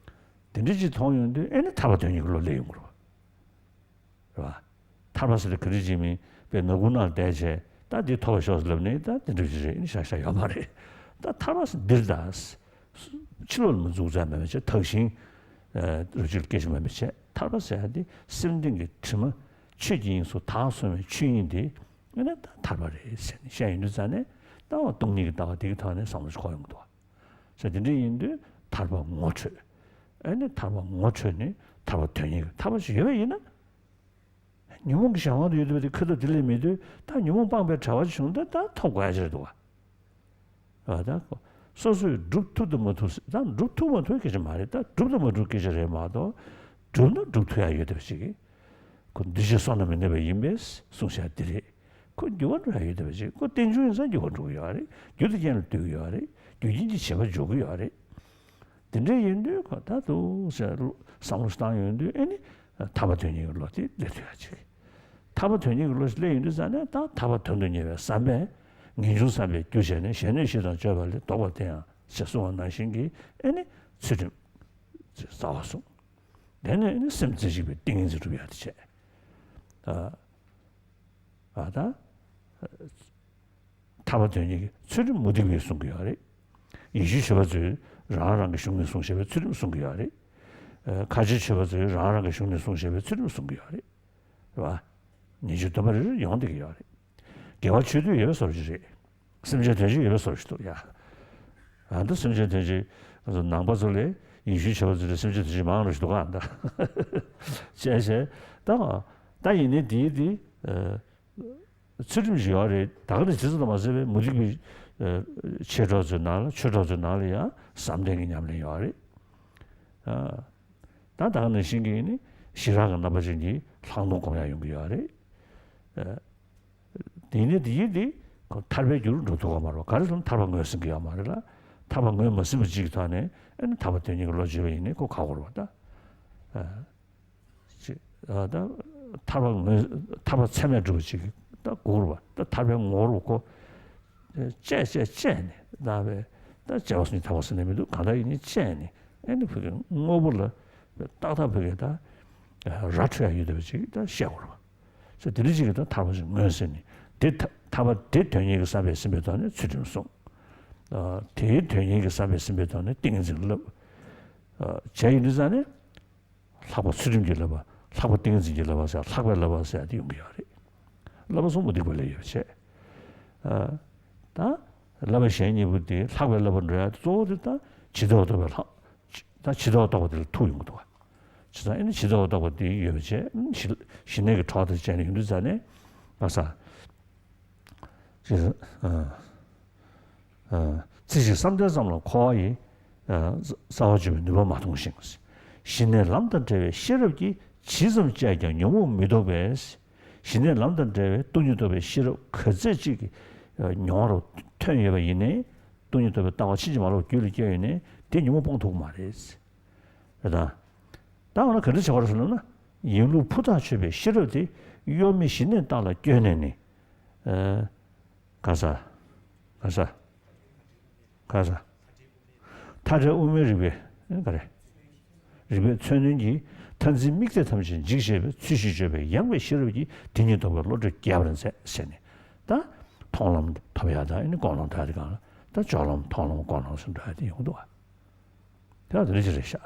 དེ་འདྲ་ཅིག་མཐོང་ཡོང་དུས་ཨེ་ནི་ཐར་པ་དོན་གཉེར་གྱི་བློ་སླེབས་ཡོང་གི་རེད་བ། རེད་བ། ཐར་པ་ཟེར་དེ་ག་རེ་བྱེད་མིན་པའི་ནག་ཁུང་ནང་བསྡད་བྱས་ད་འདི་ཐོབ་པ་ཤོག་ཟེར་ལབ་ནས་ད་དེ་འདྲ་ཅིག་རེད། ཨེ་ནི་ཤ་ཤ་ཡོད་མ་རེད། ད་ཐར་པ་ཟེར་འདིར་ད། ཕྱི་ལོགས་ལ་མ་འཛུགས་ཙམ་མེད་པ་བྱས། དག་ཞིང་རབ་བྱེད་སྐད་ཅིག་མེད་པ་བྱས། ཐར་པ་ཟེར་ཡ་དེ་སེམས་གཏིང་གི་དྲི་མ་ཆོས་ཀྱི་དབྱིངས་སུ་དག་སོང་བའི་ཆོས་དབྱིངས་དེ་ཨེ་ནི་ད་ཐར་པ་རེད་ཟེར་ནས་བཤད་ཡོང་དུས་ཙང་ནས་ད་འོ་སྟོང་ཉིད་ཀྱི་ལྟ་བ་དེ་གི་ཐོག་ནས་བསམ་བློ་ཞིག་འཁོར་ཡོང་གི་འདུག་བ། ཟེར་དེ་འདྲ་ཡིན་དུས་ཐར་པ་ངོ་འཕྲོད། ཨེ་ནི་ཐར་པ་ངོ་འཕྲོད་ནས་ཐར་པ་དོན་གཉེར་གྱི་ཐར་པ་ཞིག་ཡོད་པ་ཡིན་ན། ཉོན་མོངས་ཀྱི་གཞན་དབང་དུ་ཡོད་པ་དེ་ཁ་ཐུག་དེ་ལས་མེད་དུས་ད་ཉོན་མོངས་སྤངས་པའི་གྲྭ་པ་བྱུང་ད་ད་ཐོབ་དགོས་ཡ་ཅིག་རེད་འདུག་བ། ཨ་ད་སོ་སོས་སྒྲུབ་ཐུབ་དང་མ་ཐུབ་ཟེར། ད་སྒྲུབ་ཐུབ་མ་ཐུབ་སྐད་ཆ་མ་རེད། ད་སྒྲུབ་དང་མ་སྒྲུབ་སྐད་ཆ་རེད་མ་གཏོགས་སྒྲུབ་ན་སྒྲུབ་ཐུབ་ཡ་ཡོད་བསྡད་པ་ཞིག་གིས། ཁོ་འདུས་བྱས་བསོད་ནམས་མི་གནས་པ་ཡིན་པས་གསུངས་བཞག་འདི་རེད། ཁོ་འགྱུར་བ་འགྲོ་ཡ་ཡོད་བསྡད་པ་ཞིག། ཁོ་རྟེན་འབྱུང་ཡིན་ཙང་འགྱུར་བ་འགྲོ་གི་ཡོད་རེད། རྒྱུ་དང་རྐྱེན་ལ་ལྟོས་ཀྱི་ཡོད་རེད། རྒྱུ་རྐྱེན་གྱི་བྱེད་པ་འཇོག་གི་ཡོད་རེད། དེ་འདྲ་ཡིན་དུས་ཁོ་ད་དུ་ཟེར་བསམ་བློ་བཏང་ཡོང་དུས་ཨེ་ནི་ཐར་པ་དོན་གཉེར་གྱི་བློ་དེ་སླེབས་ཐུབ་ཡ་ཅིག། ཐར་པ་དོན་གཉེར་གྱི་བློ་ཞིག་སླེབས་ཡོང་དུས་ཙང་ནས་ད་ཐར་པ་དོན་དུ་གཉེར་བའི་བསམ་པས་ངེས་འབྱུང་བསམ་པས་རྒྱུ་བྱས་ནས། གཞན་གནོད་གཞན་དང་སྤྱོད་པ་ལས། བཟློག་པར་བསྟན་ཡང་ཞེས་གསུངས་པ་ནང་བཞིན་གྱི་ཨེ་ནི་ཚུལ་ཁྲིམས་རྩ་བ་བཟུང་། དེ་ནས་ཨེ་ནི་སེམས་རྩེ་གཅིག་པའི་ཏིང་ངེ་འཛིན་སྒྲུབ་ཡ་དེ་བྱས། ཨ་ཨ་ད། ཐར་པ་དོན་གཉེར་གྱི་ཚུལ་ཁྲིམས་མུ་སྟེགས་པས་བསྲུང་གི་ཡོད་རེད། ཡེ་ཤུའི་ཆོས་པ་ཚོས་རང་རང་གི་གཞུང་ནས་བསྲུང་ཞེས་པའི་ཚུལ་ཁྲིམས་བསྲུང་གི་ཡོད་རེད། ཨ་ཁ་ཆེའི་ཆོས་པ་ཚོས་རང་རང་གི་གཞུང་ནས་བསྲུང་ཞེས་པའི་ཚུལ་ཁྲིམས་བསྲུང་གི་ཡོད་རེད། རེད་བ། ཉེས་སྤྱོད་སྡོམ་པ་རེ་རེ་ཡོང་བསྡད་ཀྱི་ཡོད་རེད། དགེ་བ་ཆོས་སྡུད་ཡོད་པའི་བཟོ་འདྲ་ཅིག་རེད། སེམས་ཅན་དོན་བྱེད་ཡོད་པའི་བཟོ་འདྲ་ཞིག་འདུག་ཡ། ཨ་ད་སེམས་ཅན་དོན་བྱེད་ང་ཚོ་ནང་པ་ཚོ་ལས་ཡེ་ཤུའི་ཆོས་པ་ཚོ་ལས་སེམས་ཅན་དོན་བྱེད་མང་རུ་ཞིག་འདུག་ག་ད། བྱས་བྱས་ད་ད་ཡིན་ནའི་དེའི་དེ། ཚུལ་ཁྲིམས་ཤིག་ཡོད་རེད། ད་ག་ནས་ཇི་ཙམ་དུ་མ་ཟད་པའི་མུ་སྟེགས་པའི་ཨ་མཆེད་གྲོགས་ཚོའི་ནང་ལ། ཆོས་གྲོགས་ཚོའི་ནང་ལ་ཡང་བསམ་གཏན་གྱི་ཉམས་ལེན་ཡོད་རེད། ཨ་ད་ད་ག་ནང་བཞིན་གྱི་ནི་ཞི་རགས་ཀྱི་རྣམ་པ་ཅན་གྱི་ལྷག་མཐོང་སྒོམ་ཡག་ཡོང་གི་ཡོད་རེད། ཨ་དེ་ནི་དེ་ཡིན་དེ་ཁོ་ཐར་པའི་རྒྱུ་རུ་འགྲོ་ཐུབ་ཀྱི་མ་རེད། ག་རེ་ཟེར་ན་ཐར་པ་ངོས་ཟིན་གྱི་ཡོད་མ་རེད་ལ། ཐར་པ་ངོས་མ་ཟིན་པ་ཅིག་གི་ཐོག་ནས་ཨ་ནི་ཐར་པ་དོན་གཉེར་གྱི་བློ་བྱེད་པ་ཡིན་ནི་ཁོ་ཁག་པོ་རེད་པ་ད། ཨ། ཅེས། ཨ་ད་ཐར་པ་ངོས་ཐར་པ་ཚད་མས་གྲུབ་པ་ཅིག་ད་སྒུག་རུ་བ། ད་ཐར་པའི་ངོ་བོ་ཁོ་བཅད་བཅད་བཅད་ནས་ད་བས་ད་བཅད་པ་སུ་ནི་ཐར་པ་སུ་ནི་མི་འདུག། གང་ལྟར་ཡིན་ནི་བཅད་ནས་ཨེ་ནི་ཕ་གི་དངོས་པོ་ལ་ཏག་ཏག་ཕ་གི་ད་ར་འཕྲོད་ཡ་ཡོད་བསྡད་པ་ཅིག་ད་བཤད་དགོས་རུ་བ། ཟེར། དེ་འདྲ་ཅིག་གི་ཐོག་ཐར་པ་ཞིག་མངོན་ཟེར་ནས། དེ་ཐ་ཐར་པ་དེ་དོན་གཉེར་གྱི་བསམ་པས་ཟིན་པའི་ཐོག་ནས་ཚུལ་ཁྲིམས་བསྲུང་། ཨ། དེའི་དོན་གཉེར་གྱི་བསམ་པས་ཟིན་པའི་ཐོག་ནས་ཏིང་ངེ་འཛིན་བསླབ། ཨ། བྱས་ཡིན་དུས་ཙང་ནས། ལྷག་པ་ཚུལ་ཁྲིམས་ཀྱི་བསླབ་པ། ལྷག་པ་ཏིང་ངེ་འཛིན་གྱི་བསླབ་པ་ཟེར། ལྷག་པའི་བསླབ་པ་ཟེར་ཡ་དེ་ཡོང་གི་ཡོད་རེད། བསླབ་པ་གསུམ་པོ་སྡིག་པ་ལས་ཡོད་པ་བྱས། ཨ། ད་བསླབ་པ་གཞན་གཉིས་པོ་དེ། ལྷག་པའི་བསླབ་པ་འགྲོ་ཡ་དེ་གཙོ་བོ་དེ་ད་ཇི་ལྟ་བ་རྟོགས་པའི་ལྷག་ད་ཇི་ལྟ་བ་རྟོགས་པ་དེ་ལ་ཐུག་ཡོང་གི་འདུག་བ། བྱས་ཙང་ཨེ་ནི་ཇི་ལྟ་བ་རྟོགས་པ་དེ་ཡོད་པ་བྱས། ཞི་ཞི་གནས་ཀྱི་གྲོགས་དང་བཅས་ནས་ཡོང་དུས་ཙང་ནས། ང་ས། ཅེས། ཨ། ཨ། ཚེ་གཅིག་བསམ་གཏན་ཙམ་ལ་འཁོར་བ་ཡི། ཨ། རྩ་བ་གཅོད་པའི་ནུས་པ་མ་མཐོང་ཞིང་། ཞི་གནས་ལམ་དང་བྲལ་བའི་ཤེས་རབ་ཀྱིས། ཇི་ཙམ་སྤྱད་ཀྱང་ཉོན་མོངས་མི་ལྡོག་པས། ཞི་གནས་ལམ་དང་བྲལ་བའི་སྟོང་ཉིད་རྟོགས་པའི་ཤེས་རབ་ག་ཚད་ཅིག་གི་མྱོང་བར་ཐོན་ཡོད་པ་ཡིན་ནའི། སྟོང་ཉིད་རྟོགས་པའི་ལྟ་བ་ཕྱིན་ཅི་མ་ལོག་རྒྱུད་ལ་སྐྱེས་ཡོད་ནའི། དེ་ཉོན་མོངས་སྤོང་ཐུབ་ཀྱི་མ་རེད། རེད་དང་། ད་འོ་ན་ག་འདྲ་བྱེད་པ་རེད་ཟེར་ན། ཡིན་ལུགས་ཕུ་ཐག་ཆོད་པའི་ཤེས་རབ་དེ་གཡོ་མེད་ཞི་གནས་རྟ་ལ་བསྐྱོན་ནས་ནི། ཨ། ག་ས། ག་ས། ག་ས། མཐའ་བྲལ་དབུ་མའི་རིག་པའི། ཨ། ག་རེ། རིག་པའི་མཚོན་དོན་གྱིས། མཐར་འཛིན་དམིགས་གཏད་ཐམས་ཅད་འཇིག་བྱེད་པའི། ཚུལ་བཞིན་སྤྱོད་པའི་ཡངས་པའི་ཤེས་རབ་ཀྱིས། དེ་ཉིད་རྟོགས་པའི་བློ་གྲོས་རྒྱས་པར་མཛད་ཟེར་ནས། ད་མཐོང་ལམ་ཐོབ་ཡ་དང་། ཨ་ནི་སྐོང་ལམ་ཐོབ་ཡ་དེ་གང་ལ། ད་སྦྱོར་ལམ། མཐོང་ལམ། སྐོང་ལམ་སོགས་འགྲོ་ཡ་དེ་ཡོང་འདུག་བ། དེ་ལ་དེ་འདྲ་ཅིག་རེད་ཤག།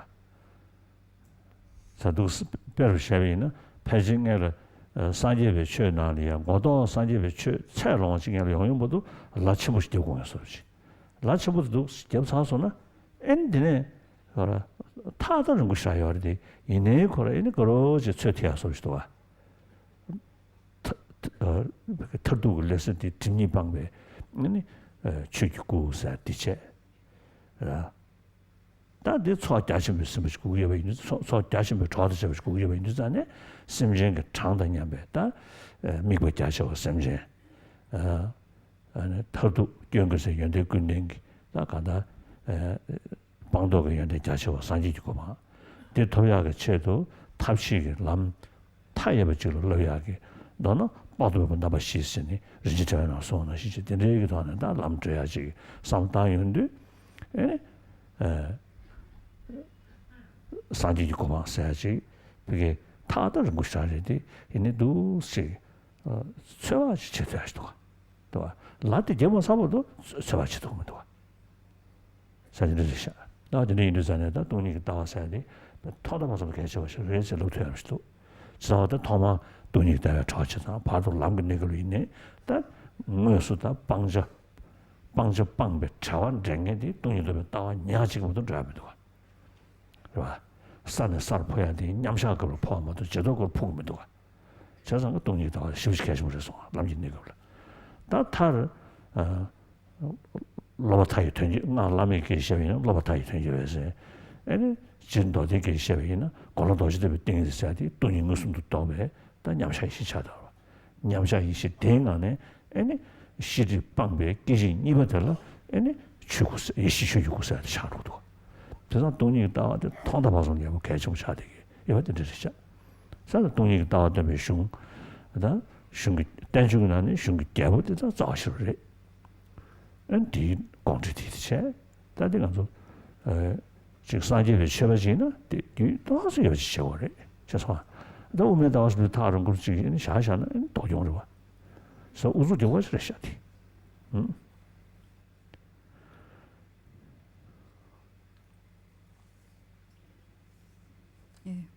ད་འདུག་སེ་དཔེ་རུ་བཞག་པ་ཡིན་ན། ཕལ་ཆེར་སྔོན་ལ། ཨ། སངས་རྒྱས་པའི་ཆོས་ནང་ལ་ཡང་མགོ་ཐོག་སངས་རྒྱས་པའི་ཆོས་ཚད་ལོངས་ཅིག་སྔོན་ལ་ཡོང་ཡོང་བར་དུ་ལ་ཆེན་པོ་ཞིག་རྒྱབ་དགོས་ཡོད་བཟོ་འདྲ་ཅིག། ལ་ཆེན་པོ་དེ་འདུག་སེ་རྒྱབ་ཚར་སོང་ན། ཨེ་ནི་དེ་ནས་ཧོ་ར་ཐག་ད་རིང་པོ་ཞིག་རག་ཡོད་རེད་དེ། ཡིན་ནའི་ཁོ་ར་ཨེ་ནི་དགའ་རབ་ཅིག་ཚོད་ཐིག་ཡག་བཟོ་འདྲ་ཞིག་འདུག་བ། མཐར་ཐུག་གི་ལས་ཟེར་དེ་སྒྲིབ་གཉིས་སྤངས་པའི། ཨ་ནི། ཨ། ཆོས་ཀྱི་སྐུ་ཟེར་དེ་བྱས། ར། ད་འདི་ཚོགས་རྒྱ་ཆེན་པོས་ཟིན་པ་ཞིག་དགོས་ཀྱི་ཡོད་པ་ཡིན་དུས། ཚོགས་ཚོགས་རྒྱ་ཆེན་པོའི་གྲོགས་དང་བཅས་པ་ཞིག་དགོས་ཀྱི་ཡོད་པ་ཡིན་དུས་ཙང་ནས། སེམས་ཅན་གྱི་གྲངས་དང་མཉམ་པའི། ད་དམིགས་པ་རྒྱ་ཆེ་བ་སེམས་ཅན། ཨ། ཨ་ནི་མཐར་ཐུག་སྐྱོང་གི་ཟེར་ཡོན་ཏན་ཀུན་ལྡན་གྱི། ད་གང་ལྟར། ཨ། སྤངས་རྟོགས་ཀྱི་ཡོན་ཏན་རྒྱ་ཆེ་བ་སངས་རྒྱས་ཀྱི་གོ་འཕང་དེ་ཐོབ་ཡག་གི་ཆེད་དུ། ཐབས་ཤེས་ཀྱི་ལམ་མཐའ་ཡས་པ་ཅིག་ལ་བསླབ་ཡག་གི། མདོར་ན་དཔག་ཏུ་མེད་པ་རྣམ་པ་བཞི་ཟེར་ནས་རིན་ཆེན་ཕྲེང་བའི་ནང་གསུངས་པ་ནང་བཞིན་བྱས། དེ་འདྲའི་གི་ཐོག་ནས་ད་ལམ་བགྲོད་ཡག་ཅིག་བསམ་བཏང་ཡོང་དུས། ཨེ་ནི། ཨ། སངས་རྒྱས་ཀྱི་གོ་འཕང་ཟེར་ཡག་ཅིག་ཕ་གི་ཐག་ད་རིང་པོ་ཞིག་རེད་དེ། ཡིན་ནའི་འདུག་སེ། ཨ། ཚོད་དཔག་ཅིག་བྱེད་ཐུབ་ཡག་ཅིག་འདུག་ག། འདུག་ག། ལ་དེ་རྒྱབ་མ་ཚར་བར་དུ་ཚོད་དཔག་བྱེད་ཐུབ་ཀྱི་མི་འདུག་ག། ས་དེ་འདྲ་ཞིག་བཞག། ད་དེ་འདྲ་ཡིན་དུས་ཙང་ནས། ད་སྟོང་ཉིད་ཀྱི་ལྟ་བ་ཟེར་ཡ་དེ་ཐོག་མཐའ་བར་གསུམ་གལ་ཆེ་བ་ཞིག་རེད་ཟེར་ལབ་ཐུབ་ཡ་ཞིག་འདུག། བྱས་ཙང་ད་ཐོག་མར་སྟོང་ཉིད་ཀྱི་ལྟ་བའི་གྲོགས་བྱེད་དང་། བར་དུ་ལམ་གྱི་གནས་སྐབས་ལ་ཡིན་ནའི། ད་དངོས་སུ་ད་སྤང་བྱ། སྤང་བྱ་སྤངས་པའི་བྲལ་བ་འདྲེན་མཁན་དེ་སྟོང་ཉིད་རྟོགས་པའི་ལྟ་བ་ཉག་གཅིག་མ་གཏོགས་འགྲོ་ཡ་མི་འདུག་ག། རེད་བ། ས་ནས་སར་འཕོ་ཡ་དེ་མཉམ་བཞག་སྐབས་ལ་འཕོ་བ་མ་གཏོགས་རྗེས་ཐོབ་སྐབས་ལ་འཕོ་གི་མི་འདུག་ག། བྱས་ཙང་སྟོང་ཉིད་ཀྱི་ལྟ་བ་ཞེ་པོ་ཅིག་གལ་ཆེན་པོ་རེད་གསུངས། ལམ་གྱི་གནས་སྐབས་ལ། ད་མཐར། ཨ། སློབ་པ་མཐའ་ཡས་དོན་གྱི། སྔགས་བླ་མེད་ཀྱིས་བཤད་པ་ཡིན་ན་སློབ་པ་མཐའ་ཡས་དོན་གྱི་འོད་ཟེར། ཨེ་ནི་སྤྱིར་མདོ་སྡེ་གིས་བཤད་པ་ཡིན་ན་གོ་ལ་རྡོ་རྗེ་ཐེག་པའི་ཏིང་ངེ་འཛིན་ཟེར་ཡ་དེ་སྟོང་ཉིད་མངོན་སུམ་དུ་རྟོགས་པའི་ད་མཉམ་བཞག་ཡེ་ཤེས་ཆགས་འདུག་བ། མཉམ་བཞག་ཡེ་ཤེས་དེའི་ངང་ནས། ཨེ་ནི་ཤེས་སྒྲིབ་སྤངས་པའི་སྐད་ཅིག་གཉིས་པ་དེ་ལ། ཨེ་ནི་ཆོས་སྐུ་ཟེར། ཡེ་ཤེས་ཆོས་ཀྱི་སྐུ་ཟེར་ཡ་དེ་ཆགས་འགྲོ་འདུག། བྱས་ཙང་སྟོང་ཉིད་ཀྱི་ལྟ་བ་དེ་ཐོག་མཐའ་བར་གསུམ་ཡག་པོ་གལ་ཆེན་པོ་ཆགས་བསྡད་ཀྱི་ཡོད་པ་དེ་འདྲ་རེད་ཤག། ས་ལ་སྟོང་ཉིད་ཀྱི་ལྟ་བ་སྟོན་པའི་གཞུང་། ད་གཞུང་གི་བསྟན་བཅོས་ཀྱི་ནང་ནས་གཞུང་གི་རྒྱལ་པོ་དེ་ད་རྩ་བ་ཤེས་རབ་རེད། ཨ། དེའི་དགོངས་འགྲེལ་དེ་དེ་བྱས། ད་དེ་ང་ཚོ། ཨ། ཅིག་སངས་རྒྱས་པའི་ཆོས་པ་ཅིག་ཡིན་ན་དེ་རྒྱུན་ཏོག་ཙམ་ཡོད་པ་ཅིག་བྱེད་དགོས་རེད། བྱས་ཙང་། ད་དབུ་མའི་ལྟ་བ་ཟེར་དུས་ཐག་རིང་པོ་ཅིག་ཨེ་ནི་བཞག་བཞག་ན་ཨེ་ནི་ལྡོག་གྱོང་རེད་བ། ས་ཨུ་ཚུགས་རྒྱག་པ་ཞིག་རེད་ཤག་དེ། ཨུམ། 예.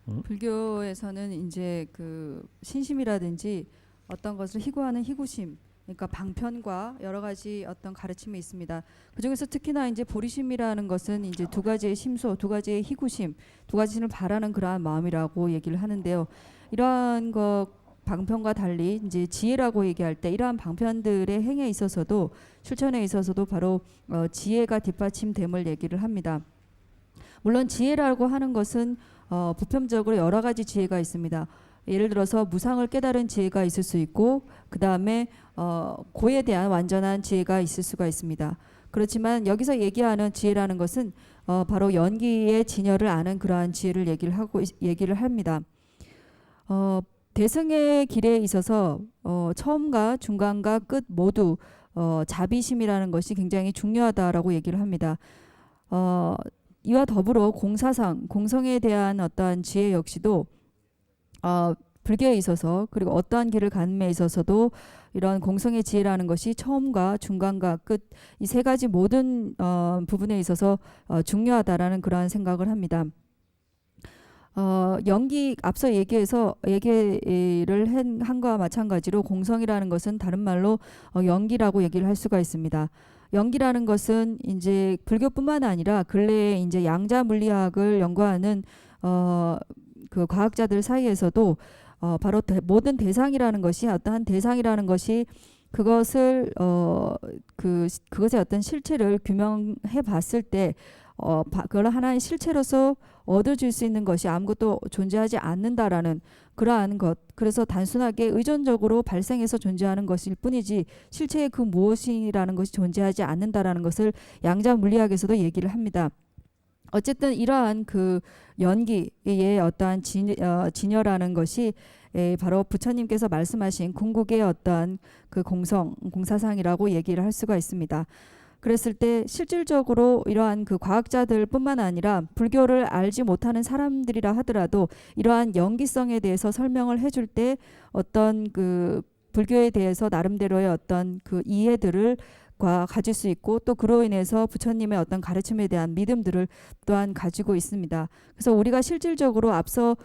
음? 불교에서는 이제 그 신심이라든지 어떤 것을 희구하는 희구심, 그러니까 방편과 여러 가지 어떤 가르침이 있습니다. 그중에서 특히나 이제 보리심이라는 것은 이제 두 가지의 심소, 두 가지의 희구심, 두 가지를 바라는 그러한 마음이라고 얘기를 하는데요. 이러한 것, 방편과 달리 이제 지혜라고 얘기할 때 이러한 방편들의 행에 있어서도, 실천에 있어서도 바로, 어, 지혜가 뒷받침됨을 얘기를 합니다. 물론 지혜라고 하는 것은, 어, 보편적으로 여러 가지 지혜가 있습니다. 예를 들어서 무상을 깨달은 지혜가 있을 수 있고, 그 다음에, 어, 고에 대한 완전한 지혜가 있을 수가 있습니다. 그렇지만 여기서 얘기하는 지혜라는 것은, 어, 바로 연기의 진여를 아는 그러한 지혜를 얘기를 하고 있-, 얘기를 합니다. 어, 대승의 길에 있어서, 어, 처음과 중간과 끝 모두, 어, 자비심이라는 것이 굉장히 중요하다라고 얘기를 합니다. 어, 이와 더불어 공사상, 공성에 대한 어떠한 지혜 역시도 어, 불교에 있어서 그리고 어떠한 길을 가는 데 있어서도 이런 공성의 지혜라는 것이 처음과 중간과 끝 이 세 가지 모든 어, 부분에 있어서 어, 중요하다라는 그러한 생각을 합니다. 어, 연기 앞서 얘기해서 얘기를 한, 한 거와 마찬가지로 공성이라는 것은 다른 말로 어, 연기라고 얘기를 할 수가 있습니다. 연기라는 것은 이제 불교뿐만 아니라 근래에 이제 양자 물리학을 연구하는 어, 그 과학자들 사이에서도 어, 바로 대, 모든 대상이라는 것이 어떠한 대상이라는 것이 그것을 어, 그 그것의 어떤 실체를 규명해 봤을 때 어, 바, 그걸 하나의 실체로서 얻어질 수 있는 것이 아무것도 존재하지 않는다라는 그러한 것. 그래서 단순하게 의존적으로 발생해서 존재하는 것일 뿐이지 실체의 그 무엇이라는 것이 존재하지 않는다라는 것을 양자 물리학에서도 얘기를 합니다. 어쨌든 이러한 그 연기의 어떠한 진, 어, 진여라는 것이 에, 바로 부처님께서 말씀하신 궁극의 어떠한 그 공성, 공사상이라고 얘기를 할 수가 있습니다. 그랬을 때 실질적으로 이러한 그 과학자들뿐만 아니라 불교를 알지 못하는 사람들이라 하더라도 이러한 연기성에 대해서 설명을 해줄 때 어떤 그 불교에 대해서 나름대로의 어떤 그 이해들을 과 가질 수 있고 또 그로 인해서 부처님의 어떤 가르침에 대한 믿음들을 또한 가지고 있습니다. 그래서 우리가 실질적으로 앞서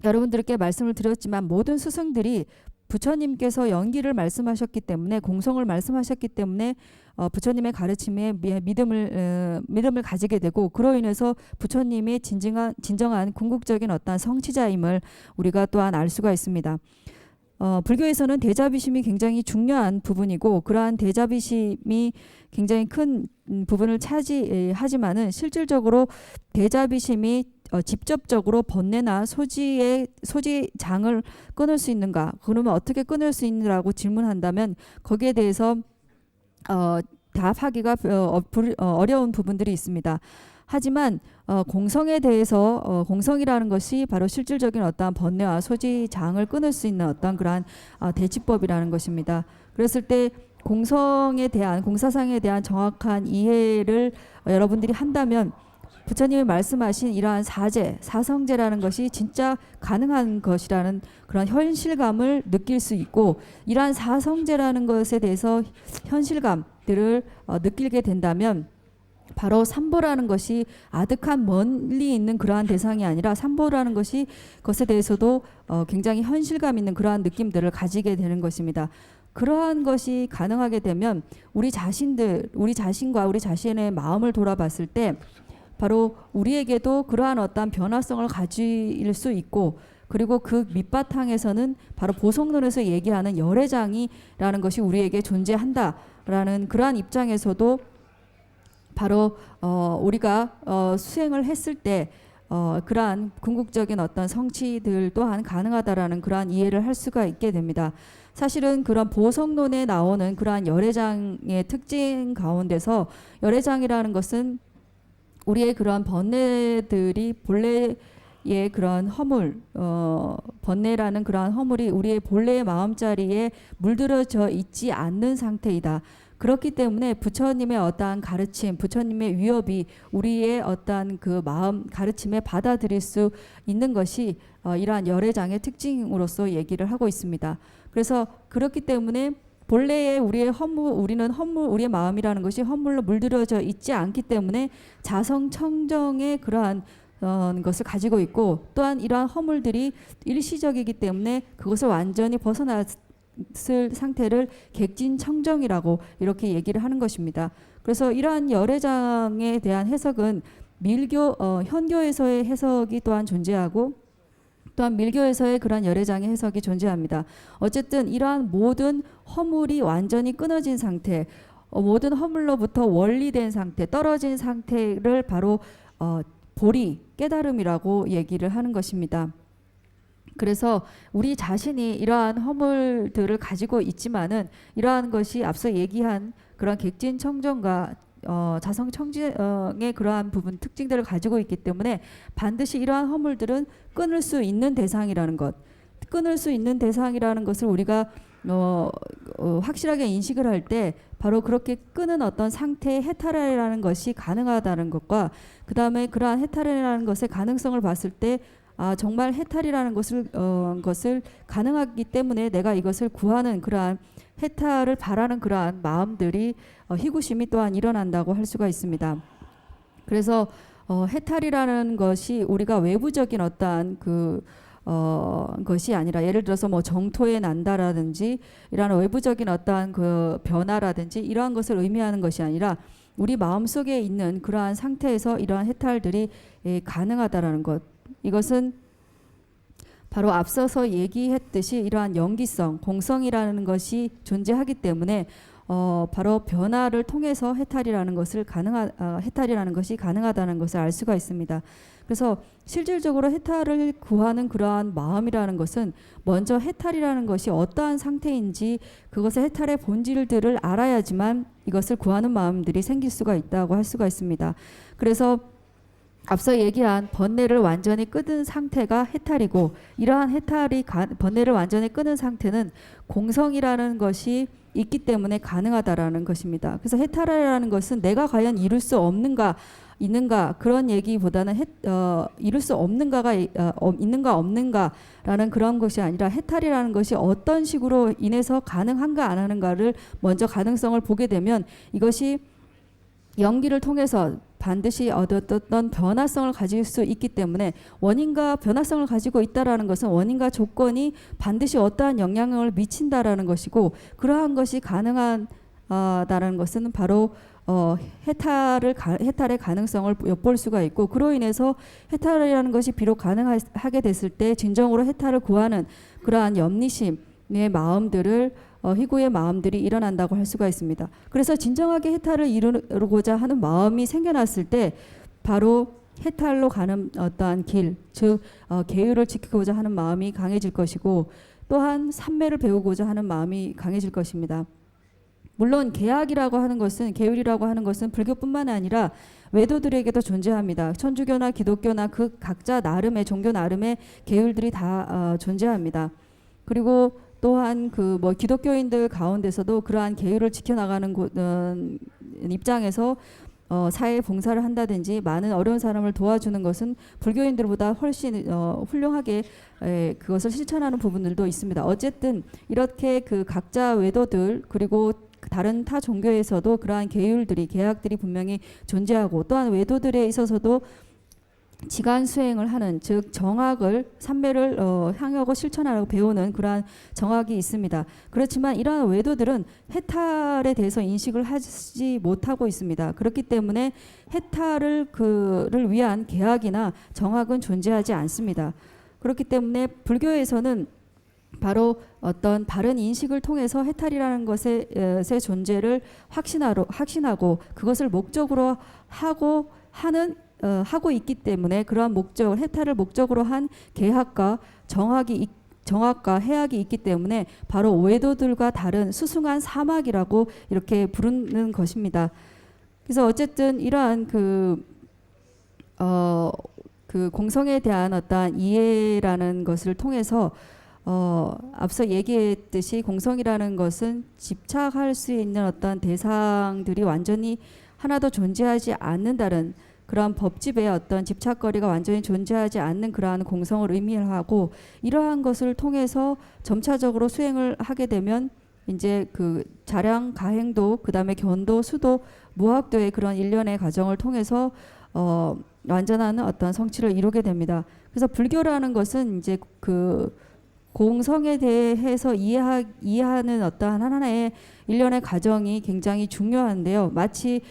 여러분들께 말씀을 드렸지만 모든 스승들이 부처님께서 연기를 말씀하셨기 때문에 공성을 말씀하셨기 때문에 어, 부처님의 가르침에 미- 믿음을 어, 믿음을 가지게 되고 그로 인해서 부처님이 진정한 진정한 궁극적인 어떤 성취자임을 우리가 또한 알 수가 있습니다. 어, 불교에서는 대자비심이 굉장히 중요한 부분이고 그러한 대자비심이 굉장히 큰 음, 부분을 차지하지만은 실질적으로 대자비심이 어, 직접적으로 번뇌나 소지의 소지장을 끊을 수 있는가? 그러면 어떻게 끊을 수 있느라고 질문한다면 거기에 대해서 어, 답하기가 어, 어, 불- 어, 어려운 부분들이 있습니다. 하지만 어, 공성에 대해서 어, 공성이라는 것이 바로 실질적인 어떠한 번뇌와 소지장을 끊을 수 있는 어떤 그러한 어, 대치법이라는 것입니다. 그랬을 때 공성에 대한 공사상에 대한 정확한 이해를 어, 여러분들이 한다면 부처님이 말씀하신 이러한 사제, 사성제라는 것이 진짜 가능한 것이라는 그런 현실감을 느낄 수 있고 이러한 사성제라는 것에 대해서 현실감들을 어, 느끼게 된다면 바로 삼보라는 것이 아득한 멀리 있는 그러한 대상이 아니라 삼보라는 것이 것에 대해서도 어, 굉장히 현실감 있는 그러한 느낌들을 가지게 되는 것입니다. 그러한 것이 가능하게 되면 우리 자신들, 우리 자신과 우리 자신의 마음을 돌아봤을 때 바로 우리에게도 그러한 어떤 변화성을 가질 수 있고 그리고 그 밑바탕에서는 바로 보성론에서 얘기하는 열애장이라는 것이 우리에게 존재한다라는 그러한 입장에서도 바로 어, 우리가 어, 수행을 했을 때 어, 그러한 궁극적인 어떤 성취들 또한 가능하다라는 그러한 이해를 할 수가 있게 됩니다. 사실은 그런 보성론에 나오는 그러한 열애장의 특징 가운데서 열애장이라는 것은 우리의 그러한 번뇌들이 본래의 그러한 허물, 어, 번뇌라는 그러한 허물이 우리의 본래의 마음자리에 물들어져 있지 않는 상태이다. 그렇기 때문에 부처님의 어떠한 가르침, 부처님의 위협이 우리의 어떠한 그 마음 가르침에 받아들일 수 있는 것이 어, 이러한 열애장의 특징으로서 얘기를 하고 있습니다. 그래서 그렇기 때문에 본래의 우리의 허물, 우리는 허물, 우리의 마음이라는 것이 허물로 물들어져 있지 않기 때문에 자성청정의 그러한 어, 것을 가지고 있고, 또한 이러한 허물들이 일시적이기 때문에 그것을 완전히 벗어났을 상태를 객진청정이라고 이렇게 얘기를 하는 것입니다. 그래서 이러한 열애장에 대한 해석은 밀교, 어, 현교에서의 해석이 또한 존재하고, 또한 밀교에서의 그러한 열애장의 해석이 존재합니다. 어쨌든 이러한 모든 허물이 완전히 끊어진 상태, 어, 모든 허물로부터 원리된 상태, 떨어진 상태를 바로 어, 보리, 깨달음이라고 얘기를 하는 것입니다. 그래서 우리 자신이 이러한 허물들을 가지고 있지만은 이러한 것이 앞서 얘기한 그런 객진 청정과 어, 자성 청정의 그러한 부분 특징들을 가지고 있기 때문에 반드시 이러한 허물들은 끊을 수 있는 대상이라는 것, 끊을 수 있는 대상이라는 것을 우리가 어, 어, 확실하게 인식을 할 때 바로 그렇게 끄는 어떤 상태의 해탈이라는 것이 가능하다는 것과 그 다음에 그러한 해탈이라는 것의 가능성을 봤을 때 아, 정말 해탈이라는 것을, 어, 것을 가능하기 때문에 내가 이것을 구하는 그러한 해탈을 바라는 그러한 마음들이 어, 희구심이 또한 일어난다고 할 수가 있습니다. 그래서 어, 해탈이라는 것이 우리가 외부적인 어떠한 그 어, 것이 아니라 예를 들어서 뭐 정토에 난다라든지 이러한 외부적인 어떠한 그 변화라든지 이러한 것을 의미하는 것이 아니라 우리 마음속에 있는 그러한 상태에서 이러한 해탈들이 예, 가능하다라는 것. 이것은 바로 앞서서 얘기했듯이 이러한 연기성, 공성이라는 것이 존재하기 때문에 어, 바로 변화를 통해서 해탈이라는 것을 가능하, 어, 해탈이라는 것이 가능하다는 것을 알 수가 있습니다. 그래서 실질적으로 해탈을 구하는 그러한 마음이라는 것은 먼저 해탈이라는 것이 어떠한 상태인지 그것의 해탈의 본질들을 알아야지만 이것을 구하는 마음들이 생길 수가 있다고 할 수가 있습니다. 그래서 앞서 얘기한 번뇌를 완전히 끄는 상태가 해탈이고 이러한 해탈이 가, 번뇌를 완전히 끄는 상태는 공성이라는 것이 있기 때문에 가능하다라는 것입니다. 그래서 해탈이라는 것은 내가 과연 이룰 수 없는가 있는가 그런 얘기보다는 해, 어, 이룰 수 없는가가 어, 어, 있는가 없는가라는 그런 것이 아니라 해탈이라는 것이 어떤 식으로 인해서 가능한가 안 하는가를 먼저 가능성을 보게 되면 이것이 연기를 통해서 반드시 어떤 변화성을 가질 수 있기 때문에 원인과 변화성을 가지고 있다라는 것은 원인과 조건이 반드시 어떠한 영향을 미친다라는 것이고 그러한 것이 가능한 어, 다라는 것은 바로 어, 해탈을 가, 해탈의 가능성을 엿볼 수가 있고 그로 인해서 해탈이라는 것이 비록 가능하게 됐을 때 진정으로 해탈을 구하는 그러한 염리심의 마음들을 어, 희구의 마음들이 일어난다고 할 수가 있습니다. 그래서 진정하게 해탈을 이루고자 하는 마음이 생겨났을 때 바로 해탈로 가는 어떠한 길, 즉 어, 계율을 지키고자 하는 마음이 강해질 것이고 또한 삼매를 배우고자 하는 마음이 강해질 것입니다. 물론 계약이라고 하는 것은 계율이라고 하는 것은 불교뿐만 아니라 외도들에게도 존재합니다. 천주교나 기독교나 그 각자 나름의 종교 나름의 계율들이 다 어, 존재합니다. 그리고 또한 그 뭐 기독교인들 가운데서도 그러한 계율을 지켜나가는 곳, 음, 입장에서 어, 사회 봉사를 한다든지 많은 어려운 사람을 도와주는 것은 불교인들보다 훨씬 어, 훌륭하게 에, 그것을 실천하는 부분들도 있습니다. 어쨌든 이렇게 그 각자 외도들 그리고 다른 타 종교에서도 그러한 계율들이 계약들이 분명히 존재하고 또한 외도들에 있어서도 지간 수행을 하는 즉 정학을 삼매를 어, 향하고 실천하라고 배우는 그러한 정학이 있습니다. 그렇지만 이러한 외도들은 해탈에 대해서 인식을 하지 못하고 있습니다. 그렇기 때문에 해탈을 그를 위한 계약이나 정학은 존재하지 않습니다. 그렇기 때문에 불교에서는 바로 어떤 바른 인식을 통해서 해탈이라는 것의 의 존재를 확신하로, 확신하고 그것을 목적으로 하고 하는 어, 하고 있기 때문에 그러한 목적을 해탈을 목적으로 한 계약과 정학이 있- 정학과 해악이 있기 때문에 바로 외도들과 다른 수승한 사막이라고 이렇게 부르는 것입니다. 그래서 어쨌든 이러한 그, 어, 그 공성에 대한 어떠한 이해라는 것을 통해서 어, 앞서 얘기했듯이 공성이라는 것은 집착할 수 있는 어떤 대상들이 완전히 하나도 존재하지 않는다는 그러한 법집의 어떤 집착거리가 완전히 존재하지 않는 그러한 공성을 의미하고 이러한 것을 통해서 점차적으로 수행을 하게 되면 이제 그 자량 가행도 그다음에 견도 수도 무학도의 그런 일련의 과정을 통해서 어, 완전한 어떤 성취를 이루게 됩니다. 그래서 불교라는 것은 이제 그 공성에 대해서 이해하, 이해하는 어떠한 하나의 일련의 과정이 굉장히 중요한데요. 마치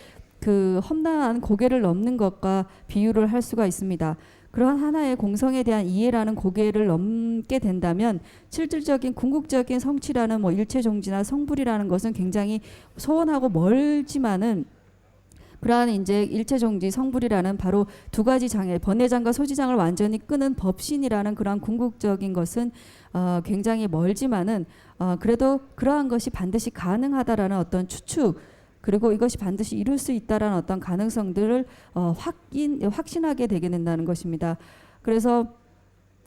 그 험난한 고개를 넘는 것과 비유를 할 수가 있습니다. 그러한 하나의 공성에 대한 이해라는 고개를 넘게 된다면 실질적인 궁극적인 성취라는 뭐 일체정지나 성불이라는 것은 굉장히 소원하고 멀지만은 그러한 이제 일체정지 성불이라는 바로 두 가지 장애, 번뇌장과 소지장을 완전히 끄는 법신이라는 그러한 궁극적인 것은 어, 굉장히 멀지만은 어, 그래도 그러한 것이 반드시 가능하다라는 어떤 추측 그리고 이것이 반드시 이룰 수 있다라는 어떤 가능성들을 어, 확인 확신하게 되게 된다는 것입니다. 그래서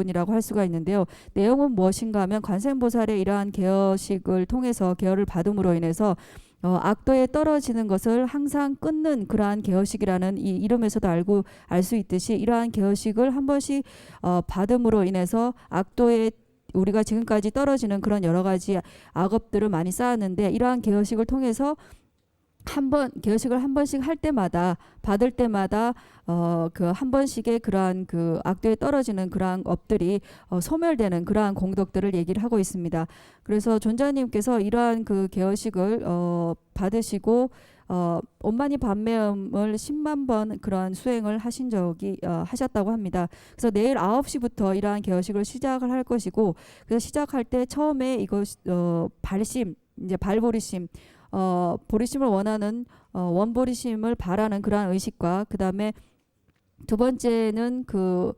부분이라고 할 수가 있는데요. 내용은 무엇인가 하면 관세음보살의 이러한 개어식을 통해서, 개어를 받음으로 인해서 어, 악도에 떨어지는 것을 항상 끊는 그러한 개어식이라는 이 이름에서도 알고 알 수 있듯이, 이러한 개어식을 한 번씩 어, 받음으로 인해서 악도에 우리가 지금까지 떨어지는 그런 여러 가지 악업들을 많이 쌓았는데 이러한 개회식을 통해서 한 번, 개회식을 한 번씩 할 때마다, 받을 때마다 어, 그 한 번씩의 그러한 그 악도에 떨어지는 그러한 업들이 어, 소멸되는 그러한 공덕들을 얘기를 하고 있습니다. 그래서 존자님께서 이러한 그 개회식을 어, 받으시고 어, 옴마니 밤매음을 십만 번 그러한 수행을 하신 적이 어, 하셨다고 합니다. 그래서 내일 아홉 시부터 이러한 개회식을 시작을 할 것이고, 그래서 시작할 때 처음에 이것 어, 발심, 이제 발보리심, 어, 보리심을 원하는 어, 원보리심을 바라는 그러한 의식과, 그다음에 두 번째는 그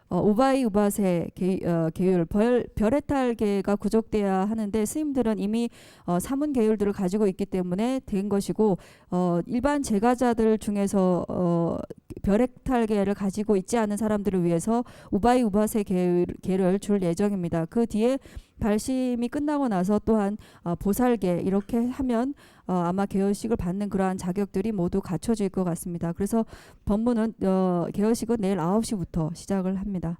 어, 우바이 우바세 계, 어, 계율, 별, 별해탈계가 구족돼야 하는데, 스님들은 이미 어, 사문 계율들을 가지고 있기 때문에 된 것이고, 어, 일반 제가자들 중에서 어, 별해탈계를 가지고 있지 않은 사람들을 위해서 우바이 우바세 계율, 계를 줄 예정입니다. 그 뒤에 발심이 끝나고 나서 또한 어, 보살계 이렇게 하면 어, 아마 개회식을 받는 그러한 자격들이 모두 갖춰질 것 같습니다. 그래서 법문은 어, 개회식은 내일 아홉 시부터 시작을 합니다.